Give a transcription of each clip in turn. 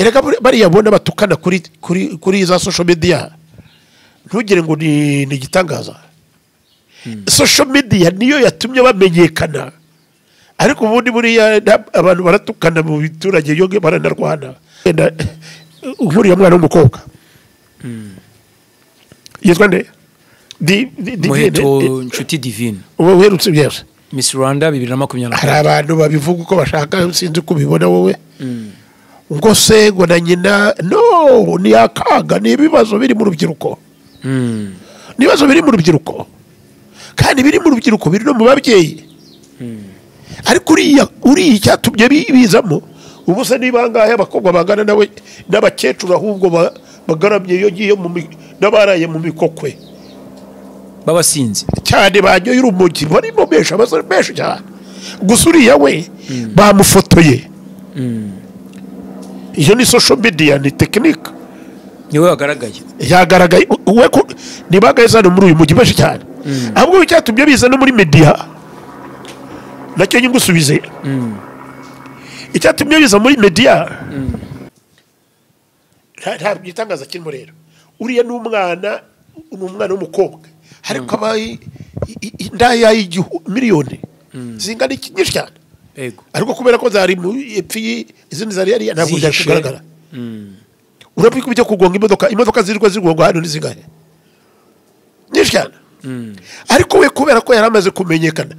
Erega bariya bona batukana kuri za social media, ntugire ngo ni igitangaza. Social media niyo yatumye bamenyekana, ariko ubundi buriya abantu baratukana mu biturage yo baranarwana. Nkuriya mwana w'umukobwa yitwa nde? Muheto Nshuti Divine, uwo uherutse byose Miss Rwanda 2024. Hari abantu babivuga uko bashaka, sinzi uko ubibona wowe. Ngo se ngo na nyina no ni akaga, ni ibibazo biri mu rubyiruko. Ni ibibazo biri mu rubyiruko, kandi biri mu rubyiruko biri no mu babyeyi. Ariko uriya icyatumye bizamo ubu se niba angahe abakobwa bangana nawe n'abakecuru ahubwo bagaramye iyo ngiyo n'abaraye mu mikokwe babasinzi cyane, banyoye urumogi barimo benshi, abasore benshi cyane. Gusa uriya we bamufotoye. Iyo ni social media, ni technique. Niwe wagaragaye, yagaragaye we nibagaye hano muri uyu mujyi benshi cyane. Ahubwo icyatumye biza no muri media nacyo nyigusubize. Icyatumye biza muri media nta gitangaza kirimo rero. Uriya ni umwana w'umukobwa, ariko abaye indaya miliyoni zingana iki nyinshi cyane. Ariko kubera ko zari mu epfi izindi zari yari ntabwo byari kugaragara. Urabona ko kugonga imodoka zirwa zigongwa hano n'izingahe nyinshi cyane. Ariko we kubera ko yari amaze kumenyekana,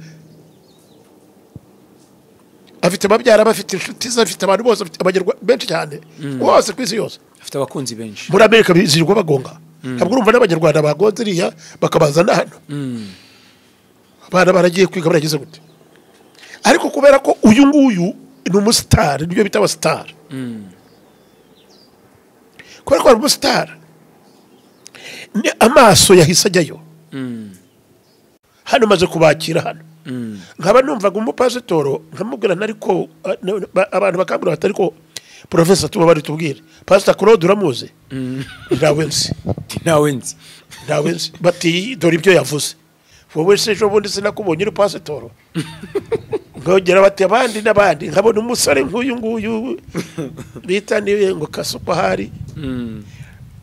afite ababyara, bafite inshuti ze, afite abantu bose, afite abanyarwanda benshi cyane bose ku isi yose, afite abakunzi benshi. Muri Amerika zirwa bagonga. Ntabwo urumva n'abanyarwanda bagonze iriya bakabazana hano. Abana baragiye kwiga baragize gute. Ariko kubera ko uyu nguyu ni umusitari, nibyo bita abasitari. Kubera ko ari umusitari, amaso yahise ajyayo. Hano maze kubakira hano, nkaba numvaga umupasitoro nkamubwira ariko abantu bakambwira bati ariko professor tuba bari tubwire Pastor Claude uramuzi? Ntawe nzi. Ntawe nzi. Bati dore ibyo yavuze. Wowe se ejo bundi sinakubonye uri pasitoro. Nkongera bati abandi n'abandi, nkabona umusore nk'uyu nguyu bita niwe ngo Kasupa hari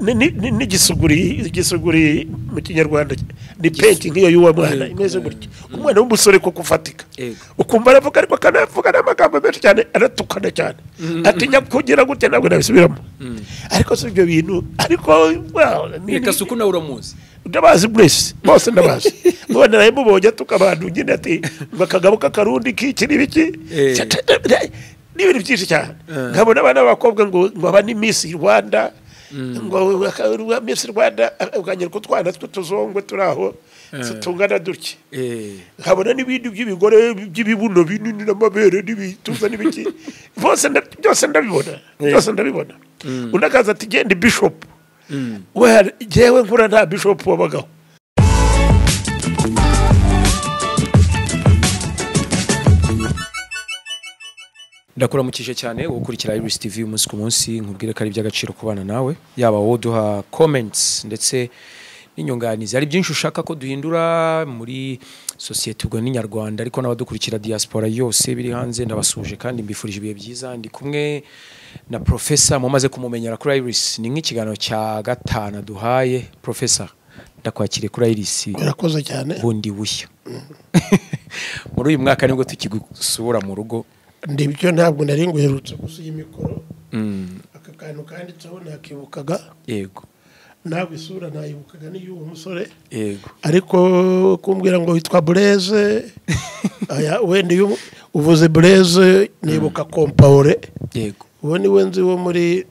n'igisuguri mu Kinyarwanda ni penti nk'iyo y'uwo mwana imeze gutya, umwana w'umusore ko kufatika ukumva aravuga, ariko akanavuga n'amagambo menshi cyane, aratukana cyane, atinya kugira gutya, ntabwo nabisubiramo. Ariko si ibyo bintu, ariko Kasuku nawe uramuzi? Ndabazi mwese bose ndabazi. None naye mubonye atuka abantu nyine ati ngo akagabo k'akarundi k'iki n'ibiki n'ibintu byinshi cyane. Nkabona abana b'abakobwa ngo aba ni Miss Rwanda, ngo Miss Rwanda ukanyereka utwana tw'utuzongwe turi aho tungana dutya. Nkabona n'ibindi by'ibigore by'ibibuno binini n'amabere n'ibituza n'ibiki, bose byose ndabibona, byose ndabibona. Undi akaza ati genda bishop. We jewe nkura nta bishop wabagaho. Ndakuramukije cyane ukurikira Iris TV umunsi ku munsi, nkubwire ko ari iby'agaciro kubana nawe, yaba wowe duha comments ndetse n'inyunganizi. Hari byinshi ushaka ko duhindura muri societe ubwo n'inyarwanda, ariko n'abadukurikira diaspora yose biri hanze ndabasuje kandi mbifurije ibihe byiza. Ndi kumwe na professor mumaze kumumenyera kuri Iris, ni nk'ikiganiro cya gatanu duhaye. Professor, ndakwakiriye kuri Iris. Urakoze cyane. Bundi bushya. Muri uyu mwaka nibwo tukigusura mu rugo. Ndibyo ntabwo nari nguherutse gusa iyi mikoro. Aka kantu kanditseho nakibukaga. Yego. Ntabwo isura nayibukaga n'iy'uwo musore. Yego. Ariko kumbwira ngo witwa Blaise, aya wenda iyo uvuze Blaise nibuka Compaoré. Yego. Uwo ni we nzi wo muri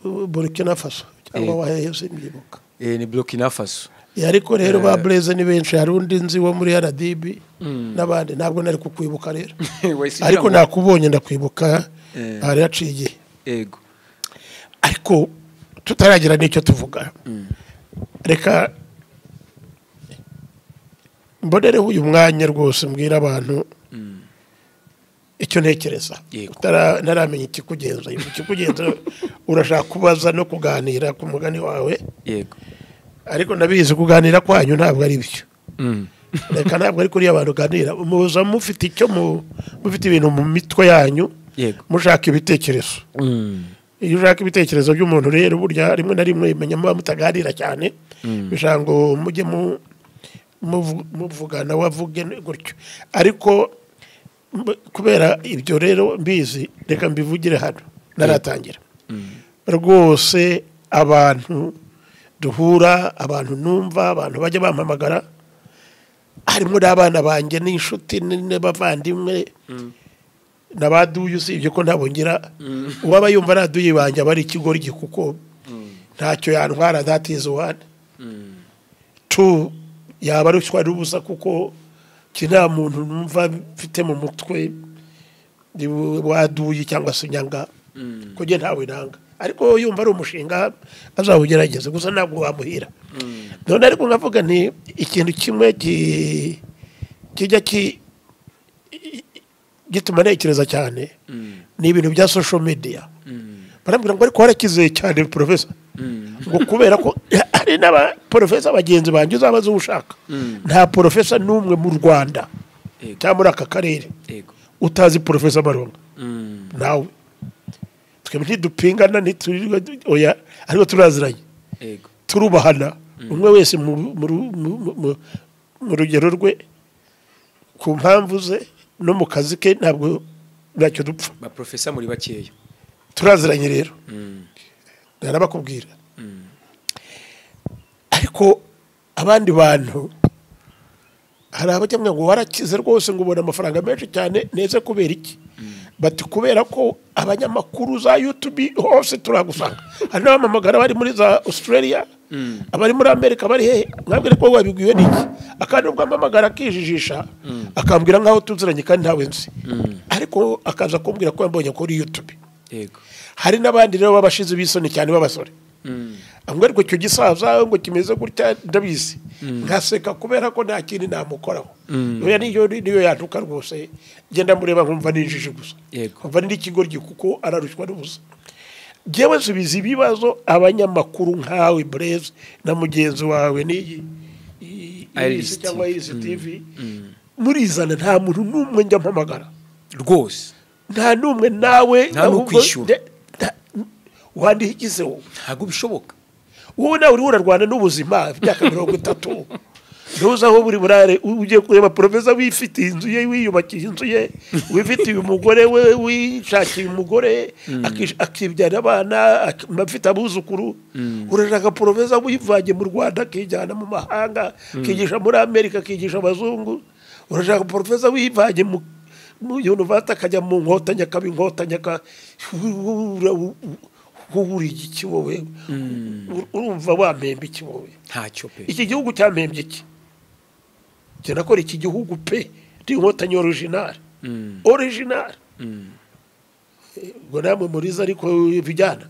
Burkina Faso cyangwa wahehe simbyibuka. Ni Burkina Faso. Ariko rero ba Blaise ni benshi, hari undi nzi wo muri RDB n'abandi, ntabwo nari kukwibuka rero. Ariko nakubonye ndakwibuka, hari yaciye igihe. Yego. Ariko tutaragira n'icyo tuvuga, reka mbonereho uyu mwanya rwose mbwira abantu icyo ntekereza. Ntaramenya ikikugenza, ikikugenza urashaka kubaza no kuganira ku mugani wawe. Yego. Ariko ndabizi kuganira kwanyu ntabwo ari byo. Reka ntabwo ari kuri abantu ganira, muza mufite icyo mufite ibintu mu mitwe yanyu, mushaka ibitekerezo. Iyo ushaka ibitekerezo by'umuntu rero burya rimwe na rimwe menya muba mutaganira cyane, bishaka ngo mujye muvugana wavuge gutyo. Ariko kubera ibyo rero mbizi, reka mbivugire hano naratangira. Rwose abantu duhura, abantu numva, abantu bajya bampamagara, harimo n'abana banjye n'inshuti n'abavandimwe n'abaduye, usibye ko ntabongera uwaba yumva araduye banjye aba ari ikigoryi kuko ntacyo yantwara, that is one. Two, yaba arushywa n'ubusa kuko ki nta muntu numva mfite mu mutwe waduye cyangwa se nyanga, ko njye ntawe nanga. Ariko yumva ari umushinga azawugerageze, gusa ntabwo wamuhira. None ariko nkavuga nti ikintu kimwe kijya gituma ntekereza cyane ni ibintu bya social media. Barambwira ngo ariko warakizeye cyane professor, ngo kubera ko hari n'abaprofesa bagenzi banjye uzabaza uwo ushaka, nta professor n'umwe mu Rwanda cyangwa muri aka karere utazi professor Malonga. Nawe twebwe ntidupingana, ntiturirwa oya, ariko turaziranye, turubahana, umwe wese mu rugero rwe, ku mpamvu ze no mu kazi ke, ntabwo ntacyo dupfa. Ba professor muri bakeya turaziranye rero, narabakubwira. Ariko abandi bantu hari abajya ngo warakize rwose, ngo ubona amafaranga menshi cyane, neze kubera iki? Bati kubera ko abanyamakuru za YouTube hose turagusanga. Hari n'abamamagara bari muri za Australia, abari muri Amerika, bari hehe, mwabwire ko wabibwiwe n'iki? Akandi ubwo amamagara akijijisha, akambwira nkaho tuziranye kandi ntawe nzi, ariko akaza kumbwira ko yambonye kuri YouTube. Yego. Hari n'abandi rero babashize bisoni cyane b'abasore, ngo ariko icyo gisaza ngo kimeze gutya ndabizi, nkaseka kubera ko nta kindi namukoraho. Oya, niyo yantuka rwose, ngenda mureba nkumva ninjije gusa, nkumva ni ikigoryi kuko ararushywa n'ubusa. Njyewe nsubiza ibibazo abanyamakuru nkawe Blaise na mugenzi wawe n'iyi Iris cyangwa Iris TV, murizana, nta muntu n'umwe njya mpamagara rwose, nta n'umwe nawe nta n'ukwishyura wandihigizeho, ntabwo bishoboka. Wowe nawe uri urarwana n'ubuzima imyaka 30, ntuzi aho buri burare. Ugiye kureba professor wifitiye inzu ye, wiyubakiye inzu ye, wifitiye umugore we, wishakiye umugore, akibyara abana, afite abuzukuru. Urashaka professor wivanye mu Rwanda akijyana mu mahanga, akigisha muri Amerika, akigisha abazungu. Urashaka professor wivanye mu university akajya mu nkotanyi, akaba inkotanyi, uri iki wowe? Urumva wampemba iki wowe? Ntacyo pe. Iki gihugu cyampembye iki? Njye nakora iki gihugu pe, ndi inkotanyi original. Original. Ngo namwe muriza ariko bijyana.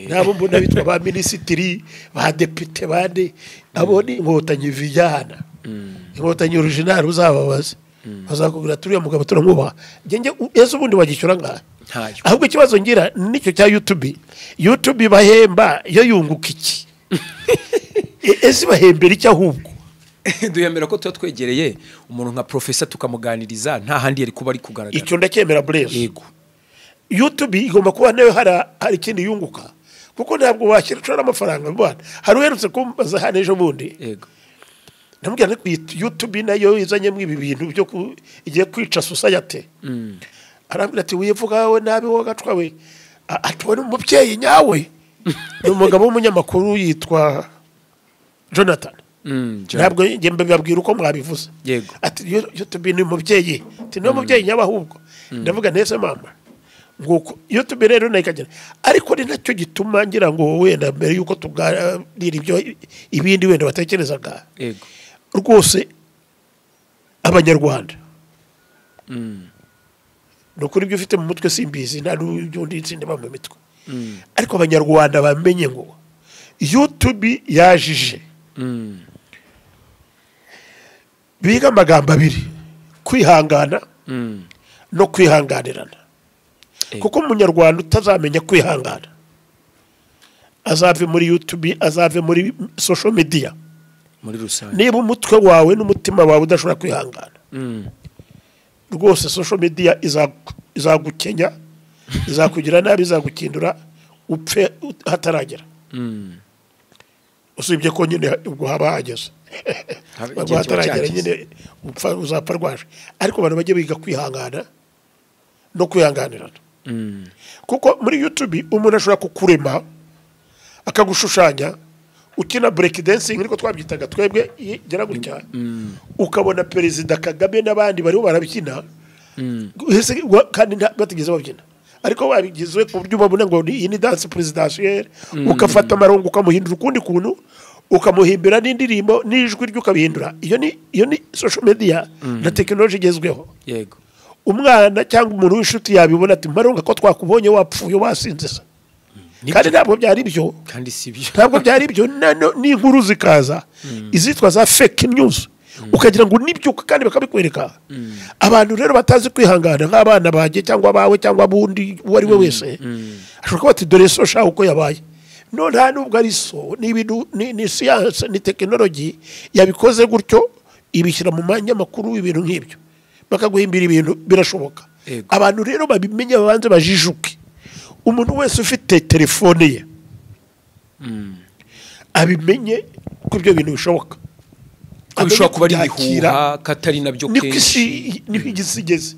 Nabo mbona bitwa ba minisitiri, ba depite bande, abo ni inkotanyi vijyana. Inkotanyi original uzababaze. Bazakubwira turiya mugabo turamwubaha. Njye ese ubundi wagishyura ngaha? Ahubwo ikibazo ngira nicyo cya YouTube. YouTube bahemba yo yunguka iki? Ese bahembera iki ahubwo? Duyemera ko tuba twegereye umuntu nka professor tukamuganiriza, nta handi yari kuba ari kugaragara. Icyo ndacyemera Blaise. Yego. YouTube igomba kuba nayo hari ikindi yunguka, kuko ntabwo washyira ushora amafaranga mu Rwanda. Hari uherutse kumbaza hano ejo bundi. Yego. Namubwira nti YouTube nayo izanyemo ibi bintu byo igiye kwica society. Arambwira ati wivuga we nabi wowe gacwa we, atubona umubyeyi nyawe. Ni umugabo w'umunyamakuru yitwa Jonathan. Ntabwo njye mbabwira uko mwabivuze. Yego. Ati YouTube ni umubyeyi, ati ni umubyeyi nyawe ahubwo. Ndavuga nese mama nguko YouTube rero nayo ikagera. Ariko ni nacyo gituma ngira ngo wenda mbere yuko tuganira ibyo ibindi wenda batekerezaga. Yego. Rwose abanyarwanda nukuri ibyo ufite mu mutwe simbizi, nta n'ibyo nditsi ndeba mu mitwe. Ariko abanyarwanda bamenye ngo YouTube yajije. Biga amagambo abiri, kwihangana no kwihanganirana. Kuko umunyarwanda utazamenya kwihangana azave muri YouTube, azave muri social media muri rusange. Niba umutwe wawe n'umutima wawe udashobora kwihangana, rwose social media izagukenya, izakugira nabi, izagukindura, Upfe hataragera. Usibye ko nyine ubwo haba hageze, ubwo hataragera nyine upfa uzapfa rwaje. Ariko abantu bajye biga kwihangana no kwihanganirana, kuko muri YouTube umuntu ashobora kukurema akagushushanya ukina break dancing, niko twabyitaga twebwe, gera gutya, ukabona Perezida Kagame n'abandi bariho barabikina kandi batigeze babyina, ariko babigizwe ku buryo babona ngo iyi ni danse presidentielle. Ukafata amarongo ukamuhindura ukundi kuntu, ukamuhimbira n'indirimbo n'ijwi rye ukabihindura. Iyo ni social media na technology igezweho. Umwana cyangwa umuntu w'inshuti yabibona ati: "Maronga, ko twakubonye wapfuye wasinze se?" Kandi ntabwo byari byo. Kandi si byo. Ntabwo byari byo. N'inkuru zikaza izitwa za fake news, ukagira ngo nibyo kandi bakabikwereka. Abantu rero batazi kwihangana, nk'abana banjye cyangwa abawe cyangwa abundi uwo ari we wese, ashobora kuba ati: "Dore so shaka uko yabaye." No, nta nubwo ari so, ni ibintu ni siyanse, ni tekinoloji yabikoze gutyo, ibishyira mu manyamakuru, ibintu nk'ibyo bakaguhimbira ibintu, birashoboka. Abantu rero babimenye, babanze bajijuke. Umuntu wese ufite telefone ye abimenye ko ibyo bintu bishoboka. Ko bishobora kuba ari Amenye kubyakira. ibihuha, ko atari nabyo Niko isi kenshi. Niko isi igeze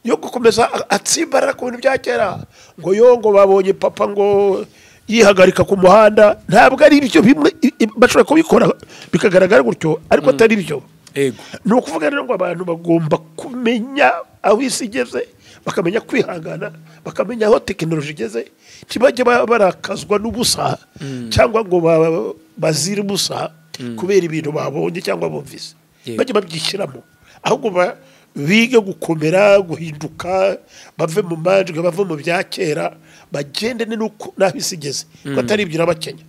yo gukomeza atsimbarara ku bintu bya kera, ngo yo ngo babonye papa ngo yihagarika ku muhanda. Ntabwo ari ibyo. Bimwe bashobora kubikora bikagaragara gutyo, ariko atari byo. Ni ukuvuga rero ngo abantu bagomba kumenya aho isi igeze, bakamenya kwihangana, bakamenya aho tekinoloji igeze, ntibajye barakazwa n'ubusa cyangwa ngo bazire ubusa kubera ibintu babonye cyangwa bumvise. Bajye babyishyiramo, ahubwo bige gukomera, guhinduka, bave mu manjwe, bave mu bya kera, bagendane n'uko n'aho isi igeze, ko atari ibyo irabakenya.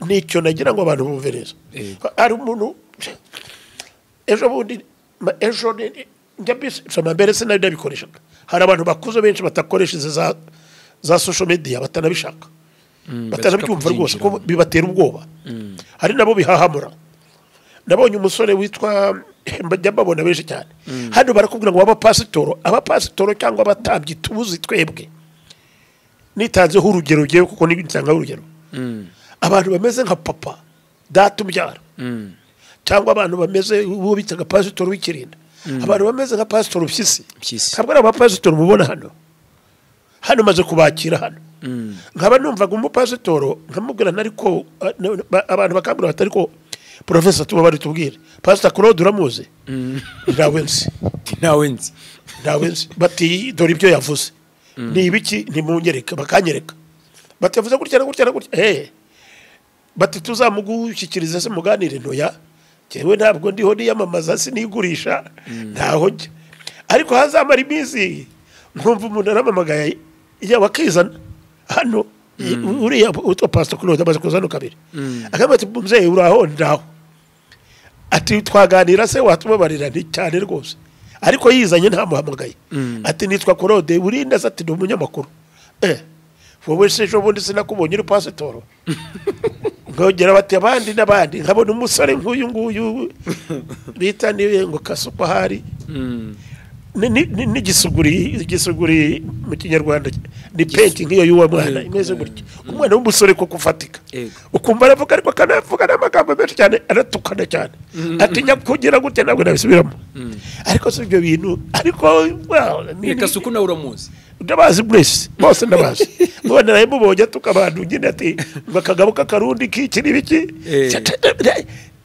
Nicyo nagira ngo abantu bumve neza. Hari umuntu ejo bundi ejo njya mbisoma, mbere sinari nabikoreshaga. Hari abantu bakuze benshi batakoresha izi za social media, batanabishaka, batanabyumva rwose, ko bibatera ubwoba. Hari nabo bihahamura. Nabonye umusore witwa, njya mbabona benshi cyane hano, barakubwira ngo abapasitoro cyangwa abatambyi tubuzi twebwe. Nitanzeho urugero ngewe, kuko nitangaho urugero, abantu bameze nka papa data ubyara, cyangwa abantu bameze uwo bitaga pasitori w'Ikirinda, abantu bameze nka pasitori Mpyisi. Mpyisi. Ntabwo ari abapasitori mubona hano. Hano maze kubakira hano, nkaba numvaga umupasitoro nkamubwira, ariko abantu bakambwira bati: "Ariko profesa, tuba bari tubwire, Pasita Claude uramuzi?" "Ntawe nzi." Ntawe nzi. "Ntawe nzi." Bati: "Dore ibyo yavuze ni ibiki?" "Ntimunyereke." Bakanyereka, bati: "Yavuze gutya na gutya na gutya." Bati: "Tuzamugushyikiriza se muganire?" "Ntoya, njyewe ntabwo ndiho niyamamaza, sinigurisha, ntaho njya." Ariko hazamara iminsi nkumva umuntu aramamagaye, yaba akizana hano, uriya witwa Pastor Claude amaze kuza hano kabiri, akambwira ati: "Mubyeyi, uraho?" "Ndaho." Ati: "Twaganira se, watubabarira?" "Nti cyane rwose." Ariko yizanye ntamuhamagaye, ati: "Nitwa Claude." "Urinde se?" Ati: "Ni umunyamakuru." "Wowe se ejo bundi sinakubonye uri pasitoro?" Nkongera bati abandi n'abandi, nkabona umusore nk'uyu nguyu bita niwe ngo Kasupa ahari n'igisuguri. Igisuguri mu Kinyarwanda ni penti nk'iyo y'uwo mwana imeze gutya, umwana w'umusore koko ufatika. Ukumva aravuga, ariko akanavuga n'amagambo menshi cyane, aratukana cyane, atinya kugira gutya, ntabwo nabisubiramo. Ariko si ibyo bintu, ariko well, Reka, suku nawe uramuzi. Ndabazi mwese, bose ndabazi. None naraye mubonye atuka abantu nyine, ati ngo akagabo k'Akarundi k'iki n'ibiki.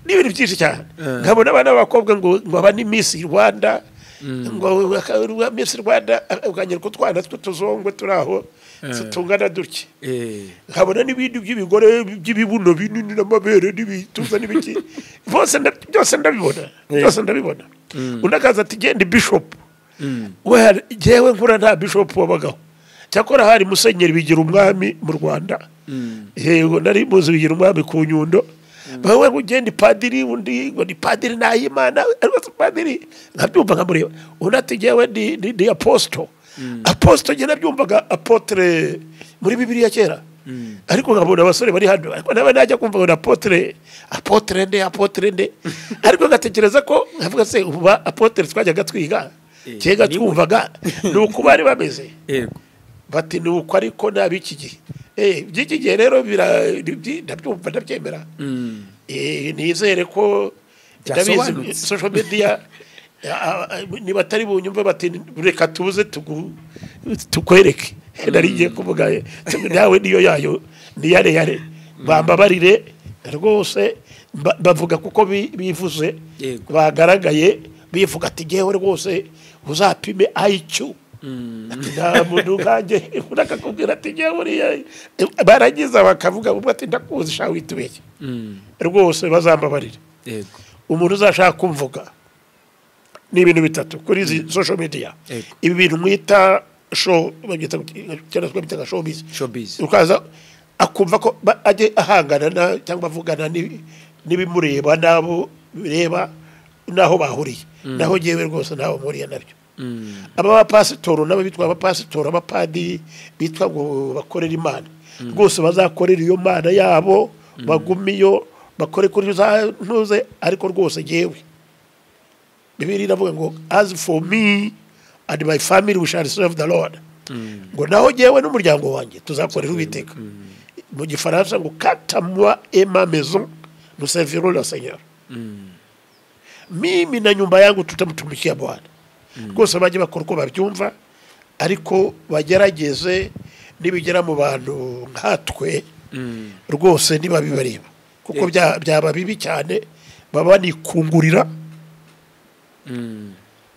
Ni ibintu byinshi cyane. Nkabona abana b'abakobwa ngo aba ni Miss Rwanda, ngo Miss Rwanda, ukanyereka utwana tw'utuzongwe turi aho tungana dutya. Nkabona n'ibindi by'ibigore by'ibibuno binini n'amabere n'ibituza n'ibiki, bose byose ndabibona, byose ndabibona. Undi akaza ati: "Genda bishop." We jyewe nkura nta bishop wabagaho, cyakora hari Musenyeri Bigira Umwami mu Rwanda. Yego, nari muzi Bigira Umwami ku Nyundo. Bawe ngo ugende padiri, undi ngo ni Padiri Nahimana, ariko si padiri. Nkabyumva nkamureba. Undi ati: "Jyewe ndi apostle." Apostle njye nabyumvaga apôtre muri Bibiliya kera, ariko nkabona abasore bari hano, ariko nawe najya kumva ngo ni apôtre, apôtre nde, apôtre nde? Ariko ngatekereza ko nkavuga se ubu ba apôtre twajyaga twiga kera, twumvaga ni uko bari bameze. Bati ni uko, ariko nabi iki gihe, by'iki gihe rero ndabyumva, ndabyemera. Nizere ko ndabizi social media niba atari bunyumve bati reka tuze tukwereke. Nari ngiye kuvuga nawe niyo yayo ni yare yare, bambabarire rwose, bavuga kuko bivuze bagaragaye bivuga ati ngewe rwose uzapime IQ. Nta muntu nkanjye urakakubwira ati ngewe uriya, barangiza bakavuga ubwo ati ndakuzi sha witubeshye. Rwose bazambabarire. Umuntu uzashaka kumvuga ni ibintu bitatu kuri izi social media. Ibi bintu mwita show, babyita cyangwa twita showbiz. Ukaza akumva ko ajye ahangana cyangwa avugana n'ibimureba nabo bireba naho bahuriye. Naho ngewe rwose naho mpuriye nabyo. Aba bapasitoro nabo bitwa abapasitoro, abapadiri bitwa ngo bakorera Imana, rwose bazakorera iyo Mana yabo, bagumiyo bakore kuri za ntuze. Ariko rwose ngewe Bibiliya iravuga ngo as for me and my family we shall serve the Lord. Ngo naho ngewe n'umuryango wanjye tuzakorera Uwiteka. Mu Gifaransa ngo quant à moi et ma maison nous servirons le Seigneur. Mimi na nyumba yangu tutamtumikia Bwana. Rwose bajye bakora uko babyumva, ariko bagerageze nibigera mu bantu nkatwe rwose nibabibareba, kuko byaba bibi cyane, baba nikungurira,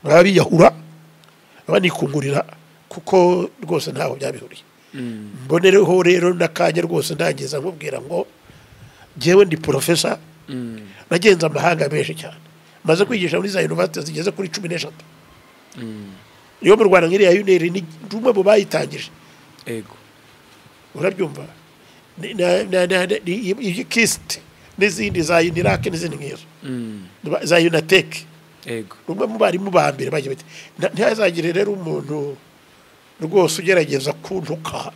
baba biyahura, baba nikungurira, kuko rwose ntaho byabihuriye. Mbonereho rero n'akanya rwose ndangiza nkubwira ngo njyewe ndi professor, nagenze amahanga menshi cyane, maze kwigisha muri za university zigeze kuri 13. Iyo mu Rwanda nk'iriya UNR ni rumwe mu bayitangije. Yego. Urabyumva? KIST n'izindi za UNILAK n'izindi nk'izo. Za UNATEK. Yego. Rumwe mu barimu ba mbere bagiye bati ntihazagire rero umuntu rwose ugerageza kuntuka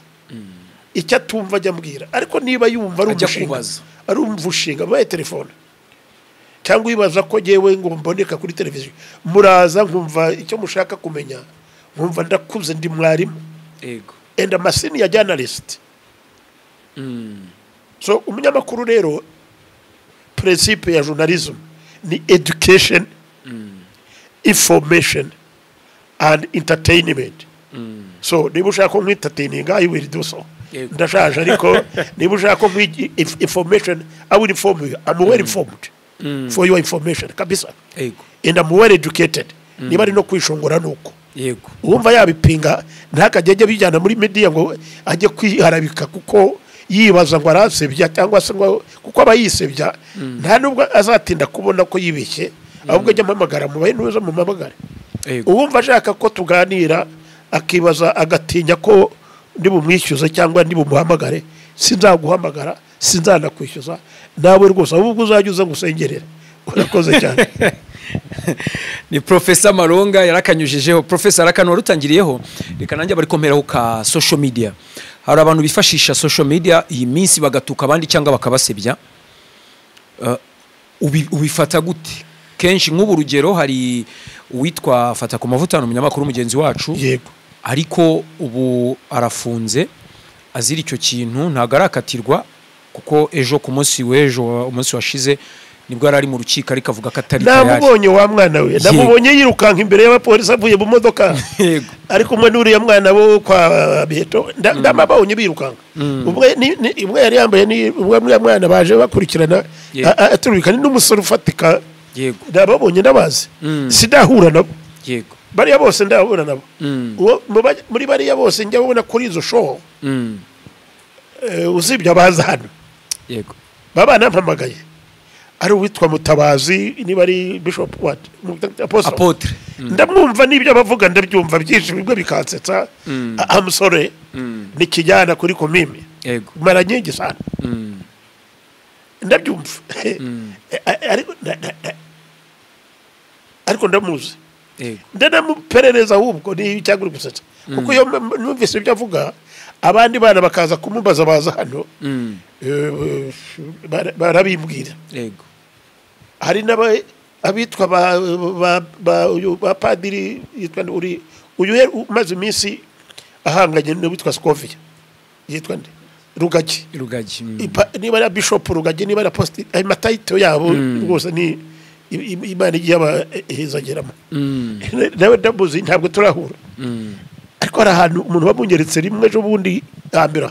icyo atumva ajya ambwira, ariko niba yumva ari umushinga, ari umushinga baye telefone cyangwa wibaza ko ngewe ngo mboneka kuri televiziyo, muraza nkumva icyo mushaka kumenya, nkumva ndakuze ndi mwarimu. Yego. And I'm a senior journalist. So umunyamakuru rero principe ya journalism ni education, information and entertainment. So niba ushaka ko entertaining, I will do so. Ndashaje, ariko niba ushaka ko information, I will inform you. I'm well informed. For your information kabisa. Yego. And I'm well educated. Niba ari no kwishongora nuko. Yego. Uwumva yabipinga ntakajye ajya bijyana muri media ngo ajye kwiharabika kuko yibaza ngo arasebya cyangwa se ngo kuko aba yisebya, nta nubwo azatinda kubona ko yibeshye, ahubwo ajya ampamagara mu bayinuza mu mamagare. Uwumva ashaka ko tuganira akibaza agatinya ko ndibumwishyuza cyangwa ndibumuhamagare, sinzaguhamagara, sinzanakwishyuza nawe rwose, ahubwo uzajya uza gusengerera. Urakoze cyane. Ni Professor Malonga yarakanyujijeho. Professor arakano warutangiriyeho, reka nanjye bari komperaho ka social media. Hari abantu bifashisha social media iyi minsi bagatuka abandi cyangwa bakabasebya. Ubifata gute? Kenshi nk'ubu rugero hari uwitwa Fata ku mavuta, umunyamakuru mugenzi wacu. Yego. Ariko ubu arafunze azira icyo kintu, ntago arakatirwa kuko ejo ku munsi w'ejo, umunsi washize nibwo yari ari mu rukiko, ariko avuga ko atari tayari. Namubonye wa mwana we, namubonye yirukanka imbere y'abapolisi avuye mu modoka. Yego. Ariko umwe n'uriya mwana wo kwa Biheto ndamabonye birukanka. Ubwe yari yambaye ni ubwe mwana baje bakurikirana aturukana n'umusore ufatika. Yego. Ndababonye ndabazi. Sidahura nabo. Yego. Bariya bose ndahura nabo. Muri bariya bose njya babona kuri izo show. Usibye abaza hano. Yego. Baba nampamagaye. Ari uwitwa Mutabazi niba ari Bishop what Apotre. Ndamwumva n'ibyo abavuga ndabyumva byinshi bimwe bikansetsa. I'm sorry. Ni kijyana kuri komimi. Yego. Mara nyingi sana. Ndabyumva. Ariko ndamuzi. Yego. Ndanamuperereza ahubwo ni cyangwa uri gusetsa. Kuko iyo numvise ibyo avuga abandi bana bakaza kumubaza baza hano barabimbwira. Yego. Hari abitwa ba padiri yitwa uri uyu umaze iminsi Ahanganye n'uwitwa Scovia, yitwa nde, Rugagi. Rugagi. Niba ari Bishop Rugagi, niba ari Apostle, ayo ma title yabo rwose ni Imana igiye abahezageramo. Nawe ndamuzi, ntabwo turahura, ariko hari ahantu umuntu wamungeretse rimwe ejo bundi hambere.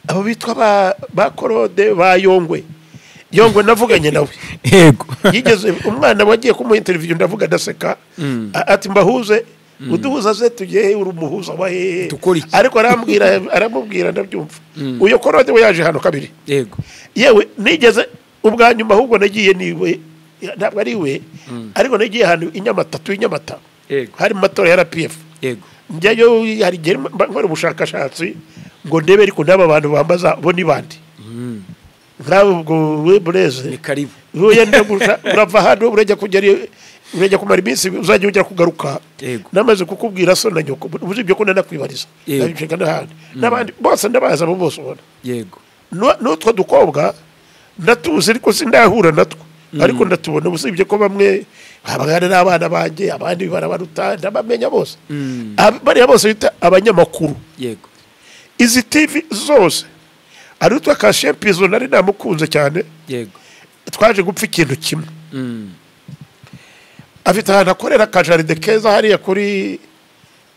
Abo bitwa ba Korode, ba Yongwe. Yongwe navuganye nawe. Yigeze umwana wagiye kumuha interview, ndavuga ndaseka. Ati mbahuze, uduhuza se tugiye, uri umuhuza wa hehe? Dukora iki? Ariko arambwira, aramubwira ndabyumva. Uyo Korode we yaje hano kabiri. Yewe, nigeze ubwa nyuma ahubwo nagiye niwe, ntabwo ari we, ariko nagiye ahantu i Nyamata, tuye i Nyamata, hari mu matora ya RPF. Njyayo, hari igihe mba nkora ubushakashatsi ngo ndebe, ariko n'aba bantu bambaza bo ni bande nkawe ubwo we bureze. Ni karibu. Uya ndagusha, urava hano urajya kugera, urajya kumara iminsi, uzajya ujya kugaruka. Namaze kukubwira so na nyoko, uzi ibyo ko nanakwibariza. Ndabishaka n'ahandi n'abandi bose ndabaza, abo bose ubona. N'utwo dukobwa ndatuzi, ariko sindahura natwo, ariko ndatubona, usibye ko bamwe abagana n'abana banjye, abandi barabaruta, ndabamenya bose. Bariya bose bita abanyamakuru. Izi TV zose, hari utwa Kashe Pizo nari namukunze cyane. Twaje gupfa ikintu kimwe. Afite ahantu akorera aka jardin keza hariya kuri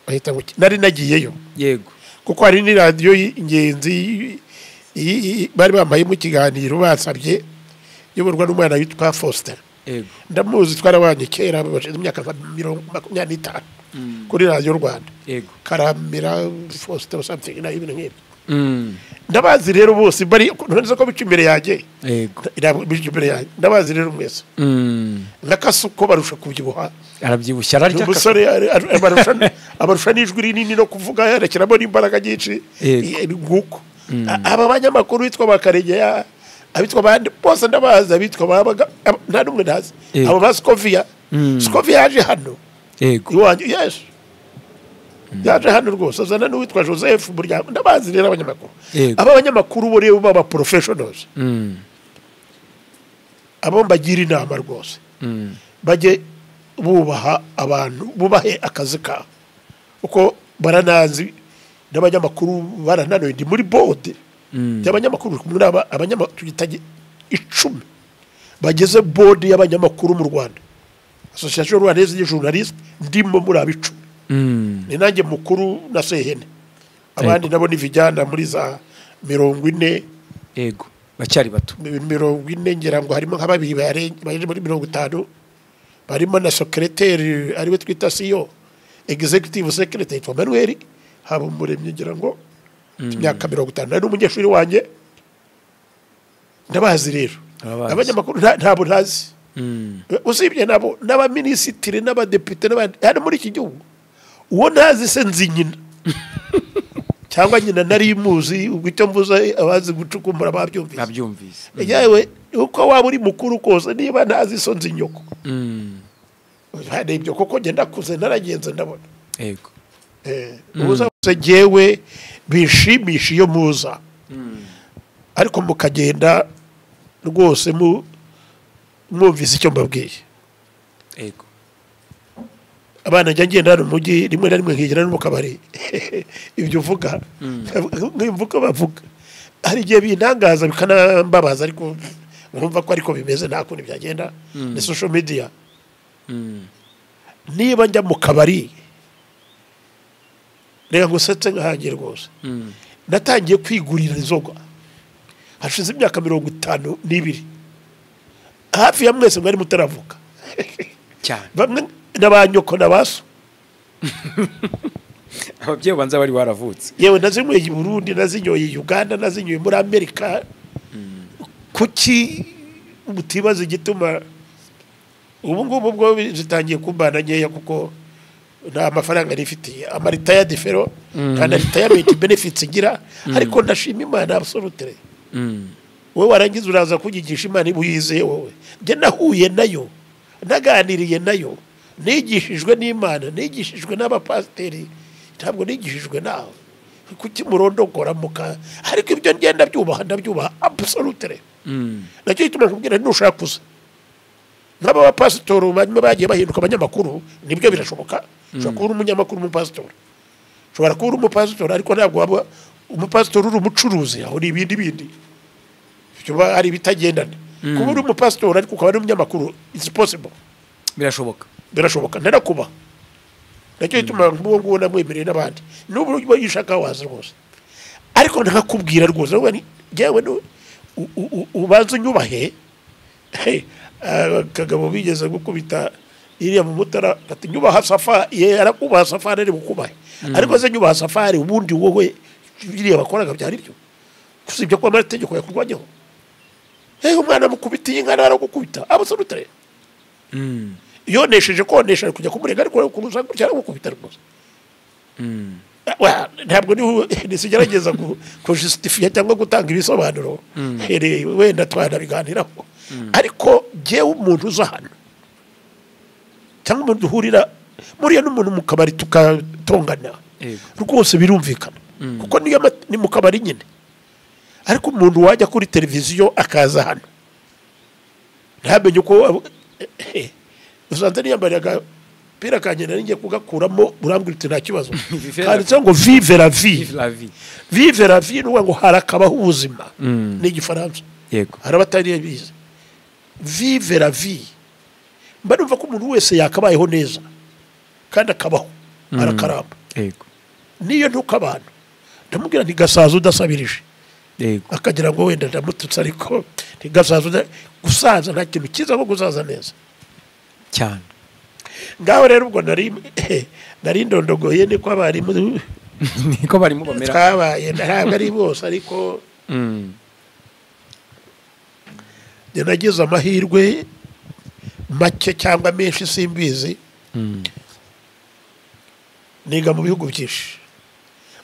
bahita ngo iki? Nari nagiyeyo kuko hari n'iradiyo y'ingenzi bari bampayemo ikiganiro basabye, iyoborwa n'umwana witwa Faustin. Ndamuzi, twarabanye kera, bashize imyaka nka 25 kuri Radiyo Rwanda. Karamira Faustin or something na ibintu nk'ibyo. Ndabazi rero bose bari ntuzi ko bica imbere yanjye. Bica imbere yanjye, ndabazi rero mwese. Nka Kasuko barusha kubyibuha. Arabyibushye, ararya. Umusore abarusha n'ijwi rinini no kuvuga yerekeramo n'imbaraga nyinshi. Nguko aba banyamakuru bitwa bakaregeya, abitwa abandi bose ndabazi, abitwa babaga nta n'umwe ntazi. Abo ba Scovia. Scovia yaje hano iwanjye, yes, yaje hano rwose, azana n'uwitwa Joseph Burya. Ndabazi rero abanyamakuru. Aba banyamakuru bo rero baba professionals, abo mbagira inama rwose, bajye bubaha abantu, bubahe akazi kabo, kuko baranazi n'abanyamakuru barananiwe. Ndi muri board y'abanyamakuru, kumwe n'aba abanyamakuru tugita 10 bageze board y'abanyamakuru mu Rwanda, Association Rwandaise des Journalistes, ndimo muri abo 10. Ni nanjye mukuru na Sehene, abandi nabo ni vijana muri za 40. Yego, bacyari bato. 40, ngira ngo harimo nka babiri baje muri 50, barimo na secrétaire ariwe twita CEO, executive secretary, yitwa Manuel Habumuremyi, ngira ngo imyaka 50, ari umunyeshuri wanjye. Ndabazi rero. Urabazi. Abanyamakuru ntabwo ntazi, usibye nabo n'abaminisitiri n'abadepite n'abandi hano muri iki gihugu. Uwo ntazi se nzi nyina, cyangwa nyina nari muzi. Ubwo icyo mvuze abazi gucukumbura babyumvise. Nabyumvise. Yewe, uko waba uri mukuru kose, niba ntazi so nzi nyoko. Hari ibyo koko njye ndakuze, naragenze, ndabona. Ubuza jyewe bishimisha iyo muza, ariko mukagenda rwose mu mwumvise icyo mbabwiye. Abana njya ngenda hano mu mujyi, rimwe na rimwe nkigira no mu kabari, ibyo uvuga nkumva uko bavuga, hari igihe bintangaza bikanambabaza, ariko nkumva ko ariko bimeze, nta kundi byagenda, ni social media. Niba njya mu kabari, reka ngusetse nkahange rwose, natangiye kwigurira inzoga hashize imyaka 52, hafi ya mwese mwari mutaravuka. Cyane. Bamwe n'abanyoko n'abaso. Ababyeyi banza bari baravutse. Yewe, nazinyweye i Burundi, nazinyoye i Uganda, nazinyoye muri Amerika. Kuki mutibaza igituma ubu ngubu bwo zitangiye kumbana nkeya? Kuko nta mafaranga nifitiye, ama retired fellow, kandi retirement benefits ngira, ariko ndashima Imana absolutely. Wowe warangiza uraza kunyigisha Imana iba uyizeye wowe? Njye nahuye nayo, naganiriye nayo, nigishijwe n'Imana, nigishijwe n'abapasiteri, ntabwo nigishijwe nawe. Kuki murondogora muka? Ariko ibyo ngenda byubaha, ndabyubaha absolutely. Nacyo gituma nkubwira, nushaka kuza nk'aba bapasitori banyuma bagiye bahinduka abanyamakuru, nibyo birashoboka, ushobora kuba uri umunyamakuru, umupasitori. Ushobora kuba uri umupasitori ariko ntabwo waba umupasitori uri umucuruzi, aho ni ibindi bindi ibyo ari ibitagendana. Kuba uri umupasitori ariko ukaba n'umunyamakuru, it's possible, birashoboka, birashoboka, ntarakuba. Nacyo gituma nk'uwo nguwo namwemereye n'abandi, n'ubu yishaka waza rwose, ariko ntakakubwira rwose njyewe ubanza unyubahe. Kagabo bigeze gukubita iriya mu Mutara ati nyubaha Safari, ye arakubaha Safari ari bukubahe, ariko se nyubaha Safari ubundi wowe biriya bakoraga byari byo usibye ko amategeko yakurwanyeho. Umwana mukubitiye inka aragukubita absolutely. Yonesheje konesha kujya kumurega, ariko kuruza gutya aragukubita rwose. Ntabwo nisigerageza kujustifia cyangwa gutanga ibisobanuro, wenda twanabiganiraho, ariko jyewe umuntu uza hano cyangwa umuntu duhurira muriya n'umuntu mu kabari tukatongana rwose birumvikana, kuko niyo ni mu kabari nyine. Ariko umuntu wajya kuri televiziyo akaza hano ntamenye uko usanze niyambariye agapira kanjye nari ngiye kugakuramo, urambwira uti nta kibazo, kanditseho ngo vive la vie, vive la vie ni ngo harakabaho ubuzima, ni igifaransa, hari abatari bize. Vive la vie, mba numva ko umuntu wese yakabayeho neza kandi akabaho arakaramba. Niyo ntuka abantu ndamubwira nti gasaza udasabirije, akagira ngo wenda ndamututse, ariko ntigasaza. Gusaza nta kintu cyiza nko gusaza neza cyane. Ngaho rero ubwo nari ndondogoye, niko abarimu niko barimo bamera twabaye, ntabwo ari bose, ariko nagize amahirwe make cyangwa menshi simbizi, niga mu bihugu byinshi,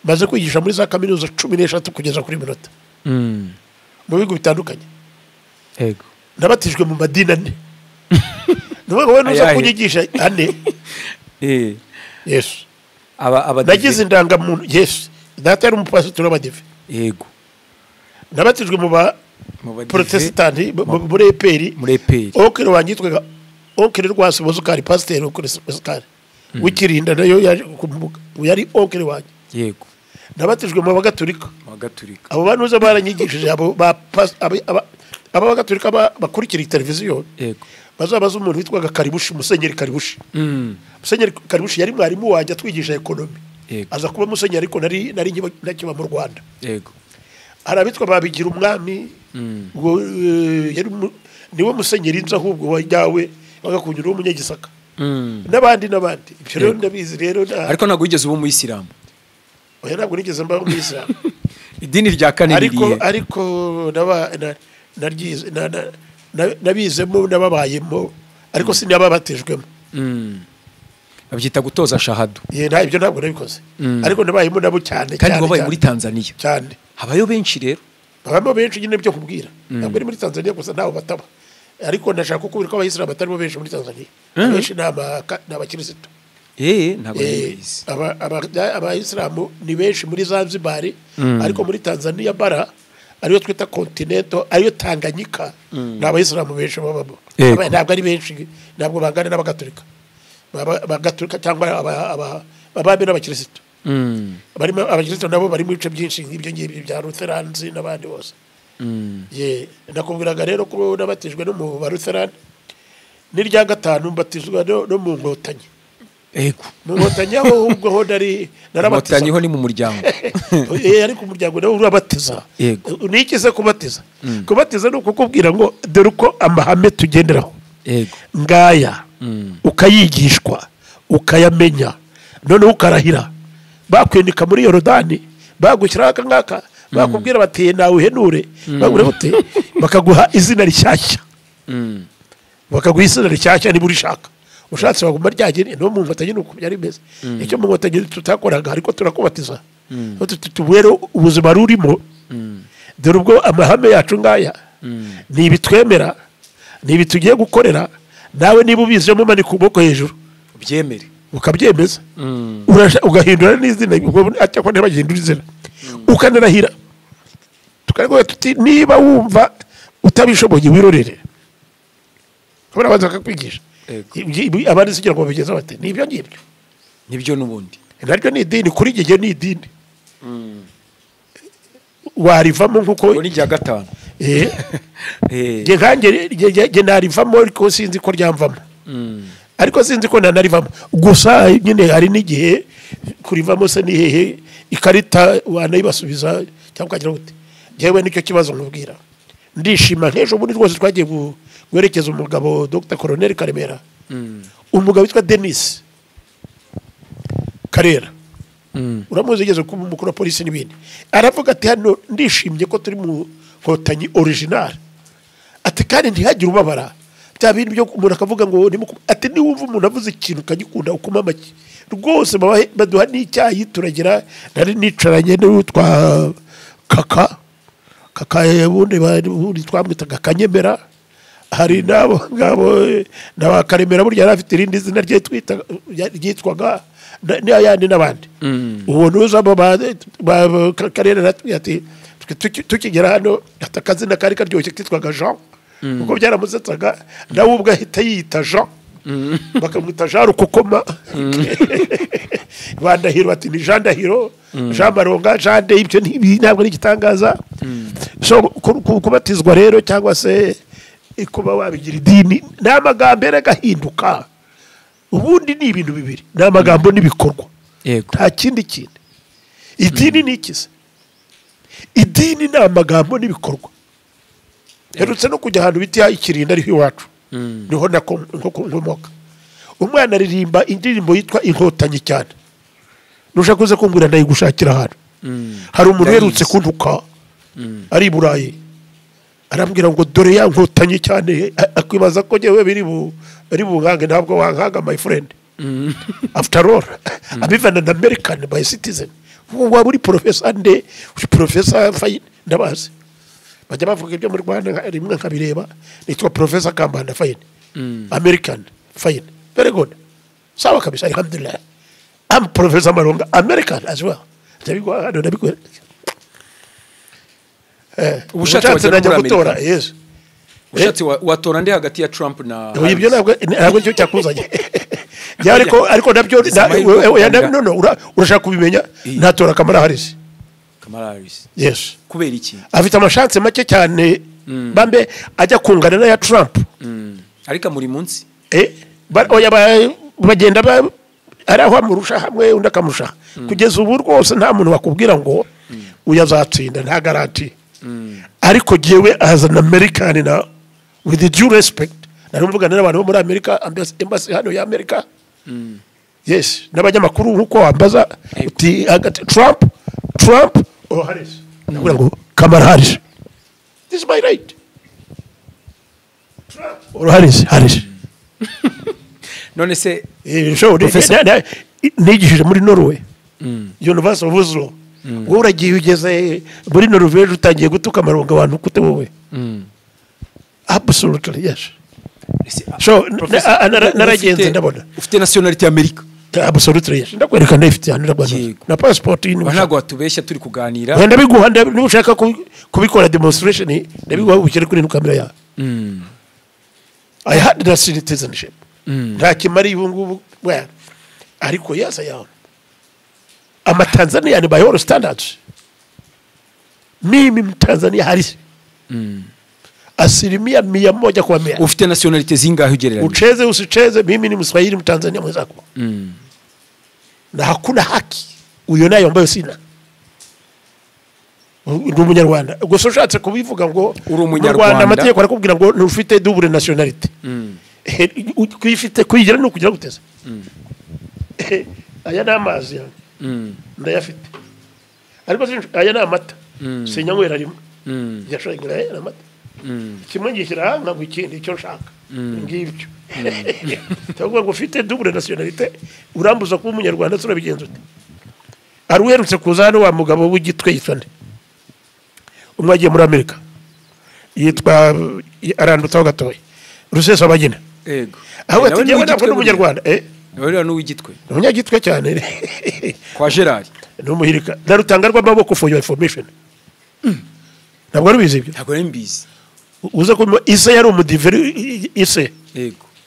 maze kwigisha muri za kaminuza 13 kugeza kuri minota mu bihugu bitandukanye. Yego, nabatijwe mu madini 4. Nuvuga wowe nuza kunyigisha 4. Yes, nagize indangamuntu. Yes, data yari umupasitori w'abadive. Yego, nabatijwe mu ba Protestant'i muri EPR, onkere wanjye yitwaga onkere Rwasi Bozukari, pasiteri onkere Bozukari w'ikirinda, nayo yari onkere wanjye. Yego, nabatijwe mu Bagatulika. Abo bantu uza baranyigishije, abo Bagatulika bakurikira televiziyo bazabaza umuntu witwaga Karibushi, Musenyeri Karibushi. Musenyeri Karibushi yari mwarimu wanjye atwigisha ekonomi, aza kuba musenyeri, ariko nari nkiba mu Rwanda. Yego, hari abitwa babigira umwami, niwe musenyeri nzi ahubwo wajyawe bagakunyura w'umunyagisaka n'abandi n'abandi. Ibyo rero ndabizi rero. Ariko ntabwo wigeze uba umuyisilamu? Oya, ntabwo nigeze mba umuyisilamu. Idini rya kane ririhe? Ariko nabizemo nababayemo, ariko sinababatijwemo. Babyita gutoza shahadu. Ibyo ntabwo nabikoze, ariko nabayemo nabo cyane. Kandi wabaye muri Tanzania cyane, habayo benshi rero, babamo benshi nyine byo kubwira. Ntabwo ari muri Tanzania gusa ntaho bataba, ariko ndashaka kukubwira ko abayisilamu batarimo benshi muri Tanzania. Benshi ni abakirisitu. Ntabwo nari. Abayisilamu ni benshi muri Zanzibar, ariko muri Tanzania bara ariyo twita continental, ariyo Tanganyika, ni abayisilamu benshi babamo. Ntabwo ari benshi, ntabwo bangana n'abagatulika, abagatulika cyangwa abami n'abakirisitu. Barimo abakirisitu nabo bari mu bice byinshi nk'ibyo ngibyo bya Lutherans n'abandi bose. Nakubwiraga rero ko nabatijwe no mu ba Lutheran, n'irya 5 mbatizwa no mu Nkotanyi. Yego, mu Nkotanyi aho ubwo ho nari narabatiza. Nkotanyi ho ni mu muryango. Ariko umuryango nawo urabatiza. Nikize kubatiza. Kubatiza ni ukukubwira ngo dore uko amahame tugenderaho. Yego, ngaya ukayigishwa ukayamenya, noneho ukarahira. Bakwindika muri Yorodani, bagushyiraho aka ngaka, bakubwira bati nawe uhenure, bagure bute, bakaguha izina rishyashya. Bakaguha izina rishyashya niba urishaka. Ushatse baguma ryagene no mu Nkotanyi nuko byari bimeze. Icyo mu Nkotanyi tutakoraga, ariko turakubatiza. Tubwere ubuzima rurimo. Dore ubwo amahame yacu ngaya ni ibitwemera, ni ibitugiye gukorera, nawe niba ubizemo manika ukuboko hejuru ubyemere, ukabyemeza, ugahindura n'izina, cyangwa ntibagihindura izina, ukanarahira. Tukavuga tuti niba wumva utabishoboye wirorere, kubera abanza bakakwigisha. Abandi sigira ngo babigeze bate, ni ibyo ngibyo, nibyo n'ubundi. Naryo ni idini kuri jye, ni idini warivamo nkuko Ngo ni irya gatanu. Jye nkanjye jye narivamo, ariko sinzi ko ryamvamo, ariko sinzi ko nanarivamo. Gusa nyine hari n'igihe kurivamo se ni hehe, ikarita wanayibasubiza cyangwa ukagira gute. Njyewe nicyo kibazo nkubwira. Ndishima nk'ejo bundi rwose twagiye guherekeza umugabo Dr Colonel Karemera, umugabo witwa Denis Karera, uramuzi, yigeze kuba umukuru wa polisi n'ibindi. Aravuga ati hano ndishimye ko turi mu Nkotanyi original, ati kandi ntihagire ubabara bya bintu byo umuntu akavuga ngo ati niwumva umuntu avuze ikintu ukagikunda ukuma amashyi rwose. Baduha n'icyayi turagira. Nari nicaranye n'uwitwa Kaka Kaka, ubundi twamwitaga Kanyemera. Hari n'abo ngabo na Karemera, burya yari afite irindi zina rye ryitwaga n'ayandi n'abandi. Uwo nuza abo Karere aratubwira ati tukigera hano, ati akazina kari karyoshye kitwaga Jean, kuko byaramusetsaga nawe ubwo ahita yiyita Jean, bakamwita Jean Rukokoma, ba Ndahiro ati ni Jean Ndahiro, Jean Maronga, Jean de ibyo ntabwo ari igitangaza. So kubatizwa rero cyangwa se kuba wabigira idini ni amagambo erega ahinduka. Ubundi ni ibintu bibiri, ni amagambo n'ibikorwa. Nta kindi kintu. Idini ni iki se? Idini ni amagambo n'ibikorwa. Herutse no kujya ahantu bita Ikirinda, ariho iwacu, niho nako nkomoka. Umwana aririmba indirimbo yitwa Inkotanyi cyane. Nushaka uze kumbwira, ndayigushakira ahantu. Hari umuntu uherutse kuntuka ari i Burayi, arambwira ngo dore ya Nkotanyi cyane, akwibaza ko njyewe biri bu bari bunkange. Ntabwo wankanga, my friend. After all, I'm even an American by citizen. Waba uri professor nde, uri professor, fine, ndabazi bajya bavuga ibyo mu Rwanda rimwe nkabireba. Nitwa Professor Kambanda, fine, American, fine, very good, sawa kabisa, alhamdulillah. I'm Professor Malonga, American as well. Ndabiguha hano, ndabikwereka. Ubushatse Ushatse wajya no najya muri gutora. Amerika. Yes. Ushatse watora nde hagati ya Trump na Oya, ibyo Harris? ntabwo nicyo cyakuzanye. Ya, ariko nabyo Izi amahirwe yo oya, kuganira. No, urashaka kubimenya? Natora Kamala Harris. Kamala Harris? Yes. Kubera iki? Afite ama chance make cyane bambe ajya kungana n'aya Trump. Ariko muri munsi Oya, bagenda ari aho amurusha hamwe, undi akamurusha. Kugeza ubu rwose nta muntu wakubwira ngo uyu azatsinda, nta garantie. Ariko jyewe as an American na with the due respect, nari mvugana n'abantu bo muri Amerika, embassy hano ya Amerika, yes, n'abanyamakuru nkuko wambaza uti hagati Trump or Harris, ndavuga ngo Kamala Harris. This is my right. Trump or Harris, Harris. None se So, Professor. Nigishije muri Norway, University of Oslo. Wowe uragiye ugeze muri Norvege, utangiye gutuka amarongo abantu kute wowe? Absolutely, yes. So Professor, naragenze ndabona. Ufite nationality ya Amerika? Absolutely, yes. Ndakwereka, ndayifite hano, ndabona na passport Ba ntabwo watubeshya turi kuganira. Wenda ndabiguha, niba ushaka kubikora demonstration, ndabiguha ubishyire kuri ino kamera yawe. I had that citizenship. Nta kimari ubu ngubu, well, ariko yes, I am. I'm a Tanzanian by all standards. Mimi Mtanzania halisi, 100% Ufite nationality zingahe ugereranyije? Ucheze usicheze, mimi ni Mswahili Mtanzania mwenzako, na hakuna haki uionayo ambayo sina. Ndi Umunyarwanda gusa. Ushatse kubivuga ngo Uri mu Umunyarwanda. Rwanda amategeko arakubwira ngo ntufite double nationality. Kuyifite kuyigira ni ukugira guteza. Aya ni amazi yanjye, ndayafite, ariko aya ni amata, sinyanywera rimwe. Yashoye aya ni amata, kimwe ngishyira aha nkanywa ikindi icyo nshaka. Ngibyo ndavuga ngo ufite double nationalité, urambuza kuba Umunyarwanda, turabigenza ute? Hari uherutse kuza hano, wa mugabo w'Igitwe, yitwa nde, umwe agiye muri Amerika, yitwa, arandutsaho gatoya, Rusesabagina. Aho Nawe ati ni njyewe ntabwo uw'Igitwe ndi Umunyarwanda. Nawe rero ni uw'Igitwe. Ni Umunyagitwe cyane. Kwa Gerard. Ni umuhirika na rutanga rw'amaboko, for your information. Ntabwo wari ubizi ibyo? Ntabwo nari mbizi. Uza ko ise yari umudiveri ise.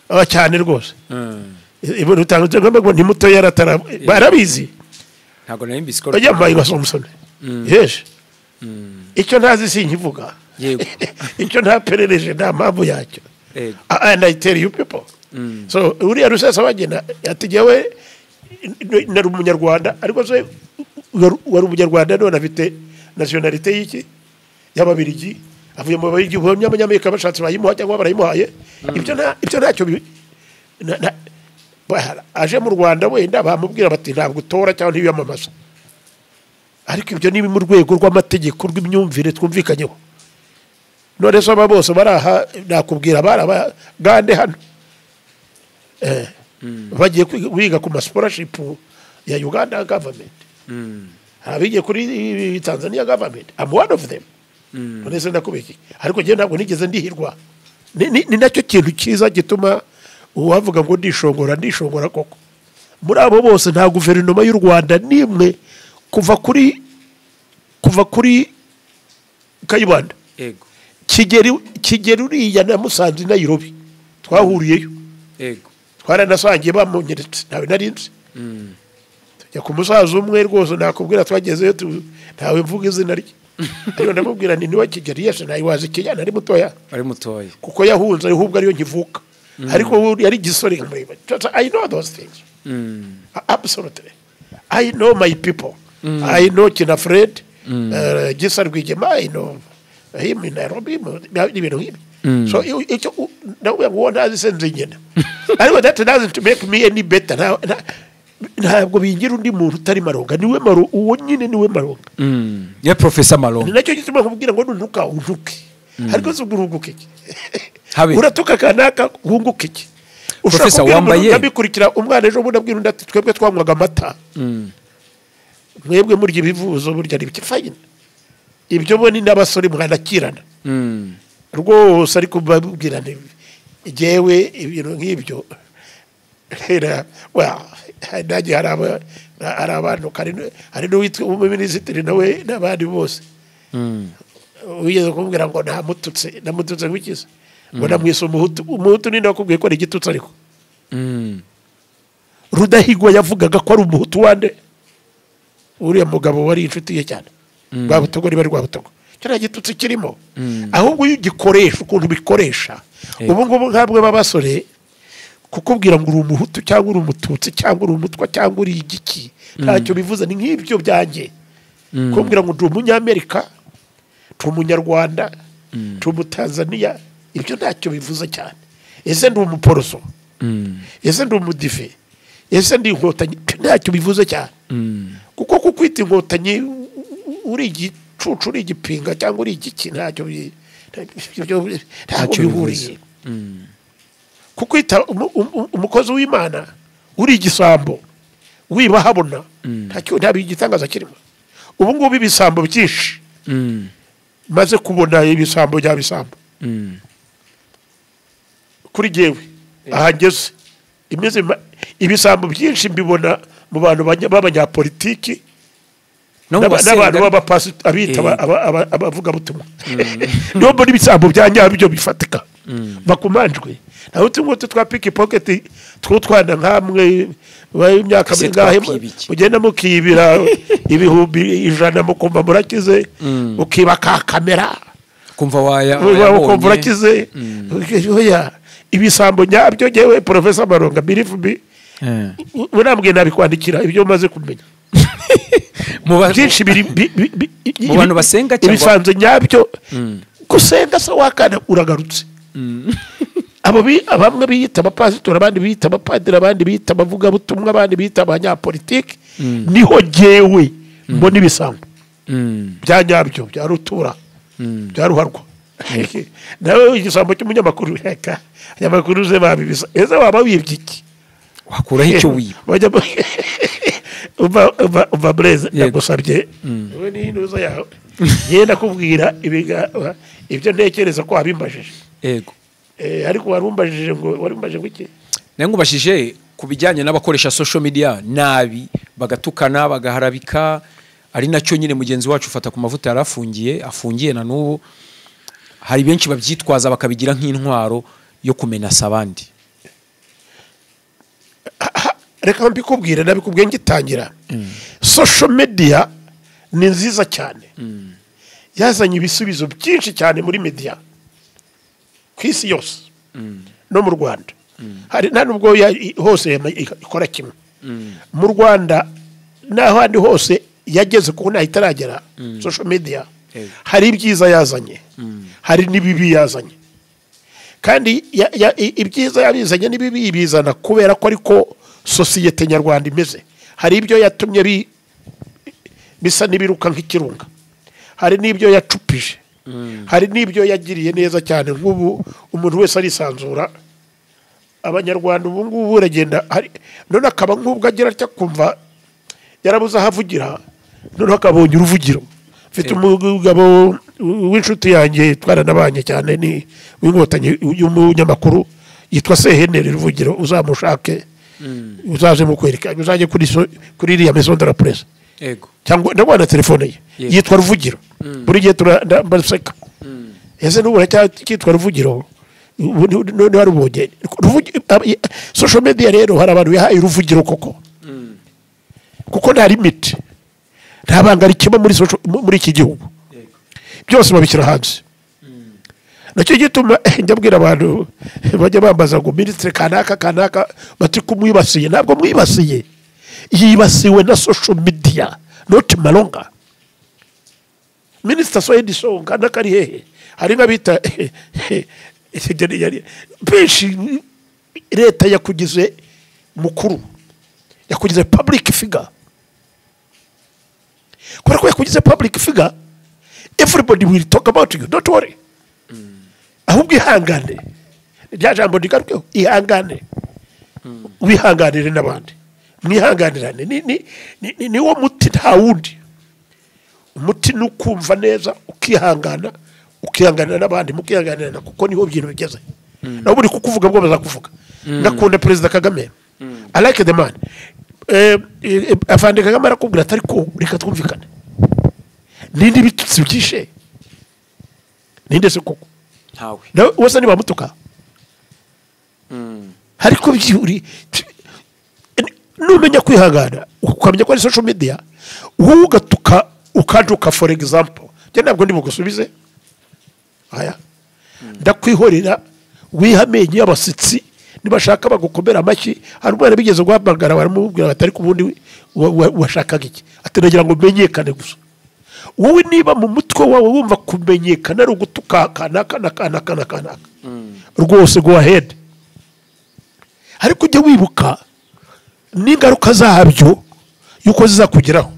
Aba cyane rwose. Rutanga rw'amaboko ni muto, yaratara barabizi. Ntabwo nari mbizi ko yambaye nka Samusoni. Yes. Icyo ntazi sinkivuga. Yego. Icyo ntaperereje nta mpamvu yacyo. Yego. And I tell you people. So uriya Rusesabagina ati jyewe nari umunyarwanda, ariko se wari umunyarwanda none afite nationalité y'iki? Y'ababirigi. Avuye mu Babirigi, abanyamerika bashatse bayimuha cyangwa barayimuhaye. Ibyo ntacyo aje mu Rwanda wenda bamubwira bati ntabwo utora cyangwa ntibiyamamaza. Ariko ibyo ni mu rwego rw'amategeko rw'imyumvire twumvikanyeho. None se aba bose baraha nakubwira barabagande hano bagiye kwiga ku scholarship ya Uganda government, abigiye kuri Tanzania government. I'm one of them. None se ndakubiki? Ariko njye ntabwo nigeze ndihirwa. Ni nacyo kintu cyiza gituma uwavuga ngo ndishongora koko. Muri abo bose nta guverinoma y'u Rwanda nimwe kuva kuri Kayibanda. Yego. Kigeri uriya na Musanze na Nairobi twahuriyeyo. Yego. Twaranasangiye bamunyeretse ntawe narinzi. Tujya ku musaza umwe rwose nakubwira twagezeyo ntawe mvuga izina rye. Ariko ndamubwira nti niwe Kigeri yese nawe wazi Kenya ari mutoya. Ari mutoya. Kuko yahunze ahubwo ariyo nkivuka. Ariko yari gisore nkamureba. I know those things. Absolutely. I know my people. I know Kina Fred, Gisa Rwigema, I know him in Nairobi, ibintu nk'ibi. So icyo nawe ngo ntazi senze nyina. Ariko that doesn't make me any better. Ntabwo bingira undi muntu utari Maronga. Niwe Maro, uwo nyine niwe Maronga. Ya Professor Maronga. Ni nacyo gituma nkubwira ngo nuntuka untuke. Ariko se uguruguke iki? Uratuka kanaka wunguke iki? Professor wambaye ndabikurikira umwana ejo bundi abwira undi ati twebwe twanywaga amata. Mwebwe murya ibivuzo burya ari fine. Ibyo bo ni n'abasore mwanakirana. Rwose ariko babwira nti jewe ibintu nk'ibyo. Well, ndaje hari abantu hari n'uwitwa umuminisitiri nawe n'abandi bose. Wigeze kumbwira ngo namututse ngwikize. Ngo namwise umuhutu. Umuhutu ni ndakubwiye ko ari igitutsi ariko. Rudahigwa yavugaga ko ari umuhutu wande. Uriya mugabo wari inshuti ye cyane. Rwabutogo riba Rwabutogo. Cyo gitutsi kirimo. Ahubwo iyo ugikoresha ukuntu bikoresha. Ubu ngubu nkabwe babasore kukubwira ngo uri umuhutu cyangwa uri umututsi cyangwa uri umutwa cyangwa uri igiki ntacyo bivuze, ni nk'ibyo byanjye. Kumbwira ngo ndi umunyamerika, ndi umunyarwanda, ndi umutanzania, ibyo ntacyo bivuze cyane. Ese ndi umuporoso? Ese ndi umudive? Ese ndi inkotanyi? Ntacyo bivuze cyane. Kuko kukwita inkotanyi uri igicucu, uri igipinga cyangwa uri igiki ntacyo bihuriye. Kukwita umukozi w'Imana uri igisambo wiba habona ntacyo, nta igitangaza kirimo. Ubu ngubu ibisambo byinshi maze kubona ibisambo bya bisambo kuri jewe ahageze imeze ibisambo byinshi mbibona mu bantu b'abanyapolitiki n'abantu b'abapasiteri abita abavuga butumwa. Niho mbona ibisambo bya nyabyo bifatika bakumanjwe. Naho tungo twa pickpocket twutwana nkamwe imyaka mingahe mugenda mukibira 100,000 mukumva murakize, ukiba ka kamera kumva waya ukumva urakize. Oya, ibisambo nyabyo jewe Professor Maronga believe me, urambwiye nabikwandikira ibyo maze kumenya. Byinshi biri mu bantu basenga cyangwa ibisanze nyabyo. Gusenga se wakana uragarutse. Abo bamwe biyita abapasitori, abandi biyita abapadiri, abandi biyita abavugabutumwa, abandi biyita abanyapolitiki, niho jewe mbona ibisambo bya nyabyo bya rutura bya ruharwa. Nawe igisambo cy'umunyamakuru, reka abanyamakuru ze babibisa. Ese waba wibye iki? Wakuraho icyo wiba. Umva Blaise, ndagusabye wowe n'intuza yawe ngenda kubwira ibyo ntekereza ko wabimbajije. Yego. Ariko warumbajije ngo warumbajije iki? Nangubashije ku bijyanye n'abakoresha social media nabi bagatukana bagaharabika, ari nacyo nyine mugenzi wacu ufata ku mavuta yarafungiye, afungiye na n'ubu. Hari benshi babyitwaza bakabigira nk'intwaro yo kumenasa abandi. Reka mbikubwire, nabikubwiye ngitangira. Social media ni nziza cyane, yazanye ibisubizo byinshi cyane muri media ku isi yose no mu Rwanda. Hari nta nubwo hose ikora kimwe. Mu Rwanda n'ahandi hose yageze kuko ntaho itaragera social media. Hari ibyiza yazanye, hari n'ibibi yazanye. Kandi ibyiza yabizanye n'ibibi bizana kubera ko ariko sosiyete nyarwanda imeze. Hari ibyo yatumye bisa n'ibiruka nk'ikirunga, hari n'ibyo yacupije, hari n'ibyo yagiriye neza cyane. Nk'ubu umuntu wese arisanzura. Abanyarwanda ubu ngubu uragenda none akaba nk'ubwo agira atya kumva yarabuze aho avugira, noneho akabonye uruvugiro. Mfite umugabo w'inshuti yanjye twaranabanye cyane, ni w'inkotanyi y'umunyamakuru yitwa Seheneri Ruvugiro, uzamushake uzaze mukwereka, uzajye kuri iriya Maison de la Presse cyangwa ndabona telefone ye yitwa Ruvugiro. Buri gihe turaseka ese n'ubu cyitwa Ruvugiro none warubonye. Social media rero hari abantu yahaye uruvugiro koko, kuko nta limit, nta banga rikima muri iki gihugu, byose babishyira hanze. Nacyo gituma njya mbwira abantu bajya bambaza ngo ministre kanaka kanaka bati kumwibasiye. Ntabwo mwibasiye, yibasiwe na social media, not Malonga. Minister Saidi Songa nakari hehe, hari nk'abita benshi. Leta yakugize mukuru, yakugize public figure. Kubera ko yakugize public figure, everybody will talk about you, don't worry. Ahubwo ihangane, rya jambo rigarukeho, ihangane, wihanganire n'abandi, mwihanganirane. Ni wo muti, nta wundi umuti. Ni ukumva neza, ukihangana, ukihanganira n'abandi, mukihanganirana, kuko niho ibintu bigeze. Naho buri kukuvuga bwo bazakuvuga. Ndakunda Perezida Kagame, I like the man. Afande Kagame arakubwira ati ariko reka twumvikane, ninde bitutsi byishe, ninde se koko? Ntawe. Nawe wese nibamutuka ariko byuri numenya kwihangana, ukamenya ko ari social media, wowe ugatuka ukajuka. For example, njye ntabwo ndi bugusubize aya, ndakwihorera, wiha amenyo y'abasitsi, nibashaka bagukomera amashyi. Hari umwana bigeze guhamagara baramubwira bati ariko ubundi washakaga iki? Ati nagira ngo menyekane gusa. Wowe niba mu mutwe wawe wumva kumenyekana ari ugutuka kanaka na kanaka na kanaka, rwose go ahead, ariko ujye wibuka n'ingaruka zabyo yuko zizakugeraho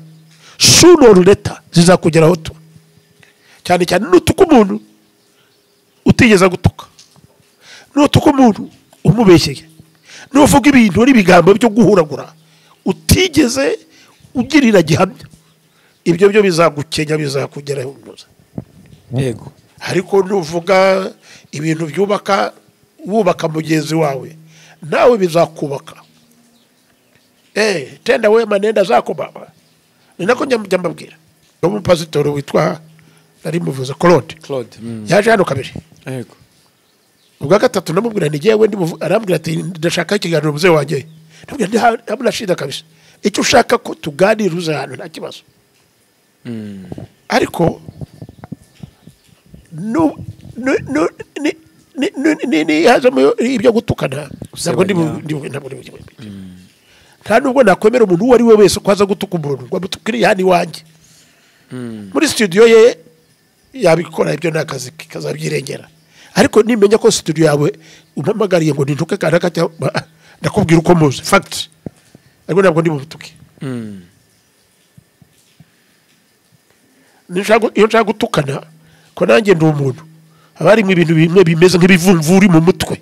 sooner or later, zizakugeraho tu. Cyane cyane nutuka umuntu utigeze gutuka, nutuka umuntu umubeshyeye, nuvuga ibintu n'ibigambo byo guhuragura utigeze ugirira gihamya, ibyo byo bizagukenya, bizakugeraho. Yego. Ariko nuvuga ibintu byubaka, wubaka mugenzi wawe, nawe bizakubaka. Tenda wema nenda zako baba. Ni nako njya mbabwira. Umupasitori witwa nari muvuze Claude. Claude. Yaje hano kabiri. Yego. Ubwa gatatu namubwira ni jewe ndi, arambwira ati ndashaka ikiganiro muze wanjye. Ndabwira nti shida kabisa. Icyo ushaka ko tuganira uze hano nta kibazo. Ariko no no no ni ni hazamo ibyo gutukana, ntabwo ndi ntabwo ndi. Nta nubwo nakwemera umuntu uwo ari we wese ko aza gutuka umuntu ngo amutukire hano iwanjye. Muri studio ye yabikora, ibyo ni akazi kazabyirengera. Ariko nimenya ko studio yawe umpamagariye ngo nintuke kanaka, ndakubwira uko muzi fact, ariko ntabwo ndi butuke. Iyo nshaka gutukana, ko nanjye ndi umuntu, haba harimo ibintu bimwe bimeze nk'ibivumvuri mu mutwe,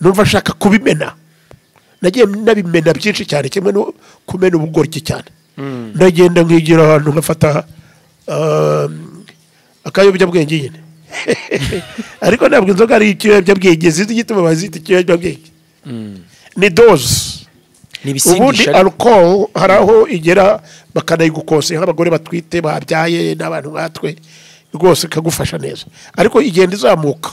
numva nshaka kubimena. Nagiye nabimena byinshi cyane, kimwe no kumena ubugoryi cyane. Ndagenda nkigira ahantu nkafata akayobyabwenge nyine. Ariko ntabwo inzoga ari ikiyobyabwenge, sinzi igituma bazita ikiyobyabwenge. Ni dose. Ubundi alcohol hari aho igera bakanayigukose, nk'abagore batwite babyaye n'abantu nkatwe, rwose ikagufasha neza. Ariko igenda izamuka,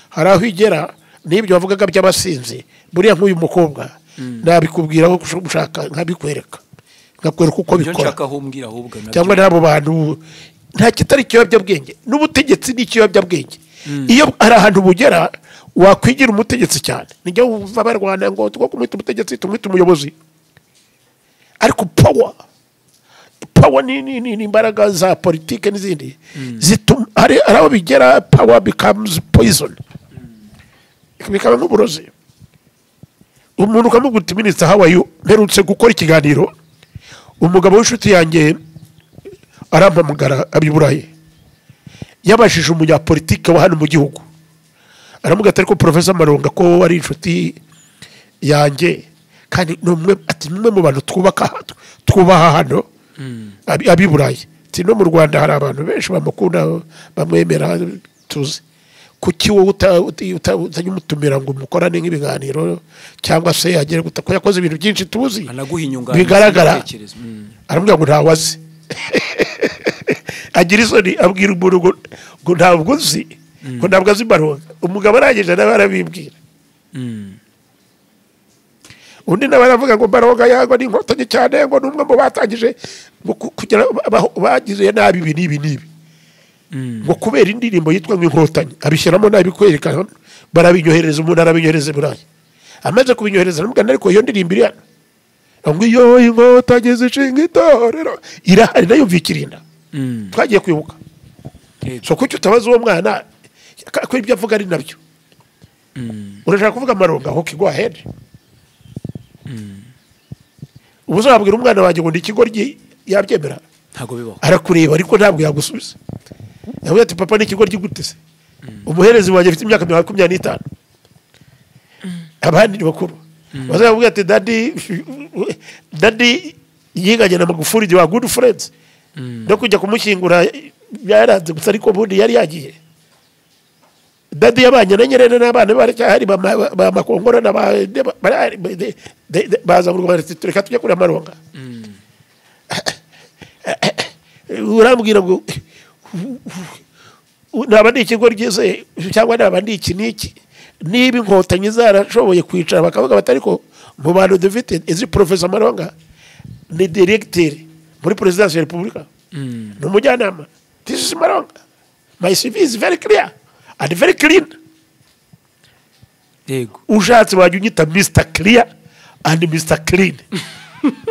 hari aho igera n'ibyo bavugaga by'abasinzi. Buriya nk'uyu mukobwa nabikubwira aho ushaka nkabikwereka, Ngakwereka uko bikora. Cyangwa n'abo bantu nta kitari ikiyobyabwenge, n'ubutegetsi ni ikiyobyabwenge. Iyo ari ahantu bugera wakwigira umutegetsi cyane, nijya wumva barwana ngo two kumwita umutegetsi tumwita umuyobozi. Ariko power ni imbaraga za politike n'izindi zituma hari aho bigera power becomes poison, bikaba nk'uburozi. Umuntu ukamubwira uti minisita how are you, mperutse gukora ikiganiro, umugabo w'inshuti yanjye arampamagara abiburaye, yabashije umunyapolitike wa hano mu gihugu, aramubwira ati ariko Professor Malonga ko ari inshuti yanjye kandi ni umwe, ati ni umwe mu bantu twubaha hano abiburaye, ati no mu Rwanda hari abantu benshi bamukunda bamwemera tuzi, kuki wowe utajya umutumira ngo mukorane nk'ibiganiro cyangwa se agere guta ko yakoze ibintu byinshi tuzi bigaragara. Aramubwira ngo ntawe azi. Agira isoni abwira umuntu ngo ntabwo nzi, ngo ntabwo azi Malonga. Umugabo arangije nawe arabibwira. Undi nawe aravuga ngo Malonga yagwa ni inkotanyi cyane, ngo ni umwe mu batangije ngo kugira bagize nabi ibi n'ibi n'ibi, ngo kubera indirimbo yitwa ngo inkotanyi abishyiramo nabi kwerekana, barabinyohereza, umuntu arabinyohereza Burayi. Amaze kubinyohereza aramubwira ariko iyo ndirimbo iri hano, ngo iyo inkotanyi zishinga itorero irahari nayo mvikirinda. Twagiye kwibuka. So kuki utabaza uwo mwana ko ibyo avuga ari nabyo? Urashaka kuvuga Malonga, okay, go ahead. Ubuzabwira umwana wanjye ngo ndi ikigoryi yabyemera? Ntago bibaho. Arakureba ariko ntabwo yagusubiza. Yavuze ati papa ni ikigoryi gute se? Umuherezi wanjye afite imyaka 25. Abandi ni bakuru. Bazavuga ati daddy yiganye na Magufuli wa good friends. No kujya kumushyingura yaranze gusa ariko bundi yari yagiye. Daddy yabanye na Nyerere n'abana baracyahari ba Makongoro na ba baza mu Rwanda tureka tujya kuri Malonga. Urambwira ngo naba ndi ikigo ryize cyangwa naba ndi iki n'iki, niba inkotanyi zarashoboye kwicara bakavuga bati ariko mu bantu dufite izi Professor Malonga ni directeur muri Presidence ya Republika, ni umujyanama. This is Malonga, my CV is very clear and very clean. Yego, ushatse wajya unyita Mr Clear and Mr Clean.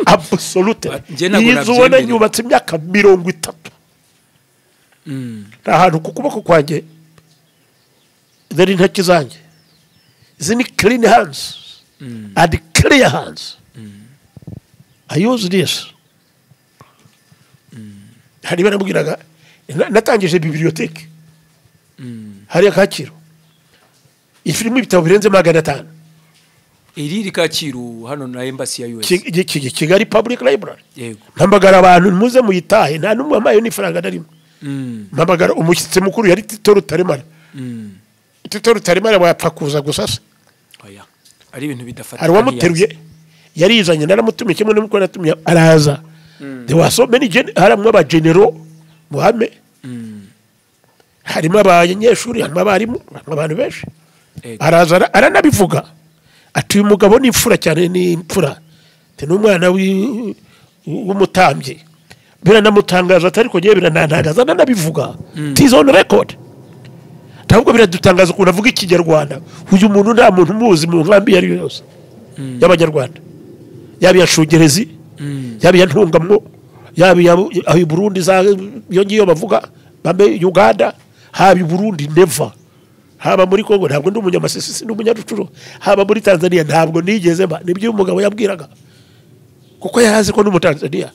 Absolutely. Iyi nzu ubona yubatse imyaka 30. Nta hantu ku kuboko kwanjye dore intoki zanjye izi ni clean hands and clear hands. I use this. Hari baramubwiraga natangije bibliothèque hariya Kacyiru ifirimo ibitabo birenze 500. Iri Kacyiru hano na embassy ya US, Kigali Public Library. Yego, mpamagara abantu muze muyitahe, nta n'umwe wampaye n'ifaranga na rimwe. Mpamagara umushyitsi mukuru yari Tito Rutaremara. Tito Rutaremara wapfa kuza gusa se? Oya, ari ibintu bidafatika. Hari uwamuteruye yarizanye, naramutumiye kimwe n'uko natumye araza. There were so many harimo abagenero muhame, harimo abanyeshuri, harimo abarimu, harimo abantu benshi. Araza aranabivuga ati uyu mugabo ni imfura cyane, ni imfura, ni umwana w'umutambyi. Biranamutangaza atari ko ngiye biranantangaza, nanabivuga. It is on record. Ntabwo biradutangaza ukuntu avuga ikinyarwanda. Uyu muntu nta muntu umuzi mu nkambi yari yose y'abanyarwanda, yaba iya Shungerezi, yaba iya Ntungamwo, yaba iya Burundi za iyo ngiyo bavuga, bambe Uganda, haba i Burundi never, haba muri Kongo ntabwo ndi umunyamasisi ndi umunyarucuro, haba muri Tanzania ntabwo nigeze mba. Nibyo umugabo yabwiraga kuko yarazi ko n'umutanzania,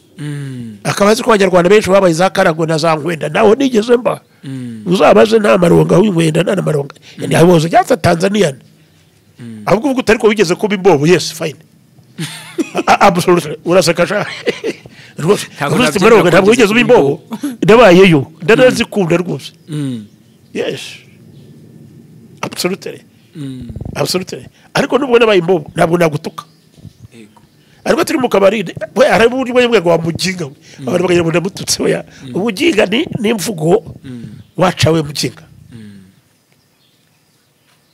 akaba azi ko abanyarwanda benshi babaye za Karagwe na za Nkwenda, naho nigeze mba. Uzabaze nta Malonga w'Inkwenda nta na Malonga, yani I was just a Tanzanian. Ahubwo uvuga utari ko wigeze kuba imbobo, yes fine. Absolutely, uraseka sha rwose. Ntabwo wigeze uba imbobo, ndabayeyo ndanazikunda rwose. Yes, absolutely, absolutely. Ariko nubwo nabaye imbobo ntabwo nagutuka. Ariko turi mu kabari we arabundi we ngo wamuginga, abantu bakagira ngo ndamututse. Oya, ubuginga ni imvugo wacawe muginga.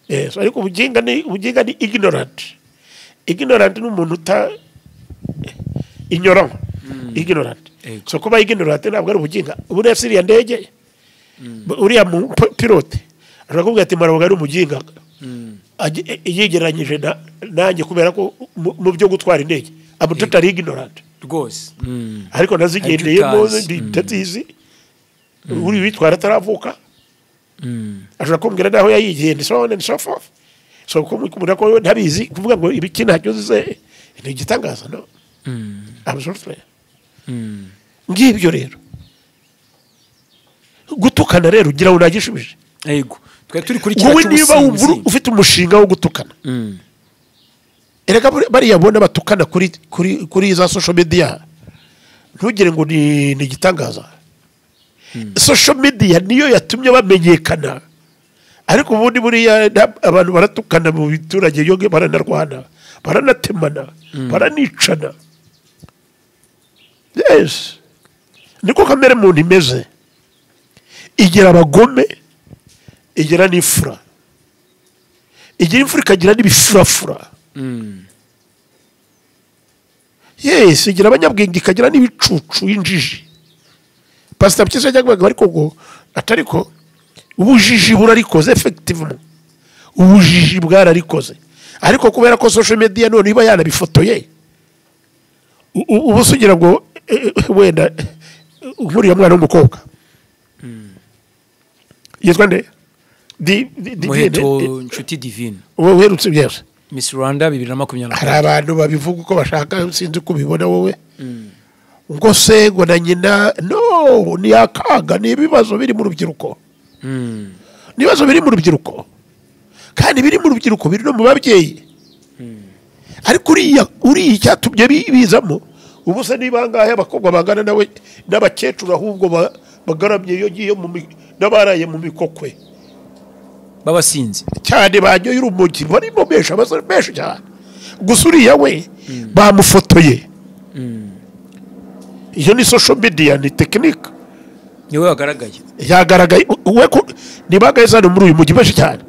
Yes, ariko ubuginga ni ignorant. Ignorant ni umuntu uta ignorant. Ignorant. So kuba ignorant ntabwo ari ubuginga. Buriya siriya ndege, uriya pilote arakubwira ati Maraboga ari umuginga, yigereranyije nanjye kubera ko mu byo gutwara indege I'm totally ignorant rwose. Ariko nazigendeyemo ndazizi. Uri witwara ataravuka ashobora kumbwira naho yayigiye and so on and so forth. So kumubwira ko ntabizi, kuvuga ngo ibiki ntacyo uzi ni igitangaza, no? Absolutely. Ngibyo rero gutukana rero ugira ngo nagishubije. Yego, twari turi kuri kiriya Wowe niba wumva cy'ubusinzi. ufite umushinga wo gutukana, erega bariya bona batukana kuri za social media, ntugire ngo ni igitangaza. Social media niyo yatumye bamenyekana, ariko ubundi buriya abantu baratukana mu biturage, yo baranarwana, baranatemana, baranicana. Yes, niko kamere muntu imeze, igira abagome, igira n'imfura, igira imfura ikagira n'ibifurafura. Yes, igira abanyabwenge ikagira n'ibicucu, injiji. Pastor Mpyisi yajyaga avuga ariko ngo atariko ubujiji burarikoze, effectivement ubujiji bwararikoze, ariko kubera ko social media none iba yanabifotoye, ubu se ugira ngo wenda nkuriya mwana w'umukobwa yitwa nde? Muheto Nshuti Divine. Wowe uherutse byose Miss Rwanda 2020. Hari abantu babivuga uko bashaka, sinzi uko ubibona wowe, ngo se ngo na nyina, no ni akaga, ni ibibazo biri mu rubyiruko. Ni ibibazo biri mu rubyiruko, kandi biri mu rubyiruko biri no mu babyeyi. Ariko uriya icyatumye bizamo, ubu se niba angahe abakobwa bangana nawe n'abakecuru ahubwo bagaramye iyo ngiyo n'abaraye mu mikokwe babasinzi cyane, banyoye urumogi, barimo benshi, abasore benshi cyane. Gusa uriya we bamufotoye, iyo ni social media, ni technique. Niwe wagaragaye, yagaragaye we nibagaye hano muri uyu mujyi benshi cyane.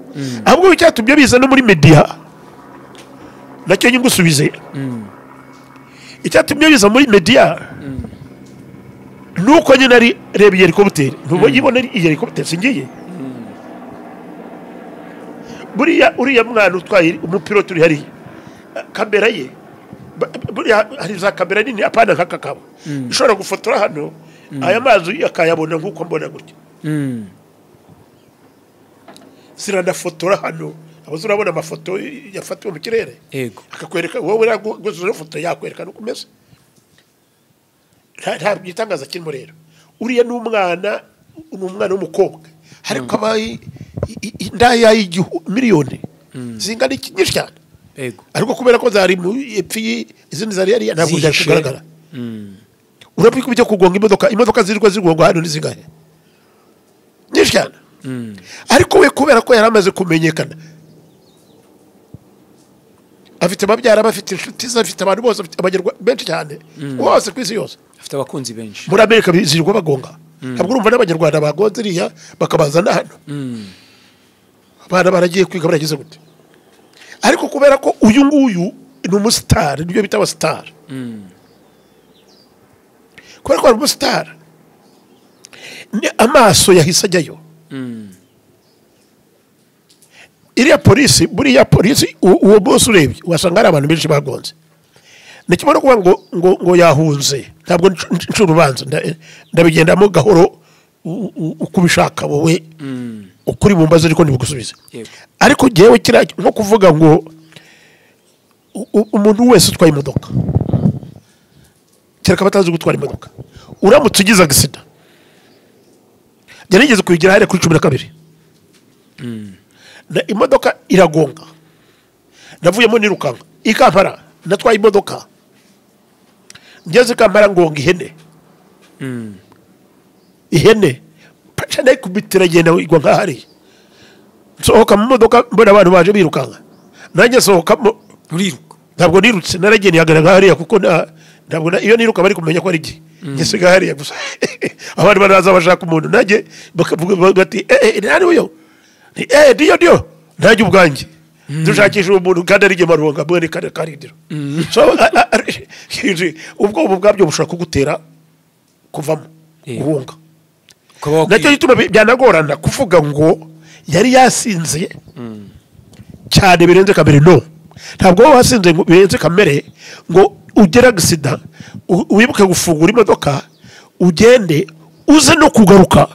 Ahubwo icyatumye biza no muri media nacyo nyigusubize, icyatumye biza muri media nuko nyine ari reba iyi helicopter, ntubonye ibona iyi helicopter singiye. Buriya uriya mwana utwaye umupilote uri hariya, kamera ye buriya hari za kamera nini, apana nk'aka kabo, ishobora gufotora hano aya mazi akayabona nk'uko mbona gutya. Ziranafotora hano, abazo urabona amafoto yafatiwe mu kirere, akakwereka wowe uriya foto yakwereka nuko umeze. Nta gitangaza kirimo rero. Uriya ni umwana w'umukobwa, ariko aba indaya miliyoni zingana iki nyinshi cyane. Ariko kubera ko zari mu epfi, izindi zari hariya ntabwo byari kugaragara. Urabona ko bijya kugonga imodoka zirirwa zigongwa hano n'izingahe nyinshi cyane. Ariko we kubera ko yari amaze kumenyekana, afite ababyara, afite inshuti ze, afite abantu bose, afite abanyarwanda benshi cyane bose ku isi yose, afite abakunzi benshi. Muri Amerika zirirwa bagonga, ntabwo urumva n'abanyarwanda bagonze iriya bakabazana hano. Abana baragiye kwiga barageze gute. Ariko kubera ko uyu nguyu ni umusitari, nibyo bita abasitari. Kubera ko ari umusitari, amaso yahise ajyayo. Iriya polisi, buriya polisi uwo bose urebye wasanga ari abantu benshi bagonze. Ni kimwe no kuvuga ngo yahunze, ntabwo nca urubanza, ndabigendamo gahoro uko ubishaka wowe, ukuri bumbaze ariko ntibigusubize. Ariko jyewe kiriya nko kuvuga ngo umuntu wese utwaye imodoka, kereka abatazi gutwara imodoka, uramutse ugize agisida, njye nigeze kuyigira hariya kuri 12, imodoka iragonga, navuyemo nirukanka i Kampala, natwaye imodoka ngeze i Kampala ngonga ihene, ihene paca ndayikubitira igenda igwa nk'ahariya. Nsohoka mu modoka mbona abantu baje birukanka, nanjye nsohokamo. Uriruka? Ntabwo nirutse, naragenda ihagarara nk'ahariya kuko ntabwo iyo niruka bari kumenya ko ari igihe ngisiga hariya gusa. Abantu baraza bashaka umuntu, nanjye bakavuga bati nani uyo? Ndiyo ndiyo, nanjye ubwanjye Dushakisha umuntu kandi ari Malonga mwene Karindiro. So ubwoba ubwabyo bushobora kugutera kuvamo guhunga. Nacyo gituma byanagorana kuvuga ngo yari yasinze cyane birenze kamere. No, ntabwo wasinze birenze kamere ngo ugera agisida wibuke gufungura imodoka ugende uze no kugaruka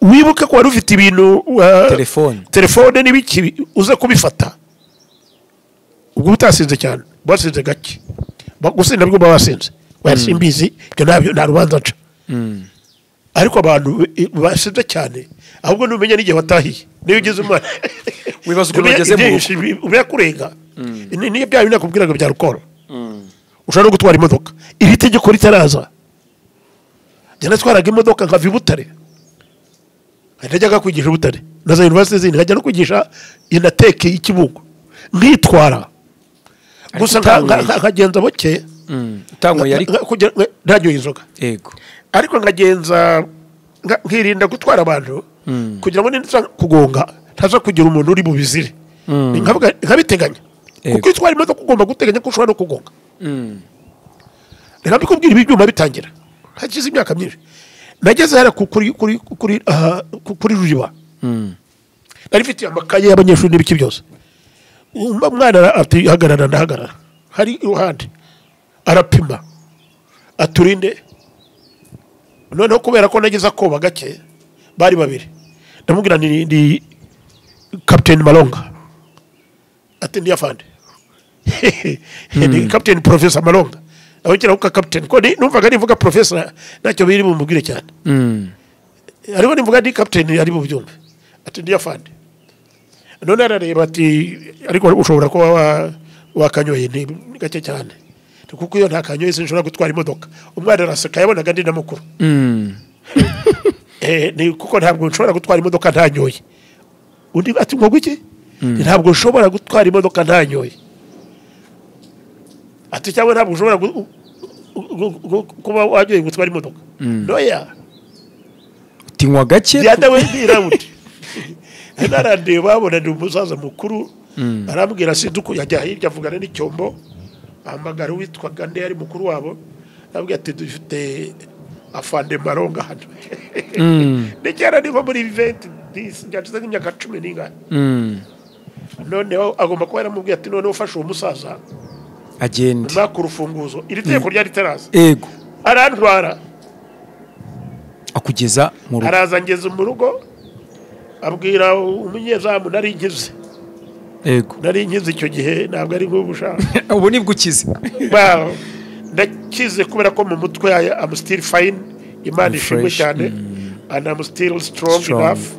wibuke ko wari ufite ibintu telefone n'ibiki uze kubifata. Ubwo utasinze cyane, wasinze gake, gusinda bwo basinze wasimbizi ibyo ntabyo nta rubanza nca. Ariko abantu basinze cyane ahubwo numenya n'igihe watahiye niyo ugeze umwana wibaza ukuntu ugeze mu rugo uyakurenga. Niyo bya bintu nakubwiraga bya rukoro, ushobora no gutwara imodoka iri tegeko ritaraza. Njye natwaraga imodoka nkava i Butare, najyaga kwigisha i Butare na za university zindi, nkajya no kwigisha inateke y'Ikibungo nkitwara gusa nkagenza buke ntanyoye inzoga. Yego, ariko nkagenza nkirinda gutwara abantu kugira ngo ninza kugonga ntaza kugira umuntu uri bubizire, nkabiteganya kuko itwara imodoka ugomba guteganya ko ushobora no kugonga. Reka mbikubwire, ibi byuma bitangira hakize imyaka myinshi nageze hara kuri Ruriba, nari mfite amakaye y'abanyeshuri n'ibiki byose. Umwana ati hagarara, ndahagarara hari iruhande arapima aturinde. Noneho kubera ko nageze akoba gake bari babiri, ndamubwira ni Captain Malonga, ati ndi afande ni Captain Professor Malonga. Aho kira uka Captain ko numvaga nivuga Professor ntacyo biri bumubwire cyane, ariko nivuga ndi Captain ari bubyumve. Ati ndi afande. None arareba ati ariko ushobora kuba wakanyoye ni gake cyane kuko iyo ntakanyoye sinshobora gutwara imodoka. Umwana araseka yabonaga ndi na mukuru. Ni kuko ntabwo nshobora gutwara imodoka ntanyoye. Undi ati ngo iki? Ntabwo nshobora gutwara imodoka ntanyoye. Ati cyangwa ntabwo ushobora kuba wagiye gutwara imodoka. Noya. Utinywa gake? Yadawe ndirawuti. Narande babona ndi umusaza mukuru arambwira sinduko yajya hirya avugana n'icyombo ahamagara witwaga nde yari mukuru wabo, arambwira ati dufite afande Malonga hano. Ndekera niba muri 20 njyacize nk'imyaka 10 n'ingana. Noneho agomba kuba yaramubwiye ati noneho ufashe uwo musaza agende mwaka urufunguzo iri tegeko ryari teraza. Yego, arantwara akugeza mu rugo, araza ngeze mu rugo abwira umunyezamu nari nkize. Yego, nari nkize icyo gihe ntabwo ari nk'ubu ubu nibwo ukize. Ndakize kubera ko mu mutwe I'm still fine, Imana ishimwe cyane, and I'm still strong enough.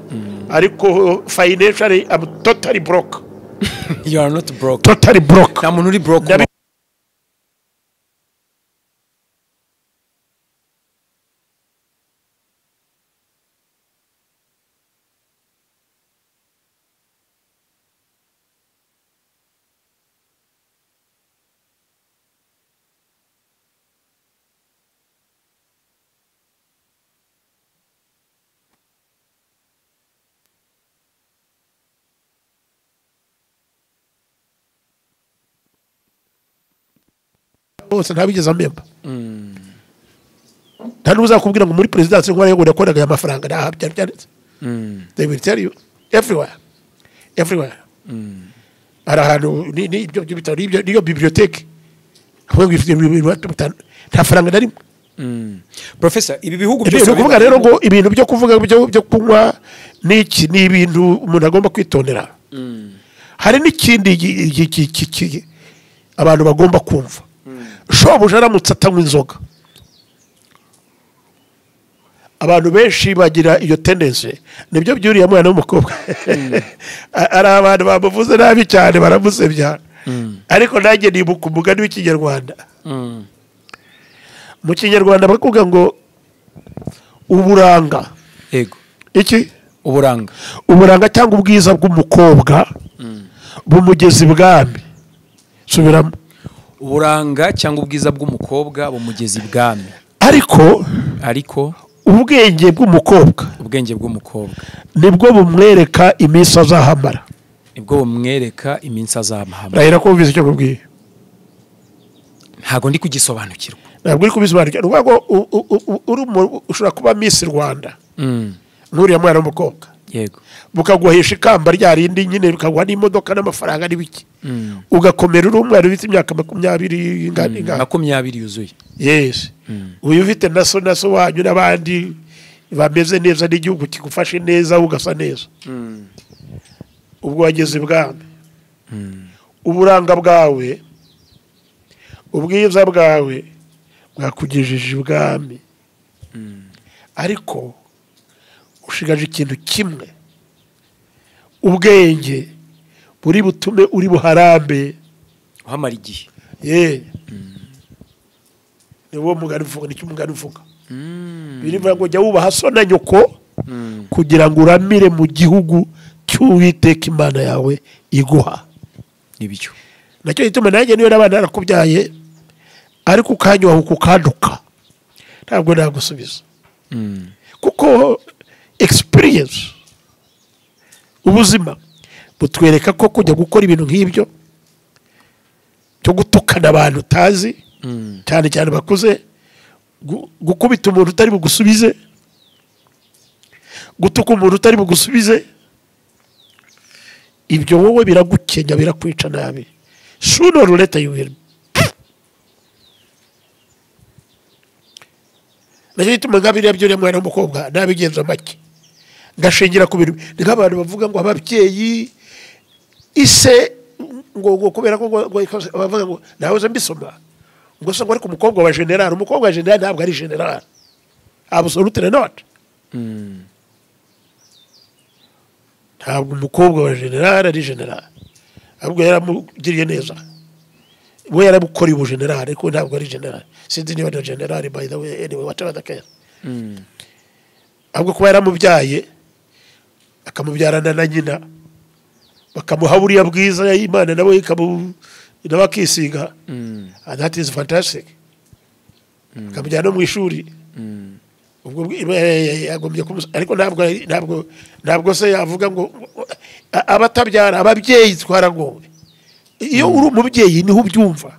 Ariko financially I'm totally broke. You are not broke. Totally broke. Nta muntu uri broke. Bose ntabigeze amemba. Nta n'uzakubwira ngo muri perezidansi ngo yego yakoraga aya mafaranga nta byanditse. They will tell you everywhere. Everywhere. Hari ahantu ni ibyo bitaro niyo bibliothèque ahubwo ifite ibintu nta faranga na rimwe. Professor, ibi bihugu byose kuvuga rero ngo ibintu byo kuvuga byo kunywa n'iki ni ibintu umuntu agomba kwitondera. Hari n'ikindi abantu bagomba kumva. Shobuja aramutse atanywa inzoga, abantu benshi bagira iyo tendency. Nibyo byuriye mwana w'umukobwa. Ari abantu bamuvuze nabi cyane baramusebya, ariko nanjye nibuka umugani w'ikinyarwanda. Mu kinyarwanda bakuvuga ngo uburanga. Yego, iki uburanga, uburanga cyangwa ubwiza bw'umukobwa bumugeza ibwami. Subiramo. Uburanga cyangwa ubwiza bw'umukobwa bumugeza ibwami. Ariko ubwenge bw'umukobwa, ubwenge bw'umukobwa nibwo bumwereka iminsi azahamara. Nibwo bumwereka iminsi azamuhama. Rahira ko wumvise icyo nkubwiye. Ntabwo ndi kugisobanukirwa. Ntabwo uri kubisobanukirwa. Ni ukuvuga ngo ushobora kuba Miss Rwanda nk'uriya mwana w'umukobwa, Yego. bukaguhesha ikamba rya rindi nyine, bikaguha n'imodoka n'amafaranga n'ibiki, ugakomera uri umwana ufite imyaka 20 ingana. 20 yuzuye. Yes. Uyu ufite na so na so wanyu n'abandi bameze neza n'igihugu kigufashe neza, ugasa neza. Ubwo wageze ibwami, uburanga bwawe, ubwiza bwawe bwakugejeje ibwami, ariko ushigaje ikintu kimwe, ubwenge buri butume uri buharambe, uhamara igihe. Ni wo mugani uvuga, nicyo umugani uvuga. Birivuga ngo jya wubaha so na nyoko kugira ngo uramire mu gihugu cy'Uwiteka Imana yawe iguha. Nibyo. Nacyo gituma nanjye niyo n'abana narakubyaye, ariko ukanyuha ukanduka, ntabwo nagusubiza. Kuko experience, ubuzima butwereka ko kujya gukora ibintu nk'ibyo cyo gutukana abantu utazi, cyane cyane bakuze, gukubita umuntu utari bugusubize, gutuka umuntu utari bugusubize, ibyo wowe biragukenya, birakwica nabi. Sooner or later you will. Nacyo gituma nka biriya by'uriya mwana w'umukobwa nabigenza make, ngashingira ku bintu. Ni nk'abantu bavuga ngo ababyeyi ise ngo kubera ko ngo bavuga ngo nahoze mbisoma ngo se ngo ariko umukobwa wa general, umukobwa wa general ntabwo ari general, absolutely not. Ntabwo umukobwa wa general ari general, ahubwo yaramugiriye neza, we yaramukoreye ubu general, ariko ntabwo ari general. Sinzi niba ari general by the way, anyway, whatever the case. Ahubwo kuba yaramubyaye akamubyarana na nyina, bakamuha buriya bwiza y'Imana, nawe nawe akisiga, and that is fantastic. Akamujyana no mu ishuri, ubwo yagombye ariko ntabwo se yavuga ngo abatabyara ababyeyi twaragowe. Iyo uri umubyeyi niho ubyumva.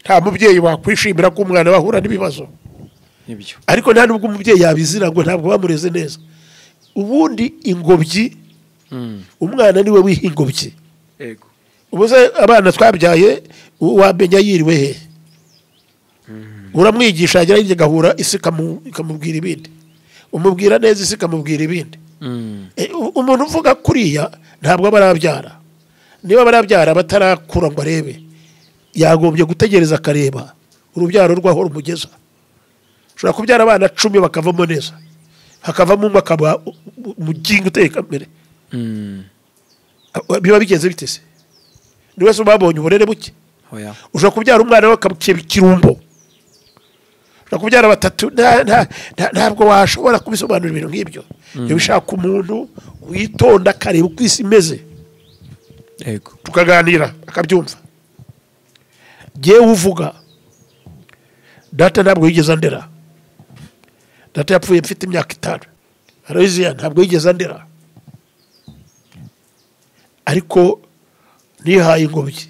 Nta mubyeyi wakwishimira ko umwana bahura n'ibibazo. Nibyo. Ariko nta nubwo umubyeyi yabizira ngo ntabwo bamureze neza. Ubundi ingobyi, umwana niwe wiha ingobyi. Yego. Ubuze abana twabyaye wamenya yiriwe he? Uramwigisha agera hirya gahura isi ikamubwira ibindi. Umubwira neza isi ikamubwira ibindi. Umuntu uvuga kuriya ntabwo aba arabyara. Niba barabyara batarakura ngo arebe, yagombye gutegereza akareba urubyaro rwaho rumugeza. Ushobora kubyara abana 10 bakavamo neza, hakavamo umwe akaba umugingo uteka mbere. Biba bigenze bite se? Ni wese babonye uburere buke. Ushobora kubyara umwana we akabukeba ikirumbo. Ushobora kubyara batatu, ntabwo washobora kubisobanura ibintu nk'ibyo. Iyo bishaka umuntu witonda akareba uko isi imeze. Yego. Tukaganira akabyumva. Jyewe uvuga data ntabwo yigeze andera. Data yapfuye mfite imyaka 5. Aloysia ntabwo yigeze andera. Ariko nihaye ingobyi.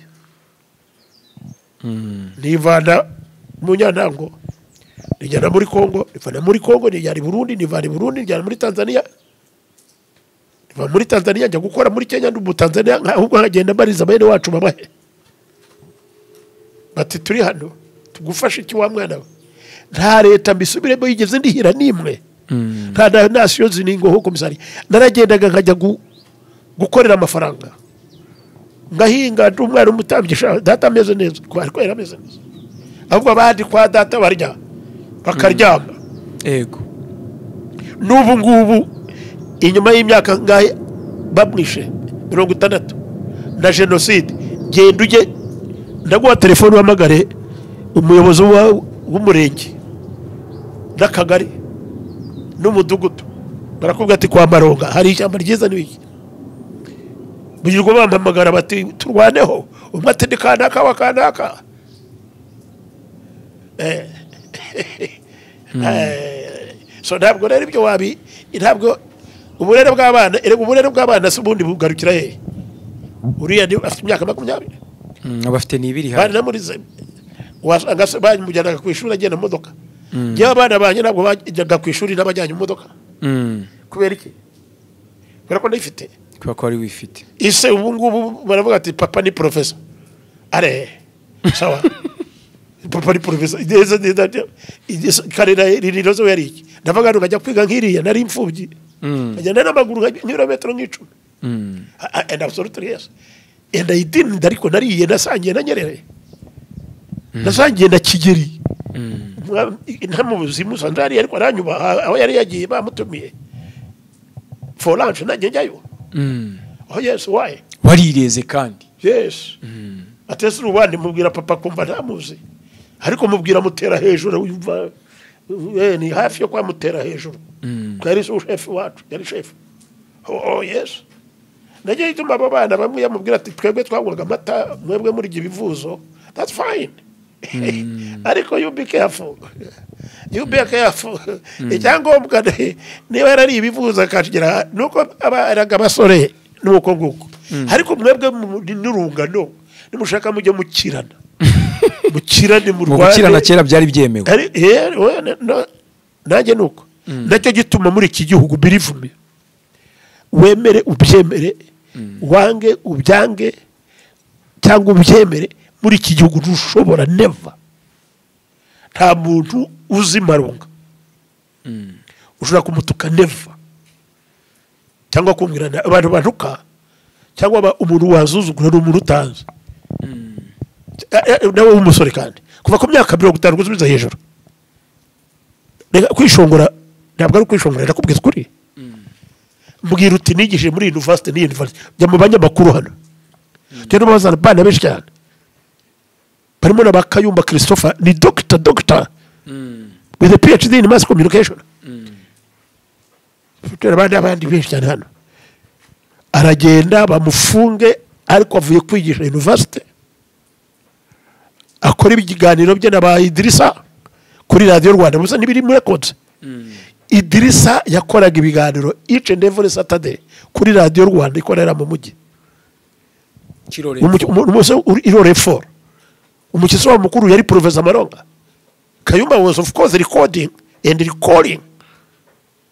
Nivana mu Nyantango, nijyana muri Kongo, nivana muri Kongo nijyana i Burundi, nivana i Burundi nijyana muri Tanzania. Niva muri Tanzania njya gukora muri Kenya, ndi mu Tanzania ahubwo nkagenda mbariza bene wacu babahe. Bati turi hano tugufashe iki wa mwana we? Nta leta mbisubiremo yigeze ndihira nimwe. Nta nation ziningo ho komisari. Naragendaga nkajya gukorera amafaranga. Ngahinga ndi umwana umutambyi, data ameze neza, ariko yari ameze neza. Ahubwo abandi kwa data barya bakaryama. Yego. N'ubu ngubu inyuma y'imyaka ngahe bamwishe 60 na genocide, genda ujye ndaguha telefone uhamagare umuyobozi w'umurenge n'akagari n'umudugudu, barakubwira ati kwa Maronga hari ishyamba ryiza n'ibiki. Birirwa bampamagara bati turwaneho, umwe ati ndi kanaka wa kanaka. So ntabwo rero ibyo wabi, ntabwo uburere bw'abana, erega uburere bw'abana si ubundi bugarukira hehe? Uriya afite imyaka 20. Abafite ni ibiri hari. Wasanga bamujyanaga ku ishuri agenda mu modoka. Njyewe abana banjye ntabwo bajyaga ku ishuri n'abajyanye mu modoka. Kubera iki? Kubera ko ndayifite. Kubera ko wari wifite. Ise ubu ngubu baravuga ati papa ni professor. Are sawa. Papa ni professor. Karera ririrozo yari iki? Ndavuga ngo ngajya kwiga nkiriya nari imfubyi. Ngajyana n'amaguru nk'ibirometero nk'icumi. And absolutely yes. And I didn't, ariko nariye nasangiye na Nyerere. Nasangiye na Kigeri. Ntamuzi Musandari ariko aranyubaha aho yari yagiye bamutumiye. For lunch nanjye njyayo. Oh yes, why? Warireze kandi. Yes. Atese uruwandi mubwira papa kumva ntamuzi. Ariko mubwira mutera hejuru yumva ni hafi yo kwa mutera hejuru. Yari chef wacu, yari chef. Oh yes. Nagiye ituma abo bana bamwe yamubwira ati twebwe twaguraga amata mwebwe muri ibivuzo. That's fine. Ariko you be careful. You be careful. Icyangombwa niba yari ibivuzo akagera nuko abaraga abasore nuko nguko. Ariko mwebwe n'urungano nimushaka mujye mukirana. Mukirane mu Rwanda. Mukirana kera byari byemewe. Nanjye nuko. Nacyo gituma muri iki gihugu birivume. Wemere ubyemere, wange ubyange cyangwa ubyemere, muri iki gihugu ntushobora never. Nta muntu uzi Malonga ushobora kumutuka never, cyangwa kumbwira abantu bantuka, cyangwa umuntu wazuzugura n'umuntu utanze nawe w'umusore kandi kuva ku myaka 50 gusubiza hejuru. Reka kwishongora, ntabwo ari kwishongora, ndakubwiza ukuri. Mbwira uti nigishije muri university ni university, jya mu banyamakuru hano. Tugenda bazana abana benshi cyane barimo na Bakayumba Christopher, ni doctor with a PhD in mass communication. Tugenda abandi benshi cyane hano. Aragenda bamufunge ariko avuye kwigisha university, akora ibiganiro bye na ba Idrissa kuri Radio Rwanda, musa nibiri muri records. Idrissa yakoraga ibiganiro each and every Saturday kuri Radio Rwanda ikorera mu mujyi. Kirore 4. Umukiso wa mukuru yari Professor Malonga. Kayumba was of course recording and recalling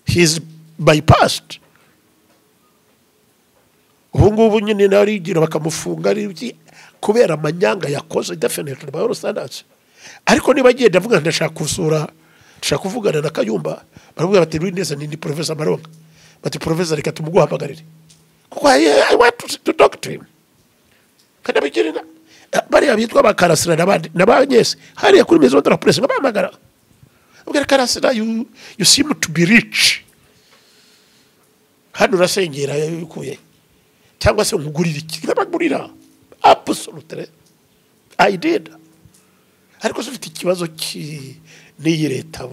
his bypassed. Ubu ngubu nyine narigira bakamufunga kubera amanyanga yakoze, definitely by all standards. Ariko niba agiye ndavuga ndashaka kusura, ndashaka kuvugana na Kayumba, baravuga bati Rwineza ni Professor Malonga. Bati Professor reka tumuguhamagarire. Kuko I want to talk to him. Kandi abigirina bariya bitwa bakarasira n'abandi n'abanyese hariya kuri Maison de la Presse bahamagara. Ubwira Karasira you seem to be rich. Hano urasengera yukuye. Cyangwa se nkugurira iki? Ndabagurira. Absolutely. I did. Ariko se ufite ikibazo ki n'iyi leta?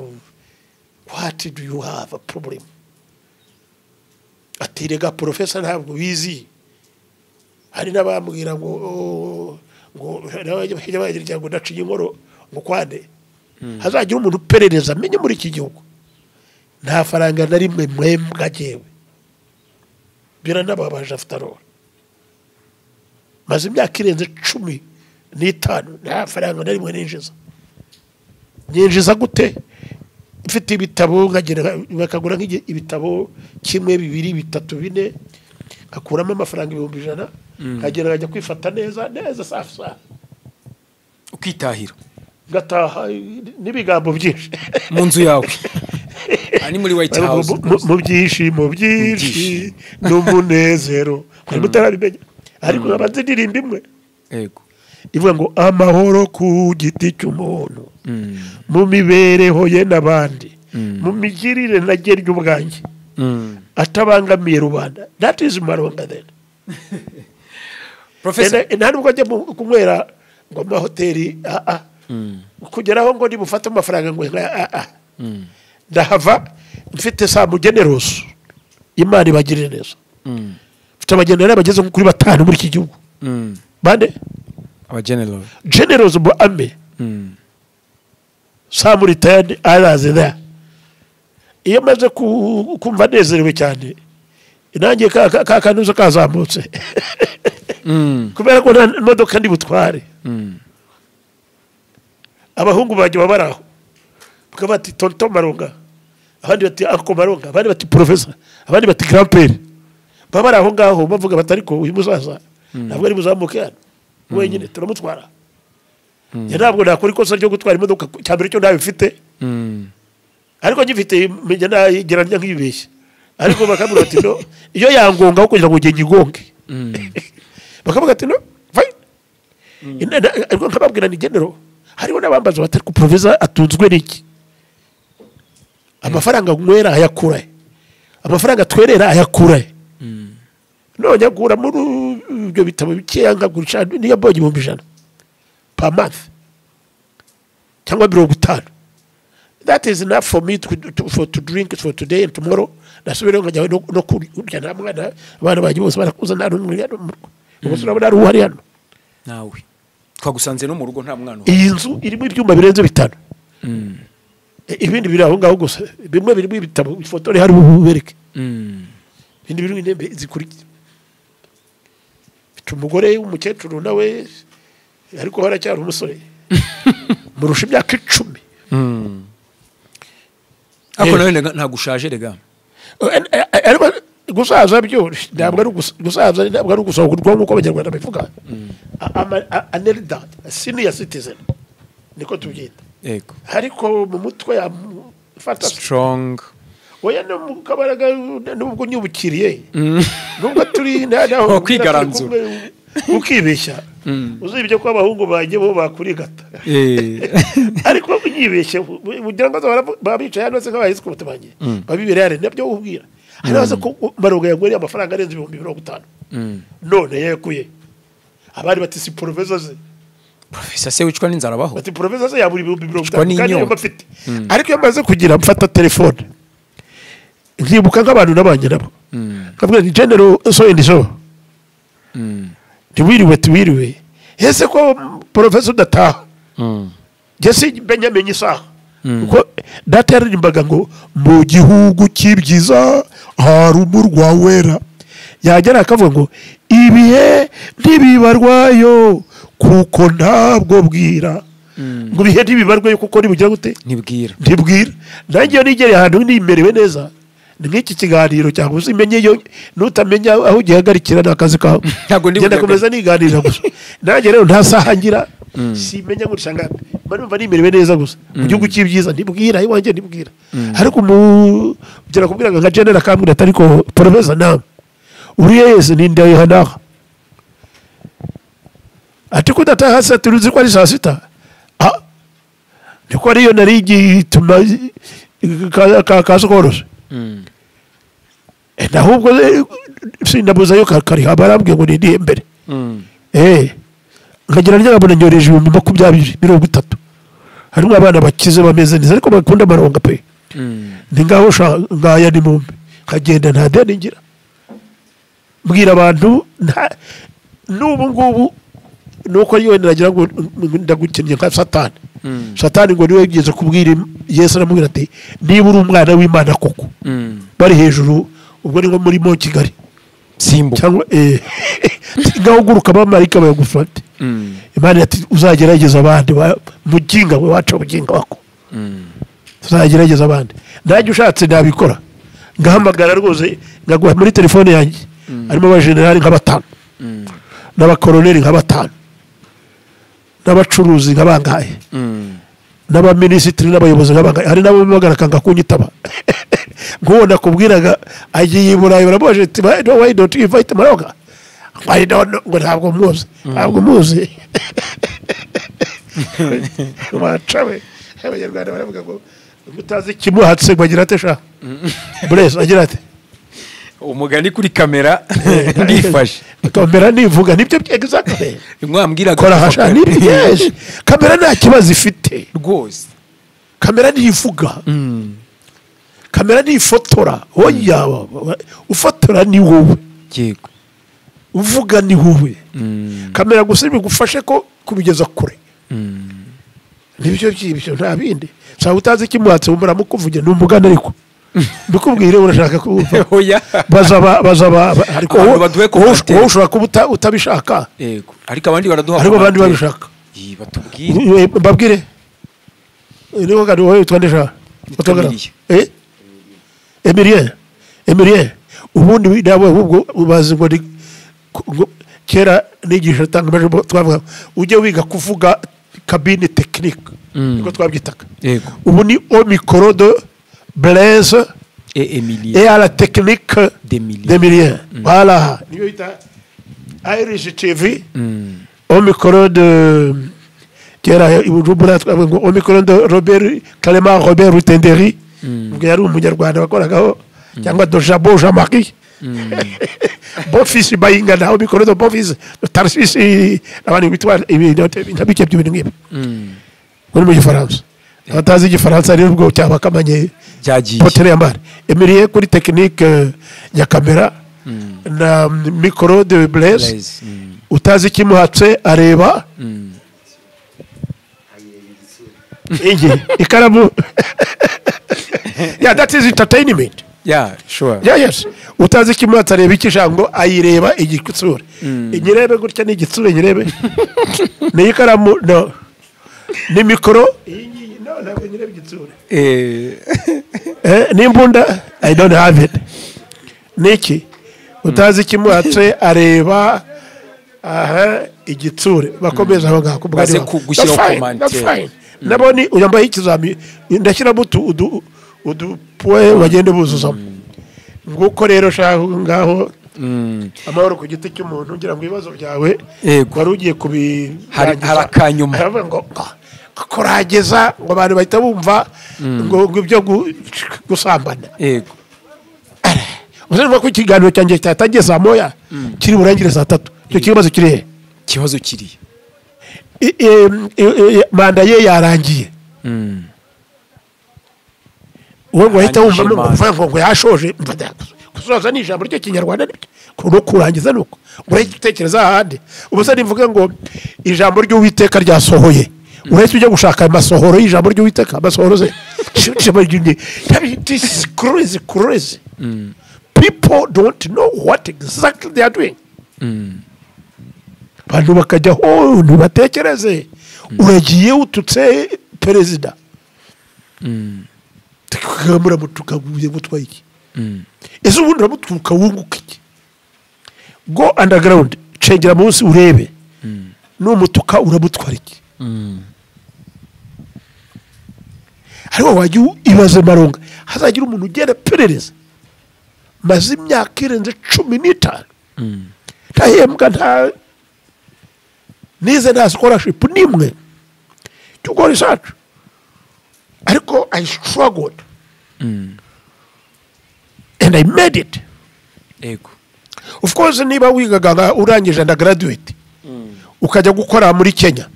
What do you have a problem? Ati rega professor ntabwo bizi. Hari n'abambwira ngo ngo n'abajya ngo ndaciye inkoro ngo kwande. Hazagira umuntu uperereza amenye muri iki gihugu. Nta faranga na rimwe mwembwa jewe. Biranababaje after all. Maze imyaka irenze 15 nta faranga na rimwe ninjiza. Ninjiza gute? Mfite ibitabo nkagera bakagura nk'ibitabo kimwe bibiri bitatu bine, akuramo amafaranga 100,000, nkagera nkajya kwifata neza neza safi safi. Ukitahira. Ngataha n'ibigambo byinshi mu nzu yawe. Ani muri White House mu byishimo byinshi n'umunezero. Kuri mutarabimenya ariko nabanze ndirimba imwe. Yego. Ivuga ngo amahoro ku giti cy'umuntu, mu mibereho ye n'abandi, mu migirire nagerye ubwanjye, atabangamiye rubanda. That is Malonga then. Professor, nta nubwo ajya kunywera ngo amahoteli kugeraho ngo nibufate amafaranga ngo ndahava mfite saa generous. Imana ibagirire neza. Mfite abagenera bageze kuri 5 muri iki gihugu. Bande aba general. Generals mu army. Some retired, others there. Iyo maze kumva nezerewe cyane, nanjye ka kanuzo kazamutse. Kubera ko nta modoka ndi butware, abahungu banjye baba bari aho, bakaba bati tonton Maronga, abandi bati uncle Maronga, abandi bati professor, abandi bati grand père. Baba bari aho ngaho bavuga bati ariko uyu musaza ntabwo ari buzamuke hano wenyine, turamutwara. Njye ntabwo nakora ikosa ryo gutwara imodoka. Cya mbere cyo ntayo mfite, ariko ngifite menya nayigira njya nkibeshya, ariko bakambwira bati no, iyo yangongaho kugira ngo njye nyigonge, bakavuga ati no, fine. Ariko nkababwira ni general, hariho n'abambaza bati ariko professor atunzwe n'iki? Amafaranga nywera ayakura he? Amafaranga twerera ayakura he? None agura muri ibyo bitabo bikeya nkagurisha, niyo mbonye 100,000 per month cyangwa 50, that is enough for me to drink for today and tomorrow. Nasubira nkajya no kurya. Nta mwana, abana banjye bose barakuza, nta n'umwe uri hano mu rugo. Ubwo se urabona hari uhari hano? Nawe twagusanze no mu rugo nta mwana uhari. Iyi nzu irimo ibyumba birenze bitanu. Ibindi biri aho ngaho gusa, bimwe birimo ibitabo, ifoto iri hari bubereke, ibindi birimo intebe zikurikira. Mfite umugore w'umukecuru nawe, ariko haracyari umusore, murusha imyaka 10. Ariko nawe ntabwo ushaje rega. Ariko gusaza byo ntabwo ari gusaza, ntabwo ari ugusohorwa nk'uko Abanyarwanda babivuga. An elder, senior citizen niko tubyita. Ariko mu mutwe yamfata strong. Oya, no mu kabaraga, nubwo nyubukiriye, nubwo turi naho. Oh, kwigaranzura. Ukibeshya, uzibye ko abahungu banjye bo bakurigata, ariko unyibeshye ugira ngo babicaye hano se nk'abayesikoti banjye babibereye hano, nabyo ubwira hari abaza ko Maronga yaguriye amafaranga arenze 50,000, none yekuye abari bati si professor se. Professor se wicwa n'inzara abaho? Bati professor se yabura ibihumbi mirongo Wicwa itanu kandi n'inyota. iyo mfite, ariko iyo maze kugira mfata telefone nkibuka nk'abantu nabanye nabo, nkabwira ni general so and so, ntiwiriwe, tiwiriwe, ese ko professor udataha? Njye si menya isaha, kuko data yaririmbaga ngo mu gihugu cy'ibyiza hari umurwa wera, yagera akavuga ngo ibihe ntibibarwayo kuko ntabwo bwira, ngo ibihe ntibibarwayo kuko nibugira gute? Ntibwira. Ntibwira. Nanjye iyo nigereye ahantu nimerewe neza, ni nk'iki kiganiro cyangwa uzi umenye iyo nutamenya aho ugihagarikira ni akazi kawe. Ntabwo ndi Ngenda bugihagarike. komeza niganirira gusa. Nanjye rero nta saha ngira, simenya ngo usanga mba numva nimerewe neza gusa. Mu gihugu cy'ibyiza ntibwira, iwanjye ntibwira, ariko mu ugera kubwira nka general akambwira ati ariko professor nawe uriye yese ni ndayihanaha, ati kudataha se turuzi ko ari saa sita? Ah, niko ariyo nari igituma kaza koroshe. Ahubwo sindabuzayo kariha, barambwiye ngo nindihe mbere. Nkagira ryabona nyoreje 20,000, 30,000, harimo abana bakize bameze neza ariko bakunda amaronga pe. Ni ngaho sha, ngaya ni mumbi, nkagenda nta deni ngira. Mbwira abantu n'ubu ngubu nuko yewe nagira ngo ndagukennye nka Satani. Satani ngo niwe yigeze kubwira Yesu, aramubwira ati niba uri umwana w'Imana koko, bari hejuru ubwo ni nko muri mo Kigali Simbuka. Cyangwa ngaho uguruka abamarayika bayagufate. Imana ati uzagerageza abandi muginga we, waca buginga wako, tuzagerageza abandi. Nanjye ushatse nabikora, ngahamagara rwose ngaguha muri telefone yanjye harimo abajenerali nka batanu, n'abakoroneri nka batanu, n'abacuruzi nka bangahe, n'abaminisitiri n'abayobozi nka bangahe. Hari n'abo bamagana akanga kunyitaba. Nk'uwo nakubwiraga agiye i Burayi, baramubaje ati why don't you invite Maroga? I don't know, ngo ntabwo muzi, ntabwo muzi. Wacawe Abanyarwanda baravuga ngo utazi ikimuhatse ngo agira ate sha Blaise, agira ate? Umugani kuri kamera ndifashe. Kamera nivuga nibyo exactly. Mwambwiraga. Kora hasha nibyo, yes, kamera nta kibazo ifite. Rwose. Kamera ntivuga, kamera ntifotora. Oya, ufotora ni wowe, uvuga ni wowe. Kamera gusa bigufashe ko kubigeza kure, nibyo by'ibyo, nta bindi. Nshaka utazi ikimuhatse muramukuvugira ni umugani ariko. Mbikubwire urashaka kumva? Bazaba ariko wowe ushobora kuba utabishaka. Yego, ariko abandi baraduha. Ariko abandi babishaka. Batubwire. Babwire. Niho kandi wowe twandesha. Emilien. Emilien. Ubundi nawe ahubwo ubazi ngo kera nigisha tanga twavuga ujye wiga kuvuga cabine technique niko twabyitaga. Ubu ni au micro de Blaise et Emilien et à la technique d'Emilien. Voilà. Niyo ita Irish TV. Au micro de kera ibujumbura twavuga ngo au micro de Robert Clément Robert Rutenderi. Ubwo yari umunyarwanda wakoragaho cyangwa de Jabo Jean-Marie. Bon fils Bayingana au micro de bon fils de Tarsis abandi bitwa ibintu bike by'ibintu nk'ibi. Muri mu Gifaransa. Abatazi Igifaransa rero ubwo cyabakamanye byagiye. Potere yambare. Emilie kuri technique ya kamera na micro de Blaise. Utazi kimuhatse areba. Ingi ikaramu. Yeah, that is entertainment. Yeah, sure. Yeah, yes. Utazi kimuhatse areba ikishango ayireba igitsure. Inyirebe gutya ni igitsure nyirebe. Ni ikaramu no. Ni micro no ntabwo nyirebe igitsure. Nimbunda I don't have it. Niki utazi kimuhatse areba aha igitsure bakomeza aho ngaho baze kugushyira commentaire. Naboni uyambaye ikizami ndashyira mutu udu poe bagende buzuzamo. Nguko rero shaho ngaho amahoro ku giti cy'umuntu ngira ngo ibibazo byawe wari ugiye kubi hari akanyuma ngo kurageza ngo abantu bahita bumva ngo ibyo gusambana. Yego. Uzumva ko ikiganiro cyanjye cyatangiye saa 1 kiri burangire saa 3. Icyo kibazo kiri he? Kibazo kiri manda ye yarangiye. Uwo ngo ahita wumva ngo yashoje kusoza ni ijambo ry'ikinyarwanda no kurangiza nuko urahita utekereza ahandi. Ubusa nivuga ngo ijambo ry'Uwiteka ryasohoye, urahita ujya gushaka amasohoro y'ijambo ry'Uwiteka amasohoro ze. This is crazy, crazy. People don't know what exactly they are doing. Abantu bakajyaho ntibatekereze. Uragiye ututse perezida muramutuka gutwaye iki? Ese ubundi uramutuka wunguka iki? Go underground, cengera munsi urebe. Numutuka uramutwara iki? Ariko wajya ibaze Maronga hazagira umuntu ugenda perereza maze imyaka irenze 15 ntahembwa nta nize nta scholarship nimwe to go research. Ariko I struggled and I made it. Ego. Of course niba wigaga urangije undergraduate ukajya gukora muri Kenya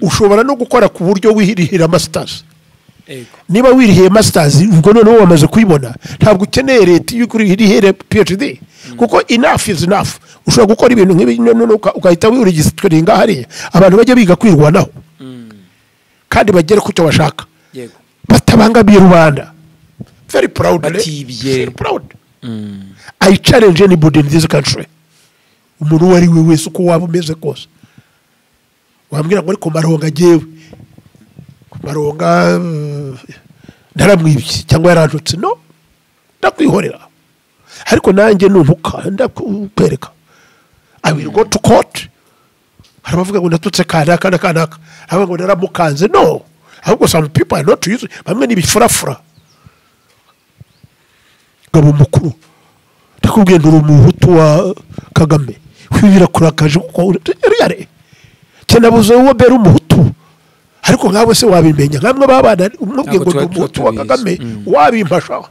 ushobora no gukora ku buryo wihirihira masters. Ego. Niba wirihiye masters ubwo noneho wamaze kuyibona ntabwo ukeneye leta y'ukurihere PhD kuko enough is enough. Ushobora gukora ibintu nk'ibi none ukahita wiregisteringa hariya abantu bajya biga kwirwanaho kandi bagere ku cyo bashaka. Yego. Batabangamiye rubanda. Very proud. Batibye. Very proud. I challenge anybody in this country. Umuntu uwo ari we wese uko waba umeze kose wambwira ngo ariko Maronga jewe Maronga naramwibye cyangwa yarantutse, no ndakwihorera. Ariko nanjye nuntuka ndakwereka. I will go to court. Hari abavuga ngo natutse kanaka na kanaka, abavuga ngo naramukanze, no. Ahubwo some people are not used, bamwe ni bifurafura. Gabo mukuru ndakubwiye nduri umuhutu wa Kagame kwibira kurakaje kuko yare cyenabuze uwo bera umuhutu. Ariko nkawe se wabimenya nkamwe babana umubwiye ngo umuhutu wa Kagame wabimpasha.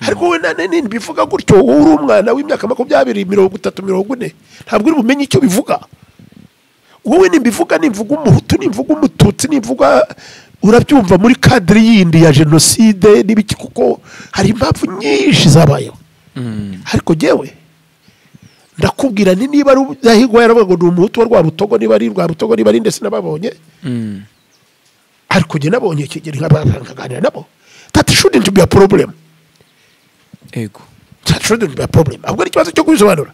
Ariko we nane bivuga gutyo uri umwana w'imyaka 20 30 40 ntabwo uri bumenye icyo bivuga. Wowe nimbivuga nimvuga umuhutu nimvuga umututsi nimvuga urabyumva muri cadre yindi ya genocide n'ibiki kuko hari impamvu nyinshi zabayeho. Ariko jewe ndakubwira ni niba Rudahigwa yaravuga ngo ni umuhutu wa Rwabutogo niba ari Rwabutogo niba ari ndetse nababonye. Ariko je nabonye Kigeli nkaganira nabo. That shouldn't be a problem. Ego. That shouldn't be a problem. Ahubwo ni ikibazo cyo kubisobanura.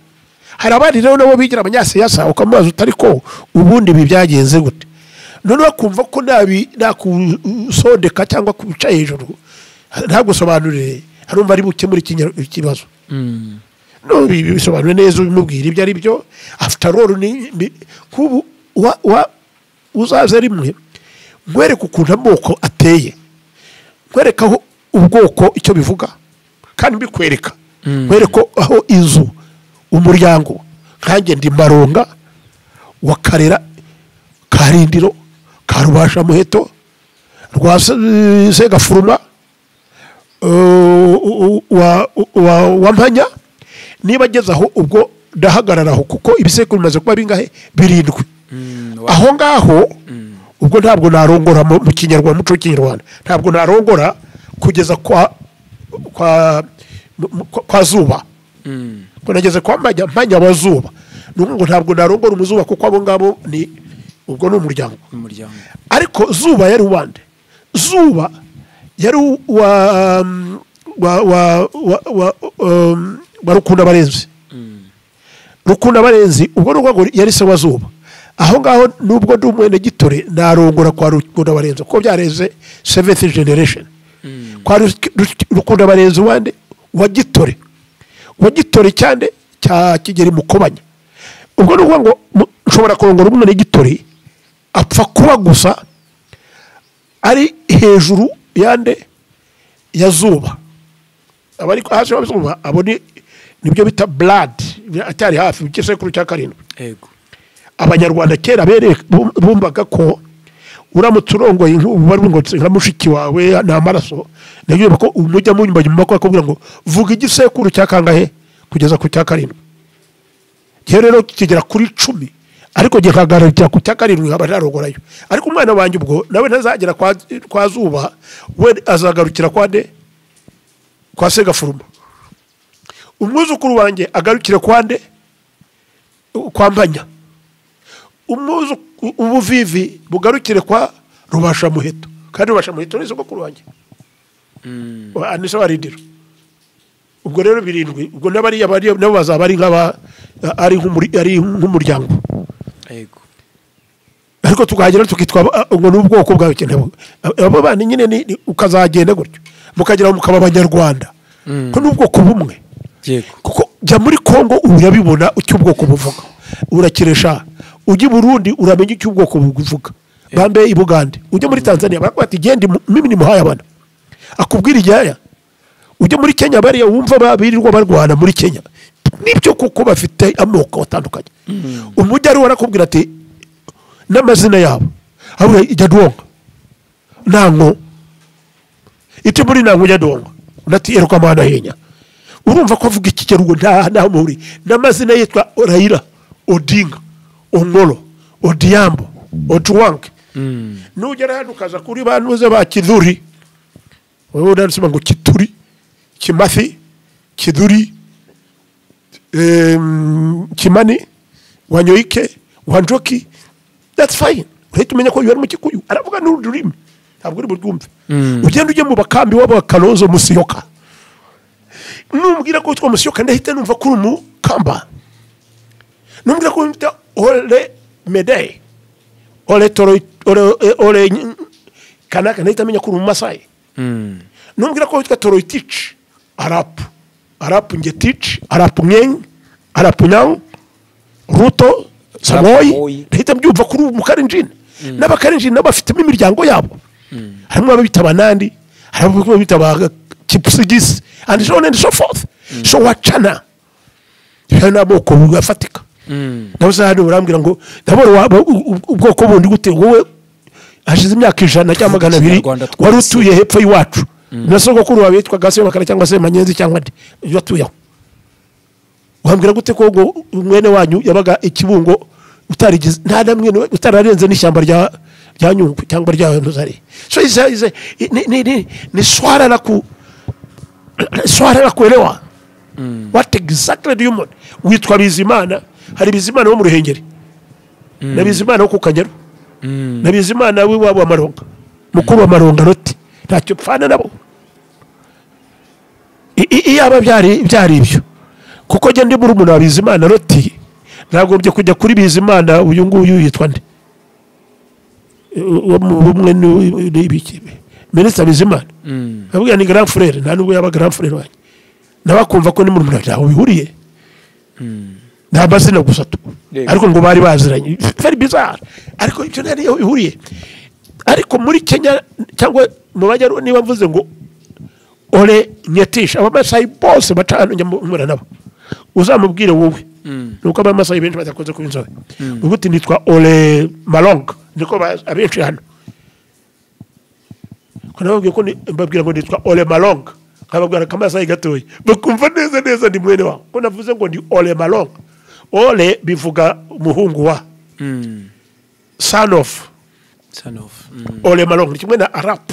Hari abandi rero nabo bigira abanyasiyasa, ukamubaza utari ko ubundi ibi byagenze gute, noneho akumva ko nakusodeka cyangwa kubica hejuru ntagusobanurire, arumva ari bukemure ikibazo. No bisobanure neza, ubimubwira ibyo ari byo. After all ni kubu uzaze rimwe nkwereke ukuntu amoko ateye, nkwereke aho ubwoko icyo bivuga, kandi mbikwereka nkwereke aho inzu umuryango. Nkanjye ndi Maronga wa Karera Karindiro ka Rubasha Muheto rwa Segafuruma wa Mpanya. Niba ageze aho ubwo ndahagarara aho, kuko ibisekuru bimaze kuba bingahe? 7. Aho ngaho ubwo ntabwo narongora mu Kinyarwanda, muco w'ikinyarwanda ntabwo narongora kugeza kwa Zuba. Ko nageze kwa Mpanya wa Zuba, ngo ntabwo narongora umuzuba, kuko abo ngabo ni ubwo ni umuryango. Ariko Zuba yari uwande? Zuba yari wa Rukunda Barenzi. Rukunda Barenzi ubwo n'ubwo yari se wa Zuba. Aho ngaho nubwo ndi umwene gitore narongora kwa Rukunda Barenzi, kuko byareze 7th generation. Kwa Rukunda Barenzi wande wa Gitore, wa Gitore cyane cya Kigeri Mukobanya. Ubwo n'ubwo ngo nshobora kurongora umwene gitore apfa kuba gusa ari hejuru yande ya Zuba. Abari hasi wa Zuba abo ni nibyo bita blood, atari hafi igisekuru cya 7. Ego. Abanyarwanda kera bumvaga ko uramutse urongoye bari ngo nka mushiki wawe nta maraso, nayo ko umujya mu nyumba nyuma ko akubwira ngo vuga igisekuru cya kangahe kugeza ku cya 7. Gihe rero kigera kuri 10, ariko gihe kagarukira ku cya 7 nkaba ntarongorayo. Ariko umwana wanjye ubwo nawe ntazagera kwa Zuba, we azagarukira kwa nde? Kwa Segafuruma. Umwuzukuru wanjye agarukire kwa nde? Kwa Mpanya. Ubuvivi bugarukire kwa Rubasha Muheto, kandi Rubasha Muheto ni sogokuru wanjye, ni se wa Rindiro. Ubwo rero 7, ubwo n'abariya nabo bazaba ari nk'aba ari nk'umuryango. Yego. Ariko tukagera tukitwa ngo n'ubwoko bwawe cyane. Abo bana nyine ni ukazagenda gutyo mukagera mukaba abanyarwanda, ko n'ubwoko bumwe. Yego. Kuko jya muri Kongo urabibona icyo ubwoko buvuga, urakiresha. Ujya i Burundi uramenya icyo ubwoko buvuga, bambe i Bugande. Ujya muri Tanzania barakuba ati genda mimi ni muhaye abana, akubwira ijyaya. Ujya muri Kenya bariya wumva babirirwa barwana muri Kenya, nibyo kuko bafite amoko atandukanye. Umujyi ari warakubwira ati n'amazina yabo ahubwo ijya donga nango iti muri nango ijya donga unati eruka mana henya. Urumva ko avuga ikigerugo nta muri n'amazina yitwa Raila Odinga, Ongolo, Odiambo, Ojuang. Nugera hano ukaza kuri banuze ba Kidhuri, wewe unasema ngo Kituri, Kimathi, Kidhuri, Kimani, Wanyoike, Wanjoki, that's fine. Urahita umenya ko yari mu Kikuyu, aravuga n'ururimi ntabwo uri burwumve. Ugenda ujye mu bakambi w'aba Kalonzo Musyoka, numbwira ko witwa Musyoka ndahita numva ko uri umukamba. Numbwira ko witwa Ole Medei, Ole Toro, Ole Kanaka, ndahita menya ko uri Umusai. Numbwira ko witwa Toroitich, Arap Ngetich, Arap Ngeng, Arap Nyang, Ruto, Samoei, ndahita mbyumva ko uri Umukarenjin. N'abakarenjin nabo bafitemo imiryango yabo. Harimo ababita Abanandi, harimo ababita ba Kipsigis, and so on and so forth. So wachana n'amoko afatika. Nawe se hano urambwira ngo ndabona ubwoko bundi gute, wowe hashize imyaka 100 cyangwa 200 wari utuye hepfo y'iwacu, na sogokuru wawe yitwaga Semakara cyangwa se Manyenzi cyangwa nde yatuye aho. Wambwira gute ko ngo mwene wanyu yabaga ikibungo utarigeze nta namwe utararenze n'ishyamba rya Nyungwe cyangwa rya Ntuzari. So ni swala la ku swala la kuelewa. What exactly do you want? Witwa Bizimana, hari Bizimana wo mu Ruhengeri, na Bizimana wo ku Kanyaru, na Bizimana w'iwabo wa Maronga, mukuru wa Maronga Loti, ntacyo pfana nabo. Iyaba byari ibyo, kuko njye ndi murumuna wa Bizimana Loti, nagombye kujya kuri Bizimana uyu nguyu yitwa nde, uwo mu bumwe n'ibiki, Minisitiri Bizimana, nkabwira ni grand frère, nta nubwo yaba grand frère wanjye, nawe akumva ko ni murumuna, ntaho bihuriye, nta mazina gusa tu, ariko ngo bari baziranye, very bizarre, ariko ibyo ntaho bihuriye. Ariko muri Kenya cyangwa mu bajyaru, niba mvuze ngo Ole Nyetisha, Abamasayi bose baca hano njya mpura nabo, uzamubwire wowe, nuko Abamasayi benshi badakunze kuba inzobe, ubu uti nitwa Ole Malong, niko abenshi hano, ko nababwiye ko mbabwira ngo nitwa Ole Malong, nkababwira akamasayi gatoya, bakumva neza neza ndi mwene wabo, ko navuze ngo ndi Ole Malong. Ole bivuga umuhungu wa, son of, Ole Malong ni kimwe na Arap.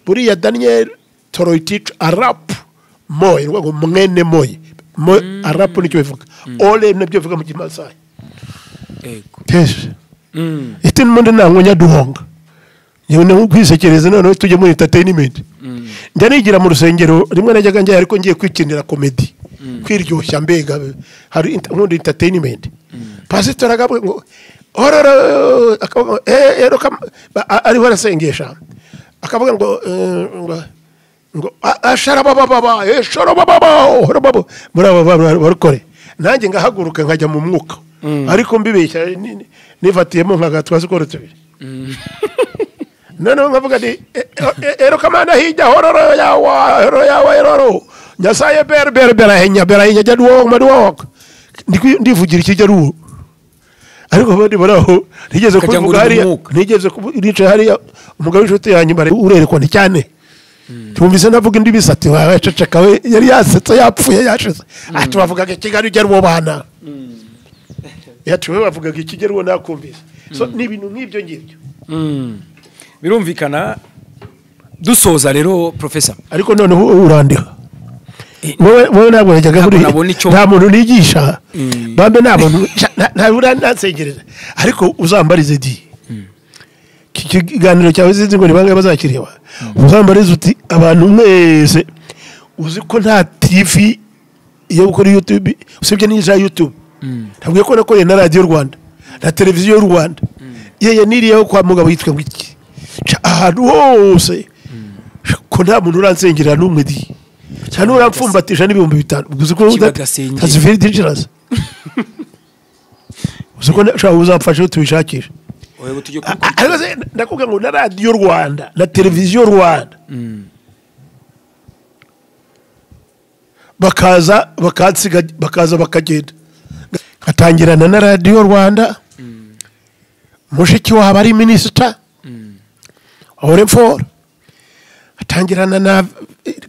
Buriya Daniel Toroitich Arap Moi, ngo mwene Moi, Arap nicyo bivuga, Ole nabyo bivuga mu Kimasai. Yego. Iti n'undi ntango nyaduhonga, yewe no kwisekereza noneho tujye muri entertainment. Njya nigira mu rusengero rimwe najyaga njya, ariko ngiye kwikinira comedy, kwiryoshya mbega hari nkunda entertainment. Pastor agabwe ngo ororo, akavuga ariho arasengesha, akavuga ngo ngo asharabababa eshorobababa horobabo, muri aba barukore, nanjye ngahaguruka nkajya mu mwuka, ariko mbibeshya nifatiyemo nkagatwa sikoro tubiri. Noneho nkavuga nti erokamana hijya hororo yawa hororo yawa eroro nyasaye ber ber berahenya berahenya jaduwo maduwo, ndivugira ikijaruwo. Ariko abandi baraho nigeze kuvuga hariya, nigeze nicaye hariya umugabo w'inshuti yanjye urerekwa ni cyane, tumvise navuga indi bisati waceceka we, yari yasetse yapfuye yashize, ati bavugaga Kigali ujya ruwo bana, yatuwe bavugaga Kigali uwo nakumvise. So ni ibintu nk'ibyo ngibyo birumvikana. Dusoza rero professor, ariko noneho urandiha wowe ntabwo najyaga nta muntu nigisha bambe, nta muntu ntansengereza, ariko uzambarize di ikiganiro cyawe sinzi ngo ni bangahe bazakireba, uzambarize uti abantu mwese uzi ko nta TV yo gukora YouTube usibye n'iza YouTube, ntabwo ko nakoreye na Radio Rwanda na televiziyo y'u Rwanda, yeye niriyeho kwa mugabo yitwa ngo iki, ahantu hose ko nta muntu uransengerera n'umwe di, cyane uramfumbatisha n'ibihumbi 5, uzi ko that's very dangerous, uzi ko nshaka uzamfasha tubishakisha. Ariko ndakubwira ngo na Radio Rwanda na televiziyo Rwanda bakaza bakansiga, bakaza bakagenda, katangirana na Radio Rwanda, mushiki wabo ari minister Orenfor, atangirana na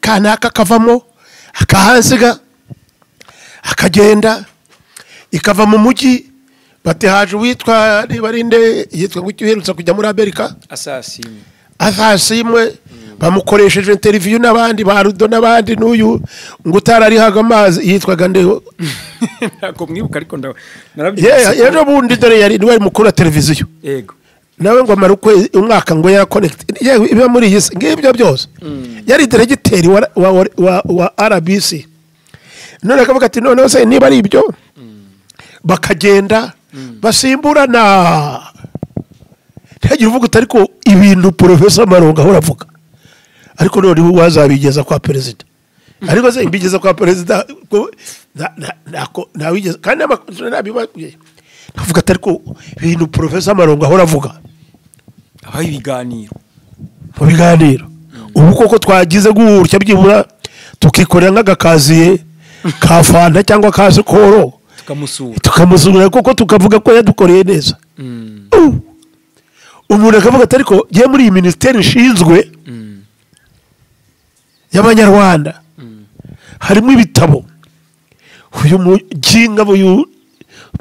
kanaka kavamo akahansiga akagenda, ikava mu mujyi bati haje witwa nibarinde yitwa ngo uherutse kujya muri Amerika Asasimwe, bamukoresheje interview n'abandi ba Rudo n'abandi, n'uyu ngo utararihaga amazi yitwaga nde, ntabwo mwibuka ariko narabyibutse, ejo bundi dore yari niwe mukuru wa televiziyo, yego nawe ngo amara umwaka ngo ya connect iba muri iyi ngibyo byose, yari diregiteri wa RBC, none akavuga ati noneho se niba ari ibyo, bakagenda basimburana, ntagira uvuga uti ariko ibintu Professor Malonga ahora avuga, ariko noneho wazabigeza kwa perezida, ariko se imbigeza kwa perezida ntawigeze, kandi nabibabwiye avuga ati ariko ibintu Professor Malonga ahora avuga abaye ibiganiro mu biganiro, ubu koko twagize gutya byibura tukikorera nk'agakaziye ka fanta cyangwa ka sikoro, tukamusura koko tukavuga ko yadukoreye neza. Umuntu akavuga ati ariko ngiye muri iyi minisiteri ishinzwe y'Abanyarwanda harimo ibitabo, uyu muginga uyu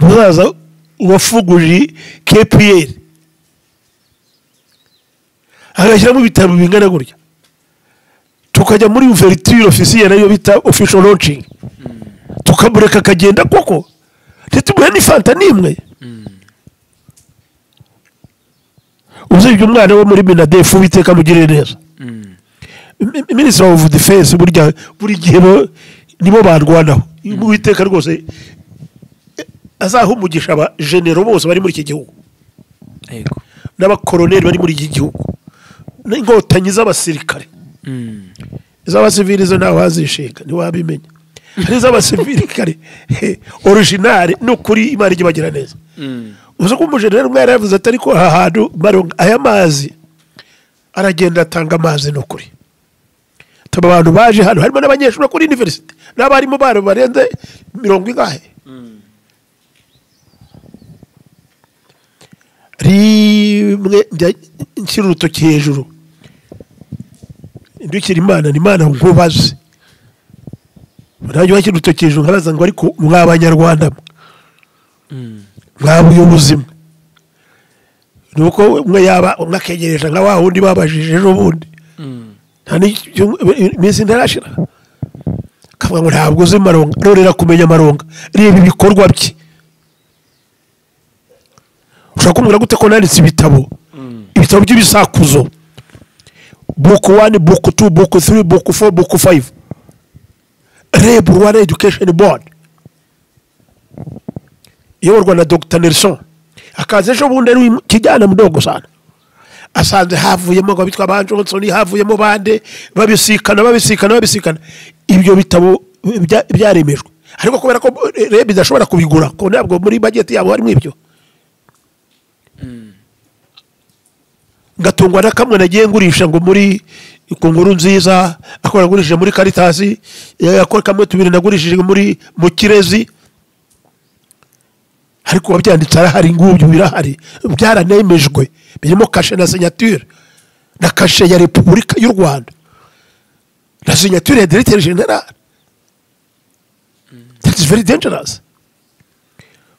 muzaza wafuguje KPR agashyiramo ibitabo bingana gutya, tukajya muri ouverture officielle nayo bita official launching, tukamureka akagenda koko, ntitumuhe n'ifanta n'imwe. Uzibye umwana wo muri Minadefu Uwiteka amugirire neza, Minister of Defense burya buri gihe nibo barwanaho. Uwiteka rwose azaha umugisha aba genero bose bari muri iki gihugu. Yego. N'abakoroneri bari muri iki gihugu. N'inkotanyi z'abasirikare. Iz'abasivili zo ntawe wazishinga, ntiwabimenya. Hari iz'abasirikare originale n'ukuri Imana ijya ibagira neza. Uzi ko umujenerali umwe yaravuze ati ariko aha hantu aya mazi aragenda atanga amazi n'ukuri. Taba abantu baje hano harimo n'abanyeshuri kuri university n'abarimu baro barenze 40 ingahe. Rimwe nshyira urutoki hejuru ndukira Imana ni Imana nkubaze. Nanjye washyira urutoki hejuru nkabaza ngo ariko mwa Banyarwanda mwa buyobozi mwe, nuko umwe yaba umwe akegereje nka wa wundi babajije ejo bundi nta iminsi ntarashira akavuga ngo ntabwo uzi Maronga, rorera kumenya Maronga, reba ibikorwa bye. Ushobora kumbwira gute ko nanditse ibitabo, ibitabo by'ibisakuzo, book 1, book 2, book 3, book 4, book 5, REB, Rwanda Education Board iyoborwa na Dr. Nelson, akaza ejo bundi ari kijyana mudogo sana, asanze havuyemo ngo bitwa ba Johnson, havuyemo bande, babisikana babisikana babisikana, ibyo bitabo byaremejwe. Ariko kubera ko REB idashobora kubigura, ko ntabwo muri budget yabo harimo ibyo, ngatungwa na kamwe nagiye ngurisha ngo muri ku nkuru nziza, akora ngurishije muri Caritas, akora kamwe tubiri nagurishije muri mu Kirezi, ariko wabyanditse arahari, ngubyo birahari, byaranemejwe, birimo kashe na signature, na kashe ya Repubulika y'u Rwanda, na signature ya Directeur General. That is very dangerous.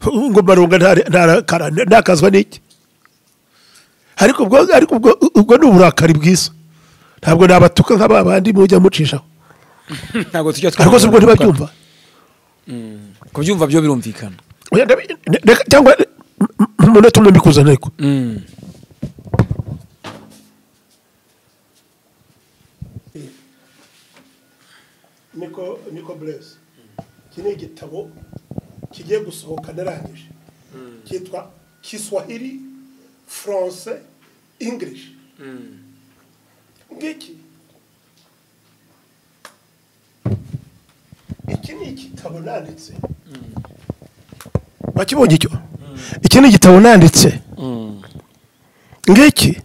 Ngo Maronga ntakazwa n'iki? Ariko ubwo ni uburakari bwiza, ntabwo nabatuka nk'aba bandi mujya mucishaho. Ntabwo tujya twumva. Ariko se ubwo ntibabyumva? Kubyumva byo birumvikana. Cyangwa umunota umwe mbikuzana ariko. Niko Blaise, iki ni igitabo kigiye gusohoka narangije, cyitwa Kiswahili, Français, English. Ngiki iki ni igitabo nanditse. Bakibonye icyo? Iki ni igitabo nanditse. Ngiki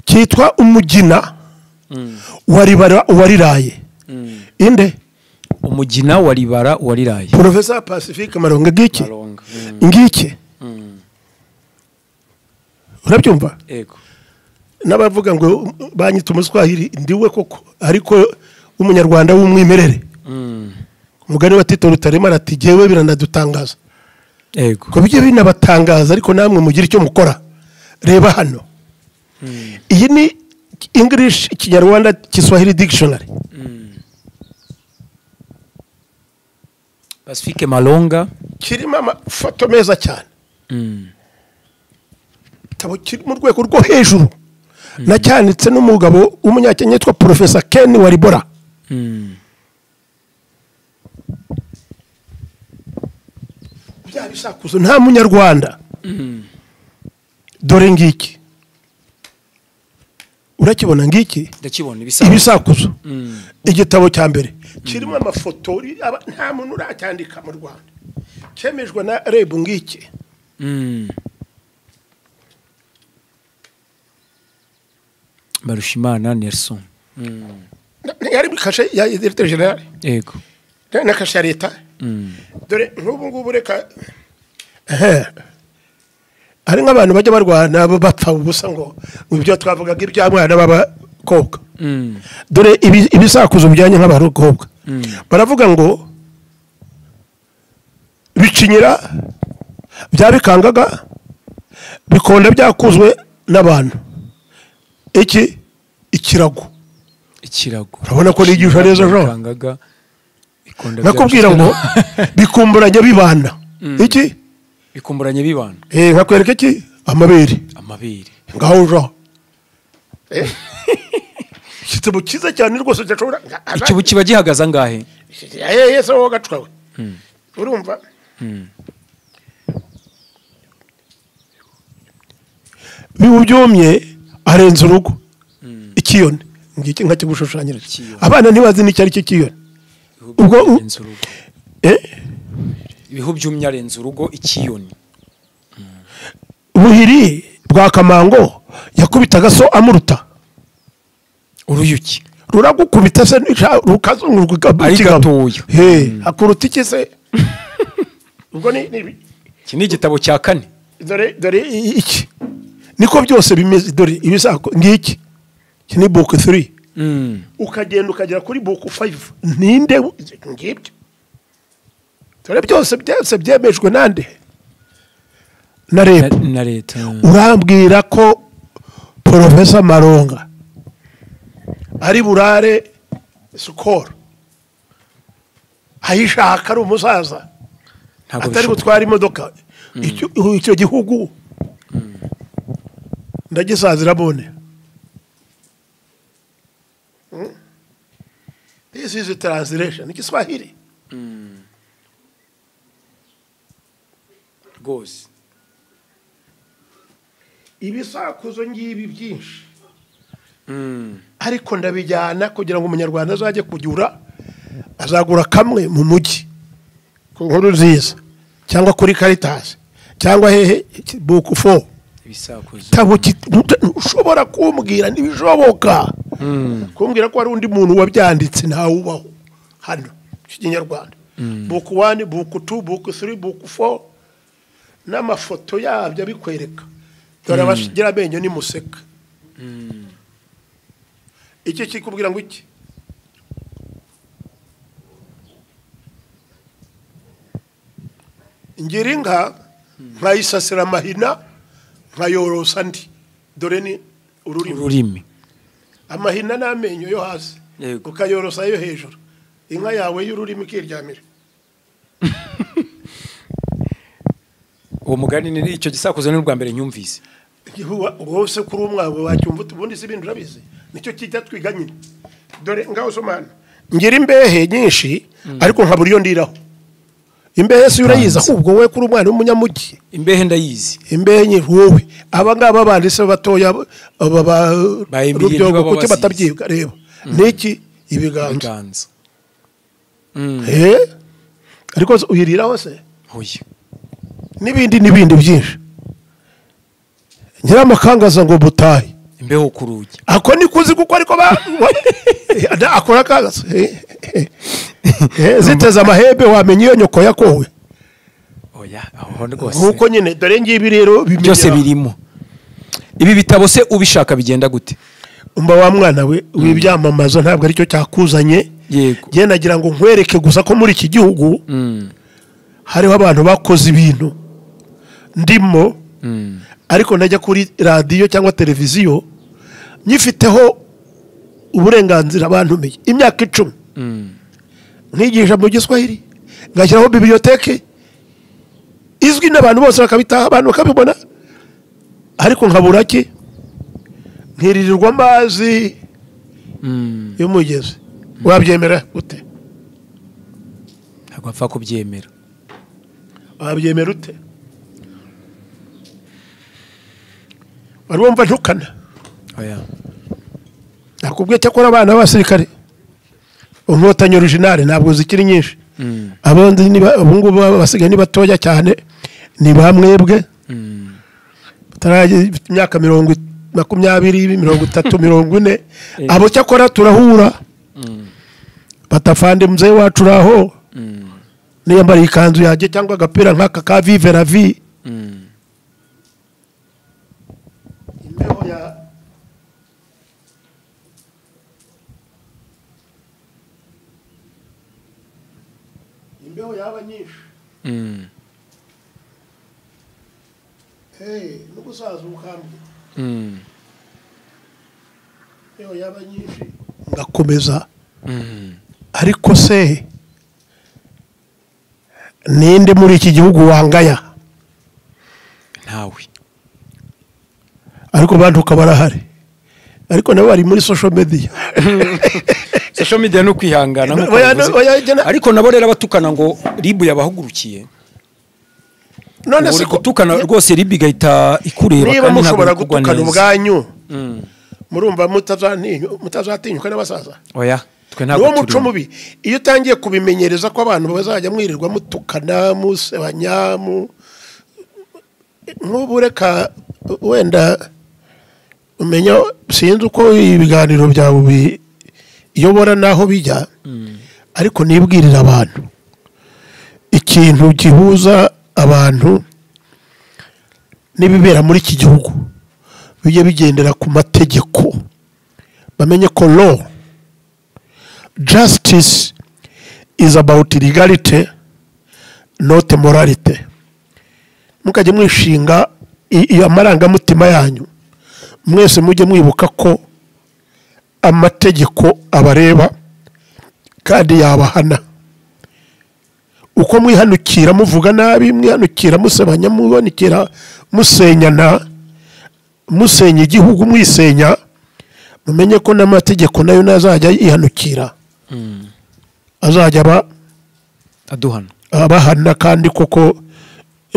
cyitwa Umugina waribara wariraye. Inde? Umugina waribara wariraye. Professor Pacifique Maronga. Ngiki. Ngiki. Urabyumva? Yego. N'abavuga ngo banyita umuswahili ndiwe koko, ariko umunyarwanda w'umwimerere. Umugani wa Tito Rutaremara ati jewe biranadutangaza. Yego. Ko bijye binabatangaza ariko namwe mugira icyo mukora. Reba hano. Iyi ni English Kinyarwanda Kiswahili Dictionary. Pacifique Malonga kirimo amafoto meza cyane. Igitabo kiri mu rwego rwo hejuru. Nacyanditse n'umugabo w'umunyakenya yitwa Professor Ken Waribora. Bya bisakuzo nta munyarwanda. Dore ngiki. Urakibona ngiki? Ndakibona ibisakuzo. Igitabo cya mbere kirimo amafoto nta muntu uracyandika mu Rwanda. Cyemejwe na REB ngiki. Barushimana Nelson. Yari kashe ya Directeur General. Yego. Na kashe ya leta. Dore nk'ubu ngubu reka hari nk'abantu bajya barwana bapfa ubusa ngo ibyo twavugaga iby'abana b'abakobwa. Dore ibisakuzo bijyanye nk'abakobwa. Baravuga ngo bicinyira bya bikangaga bikonda byakuzwe n'abantu. Iki ikirago. Ikirago. Urabona ko nigisha neza jo. Bikangaga bikonda. Nakubwira ngo bikumburanye bibana. Iki bikumburanye bibana. Nkakwereka iki? Amabere. Amabere. Ngaho jo. Igitabo cyiza cyane rwose cyashobora. Icyo kiba gihagaze angahe? Yewe wowe gacwawe. Urumva? Bibu byumye arenze urugo. Ikiyoni ngiki nkakigushushanyiriza. Abana ntibazi n'icyo ari cyo kiyoni. Ubwo ibihu byumye arenze urugo ikiyoni. Buhiri bwa Kamango yakubitaga so amuruta. Uruyuki ruragukubita se rukazunguruka ikigabo. Akuruta iki se? Ubwo ni iki ni igitabo cya kane. Dore iki niko byose bimeze. Dore ibisako ngiki, iki ni book 3. Ukagenda ukagera kuri book 5. Ninde ngibyo? Dore byose byose byemejwe nande? Na leta. Na leta. Urambwira ko Professor Maronga ari burare sukoro ayishaka ari umusaza atari gutwara imodoka. Icyo gihugu ndagisazira bone. This is a translation Kiswahili. Rwose ibisakuzo ngibi byinshi. Ariko ndabijyana kugira ngo umunyarwanda azajye kugura, azagura kamwe mu mujyi ku nkuru nziza cyangwa kuri Caritas cyangwa hehe book 4. Ibisakuzo ushobora kumbwira ntibishoboka. Kumbwira ko ari undi muntu wabyanditse ntawubaho hano Kinyarwanda. Book 1, book 2, book 3, book 4 n'amafoto yabyo bikwereka. Dore abashigira amenyo ni museka. Iki kikubwira ngo iki? Ngira inka nkayisasira amahina nkayorosa ndi. Dore ni ururimi. Amahina n'amenyo yo hasi ukayorosa yo hejuru. Inka yawe y'ururimi ikiryamira. Uwo mugani ni icyo gisakuzo ni ubwa mbere nyumvise. Wose kuri umwabo wacyumva ubundi si ibintu urabizi. Nicyo kijya twiga nyine. Dore ngaho somana. Ngira imbehe nyinshi ariko nkabura iyo ndiraho. Imbehe si urayizi ahubwo wowe kuri umwana w'umunyamugi. Imbehe ndayizi. Imbehe nyinshi wowe. Aba ngaba bandi se batoya aba rubyogo kuki batabyiga reba. Niki ibiganza. Ariko uyiriraho se? Oya. Nibindi nibindi byinshi. Nyiramakangaza ngo butayi. Imbeho kurugi. Ako ni kuzi kuko ariko ba akora kagaza. Ziteza amahembe wamenye iyo nyoko yakowe. Oya, aho rwose. Nkuko nyine dore ngibi rero byose birimo. Ibi bitabo se ubishaka bigenda gute? Umba wa mwana we wibyamamaza ntabwo aricyo cyakuzanye. Yego. Ngiye nagira ngo nkwereke gusa ko muri iki gihugu hariho abantu bakoze ibintu ndimo. Ariko najya kuri radio cyangwa televiziyo nyifiteho uburenganzira bantumiye imyaka 10. Nkigisha mu Giswahili ngashyiraho bibliothèque izwi n'abantu bose bakabitaha abantu bakabibona, ariko nkabura ki nkiririrwa amazi y'umugezi. Wabyemera ute? Ntabwo apfa kubyemera. Wabyemera ute? Wari wumva ntukana? Oya. Nakubwiye cyakora abana b'abasirikare inkotanyi originale ntabwo zikiri nyinshi. Abandi niba ubungubu basigaye ni batoya cyane ni bamwebwe. Bataraje imyaka 20, 30, 40. Abo cyakora turahura. Batafande mzee wacu raho. Niyambara ikanzu yaje cyangwa agapira nk'aka ka Vive la Vie. Imbeho ya imbeho yaba nyinshi. Nugusaza ukambwe. Imbeho yaba nyinshi ngakomeza. Ariko se ninde muri iki gihugu wangaya? Ntawe. Ariko bantu kabarahari. Ariko nabo bari muri social media. Social media no kwihangana nkuko ariko nabo rero abatukana ngo RIB yabahugurukiye. None se gutukana rwose RIB igahita ikureba kandi ntabwo mushobora gutukana ubwanyu. Murumva mutazatinyuka n'abasaza. Oya, twe ntabwo turi. Muco mubi iyo utangiye kubimenyereza ko abantu bazajya mwirirwa mutukana musebanya nk'ubureka wenda umenya sinzi uko ibiganiro byawe biyobora naho bijya, ariko nibwirira abantu ikintu gihuza abantu n'ibibera muri iki gihugu bijye bigendera ku mategeko, bamenye ko law justice is about legality not morality. Mukajye mwishinga iyo amarangamutima yanyu, mwese mujye mwibuka ko amategeko abareba kandi yabahana. Uko mwihanukira muvuga nabi, mwihanukira musebanya, mubonikira musenyana, musenya igihugu, mwisenya, mumenye ko n'amategeko nayo nazajya yihanukira, azajya aduhana, abahana. Kandi koko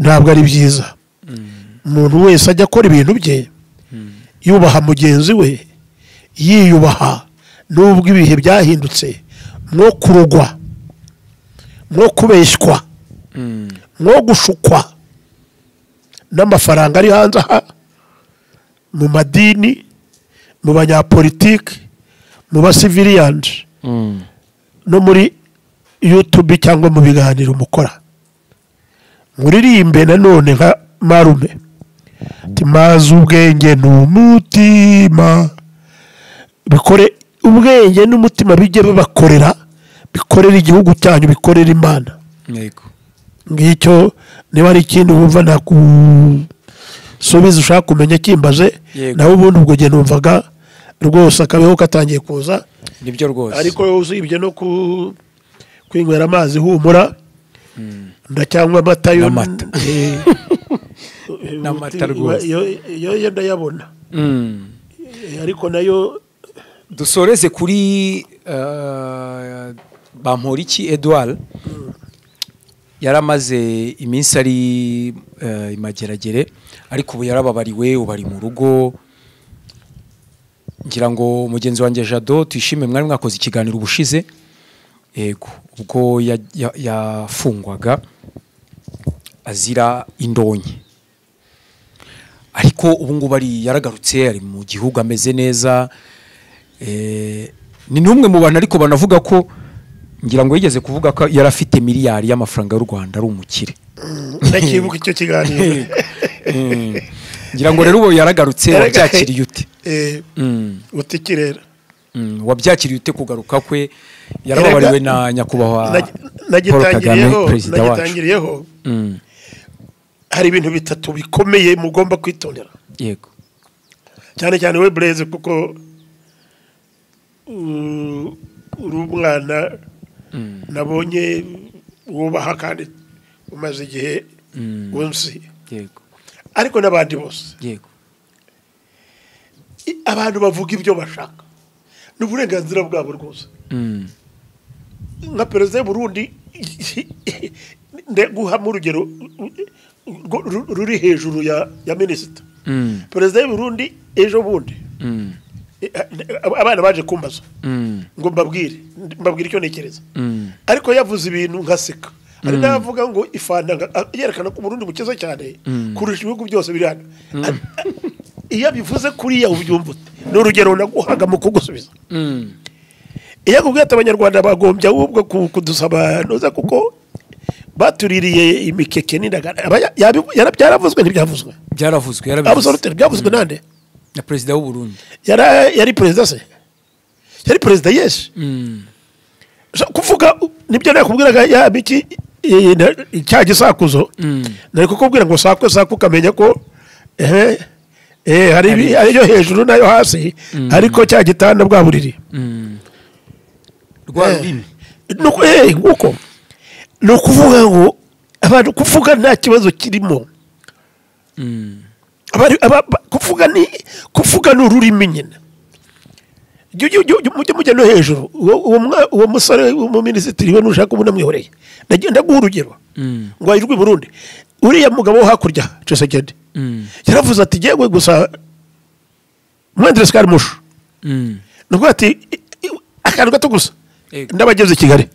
ntabwo ari byiza. Umuntu wese ajya akora ibintu bye yubaha mugenzi we, yiyubaha, nubwo ibihe byahindutse, mwo kurogwa, mwo kubeshywa, mwo gushukwa n'amafaranga ari hanze aha, mu madini, mu banyapolitiki, mu basivilians, no muri YouTube cyangwa mu biganiro mukora. Muririmbe nanone nka marume timaze ubwenge n'umutima, bikore ubwenge n'umutima bijye bibakorera, bikorera igihugu cyanyu, bikorera Imana. Yego, ngicyo. Niba ari ikindi wumva nakusubiza ushaka kumenya kimbaze, nawe ubundi ubwo gihe numvaga rwose akabeho katangiye kuza. Nibyo rwose. Ariko usibye no kwinywera amazi humura, ndacyangwa amata yo n'amata rwose yo ndayabona. Ariko nayo dusoreze kuri Bamporiki Edouard. Yaramaze iminsi ari imageragere, ariko ubu yarababariwe, ubu ari mu rugo. Ngira ngo mugenzi wanjye Jado tuyishime mwari mwakoze ikiganiro ubushize, yego, ubwo yafungwaga azira indonke, ariko ubu ngubu ari yaragarutse, ari mu gihugu ameze neza. Ni numwe mu bantu ariko banavuga ko, ngira ngo yigeze kuvuga ko yarafite miliyari y'amafaranga y'u Rwanda, ari umukire. Ndakibuka icyo kiganiro. Ngira ngo rero ubu yaragarutse, wabyakiriye ute? Utikirera. Wabyakiriye ute kugaruka kwe? Yarababariwe na nyakubahwa Paul Kagame, perezida wacu. Nagitangiriyeho. Hari ibintu bitatu bikomeye mugomba kwitondera. Yego. Cyane cyane we Blaise, kuko uri umwana nabonye wubaha kandi umaze igihe unsi. Yego. Ariko n'abandi bose. Yego. Abantu bavuga ibyo bashaka, ni uburenganzira bwabo rwose. Nka perezida w'u Burundi, ndaguha urugero ruri hejuru ya minisita. Perezida w'u Burundi ejo bundi abana baje kumbaza ngo mbabwire icyo ntekereza, ariko yavuze ibintu nkaseka. Ari navuga ngo ifanta yerekana ko Burundi bukize cyane kurusha ibihugu byose biri hano. Iyo bivuze kuriya ubyumva ute? Ni urugero naguhaga mu kugusubiza. Iyo akubwiye ati abanyarwanda bagombye ahubwo kudusaba noza kuko batuririye imikeke n'indagara, byaravuzwe ntibyavuzwe? Byaravuzwe, yarabivuze. Byavuzwe nande? Na perezida w'u Burundi. Yari perezida se? Yari perezida, yes. Kuvuga nibyo nakubwiraga ya biki cya gisakuzo, nari kukubwira ngo sakwe sakwe ukamenya ko hari ariyo hejuru nayo hasi, ariko cya gitanda bwa buriri rwa rurimi. Nuko ni ukuvuga ngo abantu kuvuga nta kibazo kirimo. Kuvuga ni ururimi nyine. Mujye mujya no hejuru. Uwo musore w'umuminisitiri we nushaka ubu namwihoreye, ndaguha urugero ngo ayirwe i Burundi. Uriya mugabo wo hakurya Tshisekedi yaravuze ati jyewe gusa Mwendere Scaramush, nuko ati akantu gato gusa ndabageze i Kigali.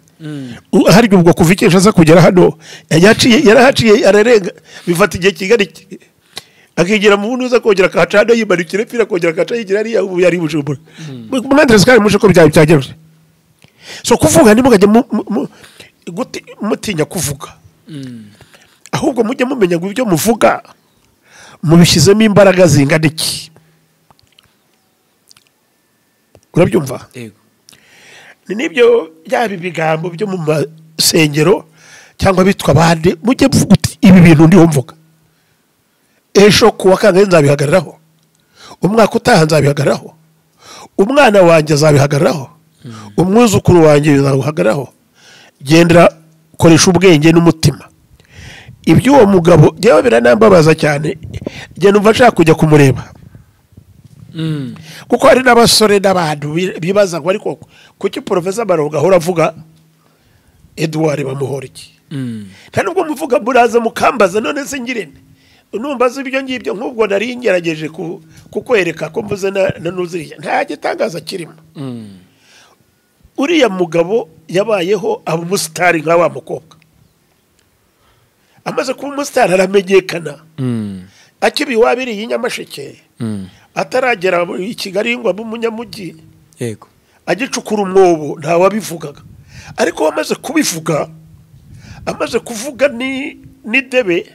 Hari ubwo kuva i Kinshasa kugera hano yarahaciye ararenga, bifata igihe Kigali akigira mu bunuza kongera akahaca hano yimanukira epfira kongera akahaca yigira hariya, ubu yari i Bujumbura. Mwendere Scaramush ko byagenze. So kuvuga ntimukajye mutinya kuvuga, ahubwo mujye mumenya ngo ibyo muvuga mubishyizemo imbaraga zingana iki. Urabyumva? Ni nibyo byaba ibigambo byo mu masengero cyangwa bitwa abandi, mujye muvuga uti ibi bintu ndiho mvuga, ejo kuwa kangahe nzabihagararaho, umwaka utaha nzabihagararaho, umwana wanjye azabihagararaho, umwuzukuru wanjye azabihagararaho. Gendera koresha ubwenge n'umutima. Iby'uwo mugabo njyewe biranambabaza cyane, njye numva nshaka kujya kumureba, kuko hari n'abasore n'abantu bibaza ngo ariko kuki Professor Maronga ahora avuga Edouard Bamuhoriki? Nta nubwo muvuga muraza mukambaza none se ngirente numbaza ibyo ngibyo. Nk'ubwo nari ngerageje kukwereka ko mvuze na nuziriya nta gitangaza kirimo. Uriya mugabo yabayeho aba umusitari nka wa mukobwa, amaze kuba umusitari aramenyekana, akiba iwabo iriya i Nyamasheke, ataragera i Kigali ngo abe umunyamujyi, yego, agicukura umwobo ntawabivugaga. Ariko amaze kubivuga, amaze kuvuga n'idebe,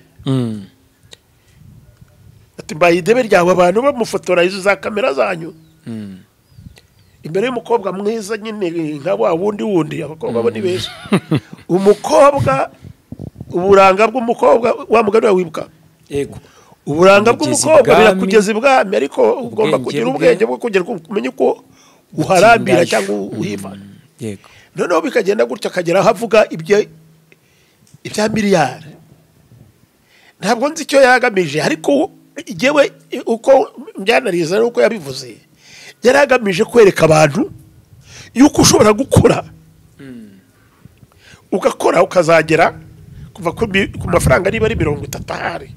ati mbaye idebe ryawe, abantu bamufotora izo za kamera zanyu imbere y'umukobwa mwiza nyine nka wa wundi, abakobwa bo ni beza. Umukobwa, uburanga bw'umukobwa wa mugani wawe wibuka, yego, uburanga bw'umukobwa birakugeza ibwami, ariko ugomba kugira ubwenge bwo kugira kumenya uko uharambira cyangwa uhivana. Yego. Noneho bikagenda gutya akagera aho avuga ibya miliyari. Ntabwo nzi icyo yagamije, ariko jyewe uko mbyanariza n'uko yabivuze, yari agamije kwereka abantu yuko ushobora gukora, ugakora ukazagera kuva ku mafaranga niba ari 30 ahari,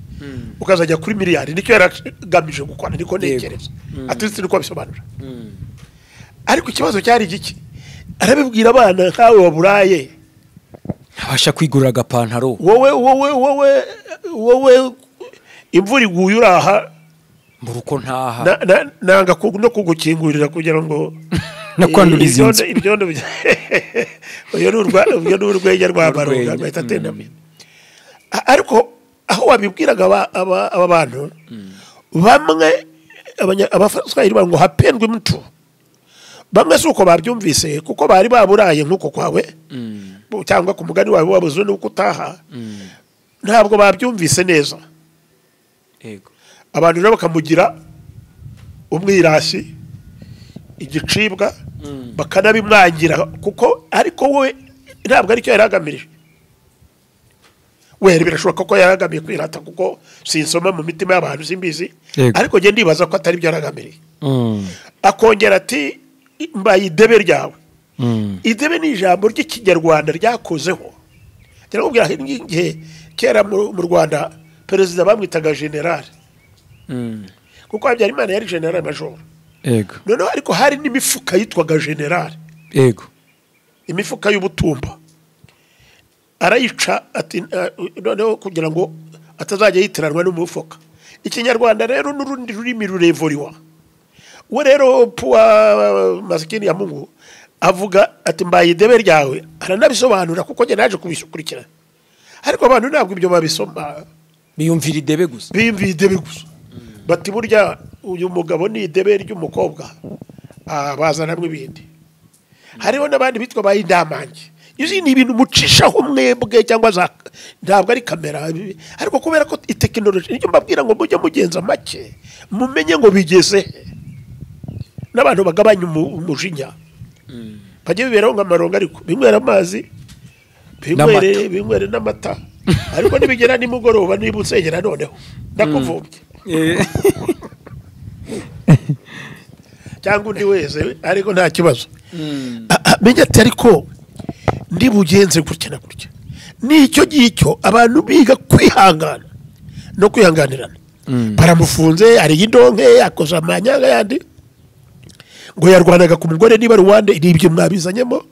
ukazajya kuri miliyari. Nicyo yaragamije gukora, niko ntekereza, ati niko abisobanura. Ariko ikibazo cyari igiki? Arabibwira abana nkawe waburaye, abasha kwigurira agapantaro, wowe wowe wowe wowe imvura iguye uraha muruko ntaha, nanga no kugukingurira kugira ngo nakwanduriza inzu ibyondo. Uyo ni urwenya rwa Maronga rwahita atendamye. Ariko aho wabibwiraga aba bantu bamwe, abaswahili ngo hapendwe mtu, bamwe si uko babyumvise kuko bari baburaye nk'uko kwawe cyangwa ku mugani wawe wabuze n'uko utaha, ntabwo babyumvise neza. Yego. Abantu rero bakamugira umwirasi, igicibwa, bakanabimwangira kuko ariko we ntabwo aricyo yaragamije. We birashoboka ko yaragamiye kwirata kuko sinsoma mu mitima y'abantu simbizi, ariko njye ndibaza ko atari byo yaragamiriye. Akongera ati mbaye idebe ryawe. Idebe ni ijambo ry'ikinyarwanda ryakozeho. Ndakubwira igihe kera mu Rwanda perezida bamwitaga general, kuko Habyarimana yari general major. Yego. Noneho ariko hari n'imifuka yitwaga general. Yego. Imifuka y'ubutumba arayica ati noneho kugira ngo atazajya yitiranwa n'umufuka. Ikinyarwanda rero n'urundi rurimi rurevoriwa. We rero puwa masikini ya Mungu avuga ati mbaye idebe ryawe, aranabisobanura kuko njye naje kubikurikira. Ariko abantu ntabwo ibyo babisoma, biyumvira idebe gusa, biyumvira idebe gusa. Bati burya uyu mugabo ni idebe ry'umukobwa, bazanamwe ibindi. Hariho n'abandi bitwa bayindamange. Izi ni ibintu mucishaho mwebwe cyangwa za ntabwo ari kamera, ariko kubera ko itekinoloji nicyo mbabwira ngo mujye mugenza make, mumenye ngo bigeze n'abantu bagabanya umujinya, bajye biberaho nk'amaronga, ariko binywera amazi, binywere n'amata, ariko nibigera nimugoroba niba usengera noneho ndakuvumbye. Cyangwa undi wese, ariko nta kibazo. Menya ati ariko ndi bugenze gutya na gutya. Nicyo gicyo abantu biga kwihangana no kwihanganirana. Baramufunze ari indonke akoza amanyanga yandi ngo yarwanaga ku mugore niba Rwanda ibyo mwabizanyemo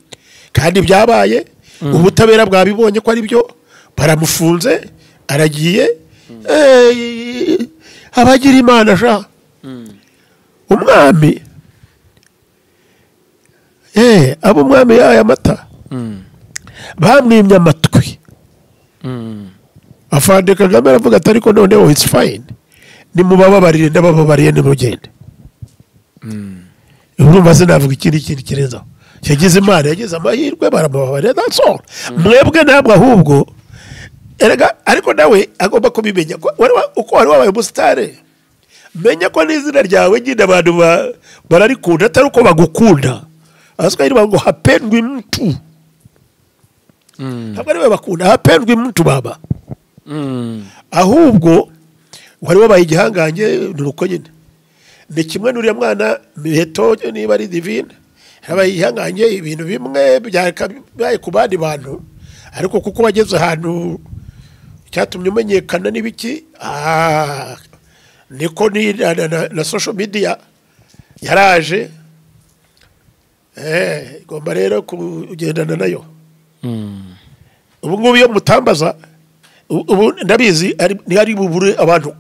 kandi byabaye. Ubutabera bwabibonye ko ari byo, baramufunze aragiye. Abagira Imana sha. Umwami abo umwami yaye amata bamwimye amatwi. Afande Kagame aravuga ati ariko noneho it's fine, nimubababarire ndabababariye nimugende. Urumva se navuga ikindi kintu kirenzaho? Yagize Imana, yagize amahirwe, baramubabarira, that's all. Mwebwe ntabwo ahubwo erega, ariko nawe agomba kubimenya uko wari wabaye umusitari. Menya ko n'izina ryawe nyine abantu bararikunda atari uko bagukunda. Abaswahili bavuga ngo hapendwi mtu. Ntabwo ari we bakunda, hapendwi mtu baba. Ahubwo wari wabaye igihangange ni uko nyine. Ni kimwe n'uriya mwana Miheto niba ari Divine, yabaye igihangange ibintu bimwe byabaye ku bandi bantu, ariko kuko wageze ahantu cyatumye umenyekana n'ibiki, niko ni na social media yaraje, igomba rero kugendana nayo. Ubu ngubu iyo mutambaza ubu ndabizi ari bubure abantu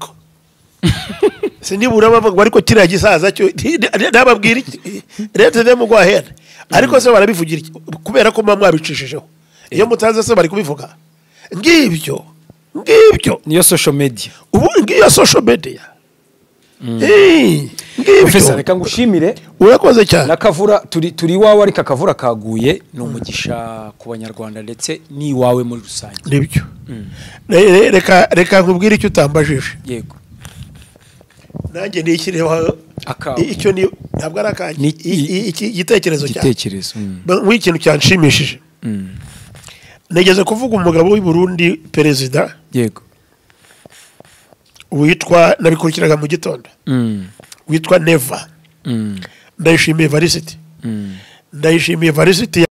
sinibura bavuga ariko kiriya gisaza cyo nababwira iki leta ne mugwahera, ariko se barabivugira iki kubera ko mwa mwabicishijeho. Iyo mutaza se bari kubivuga ngibyo niyo social media, ubu ngiyo social media. Professor, reka ngushimire, urakoze cyane. Nakavura turi iwawe ariko akavura kaguye ni umugisha ku banyarwanda ndetse ni iwawe muri rusange. Nibyo. Reka nkubwire icyo utambajije. Yego. Nanjye nishyireho icyo ni ntabwo ari akanjye, iki gitekerezo cyanjye. Igitekerezo. Nk'ikintu cyanshimishije. Nigeze kuvuga umugabo w'i Burundi perezida. Yego. Witwa nabikurikiraga mu gitondo. Witwa Neva. Ndayishimiye Varisiti. Ndayishimiye Varisiti.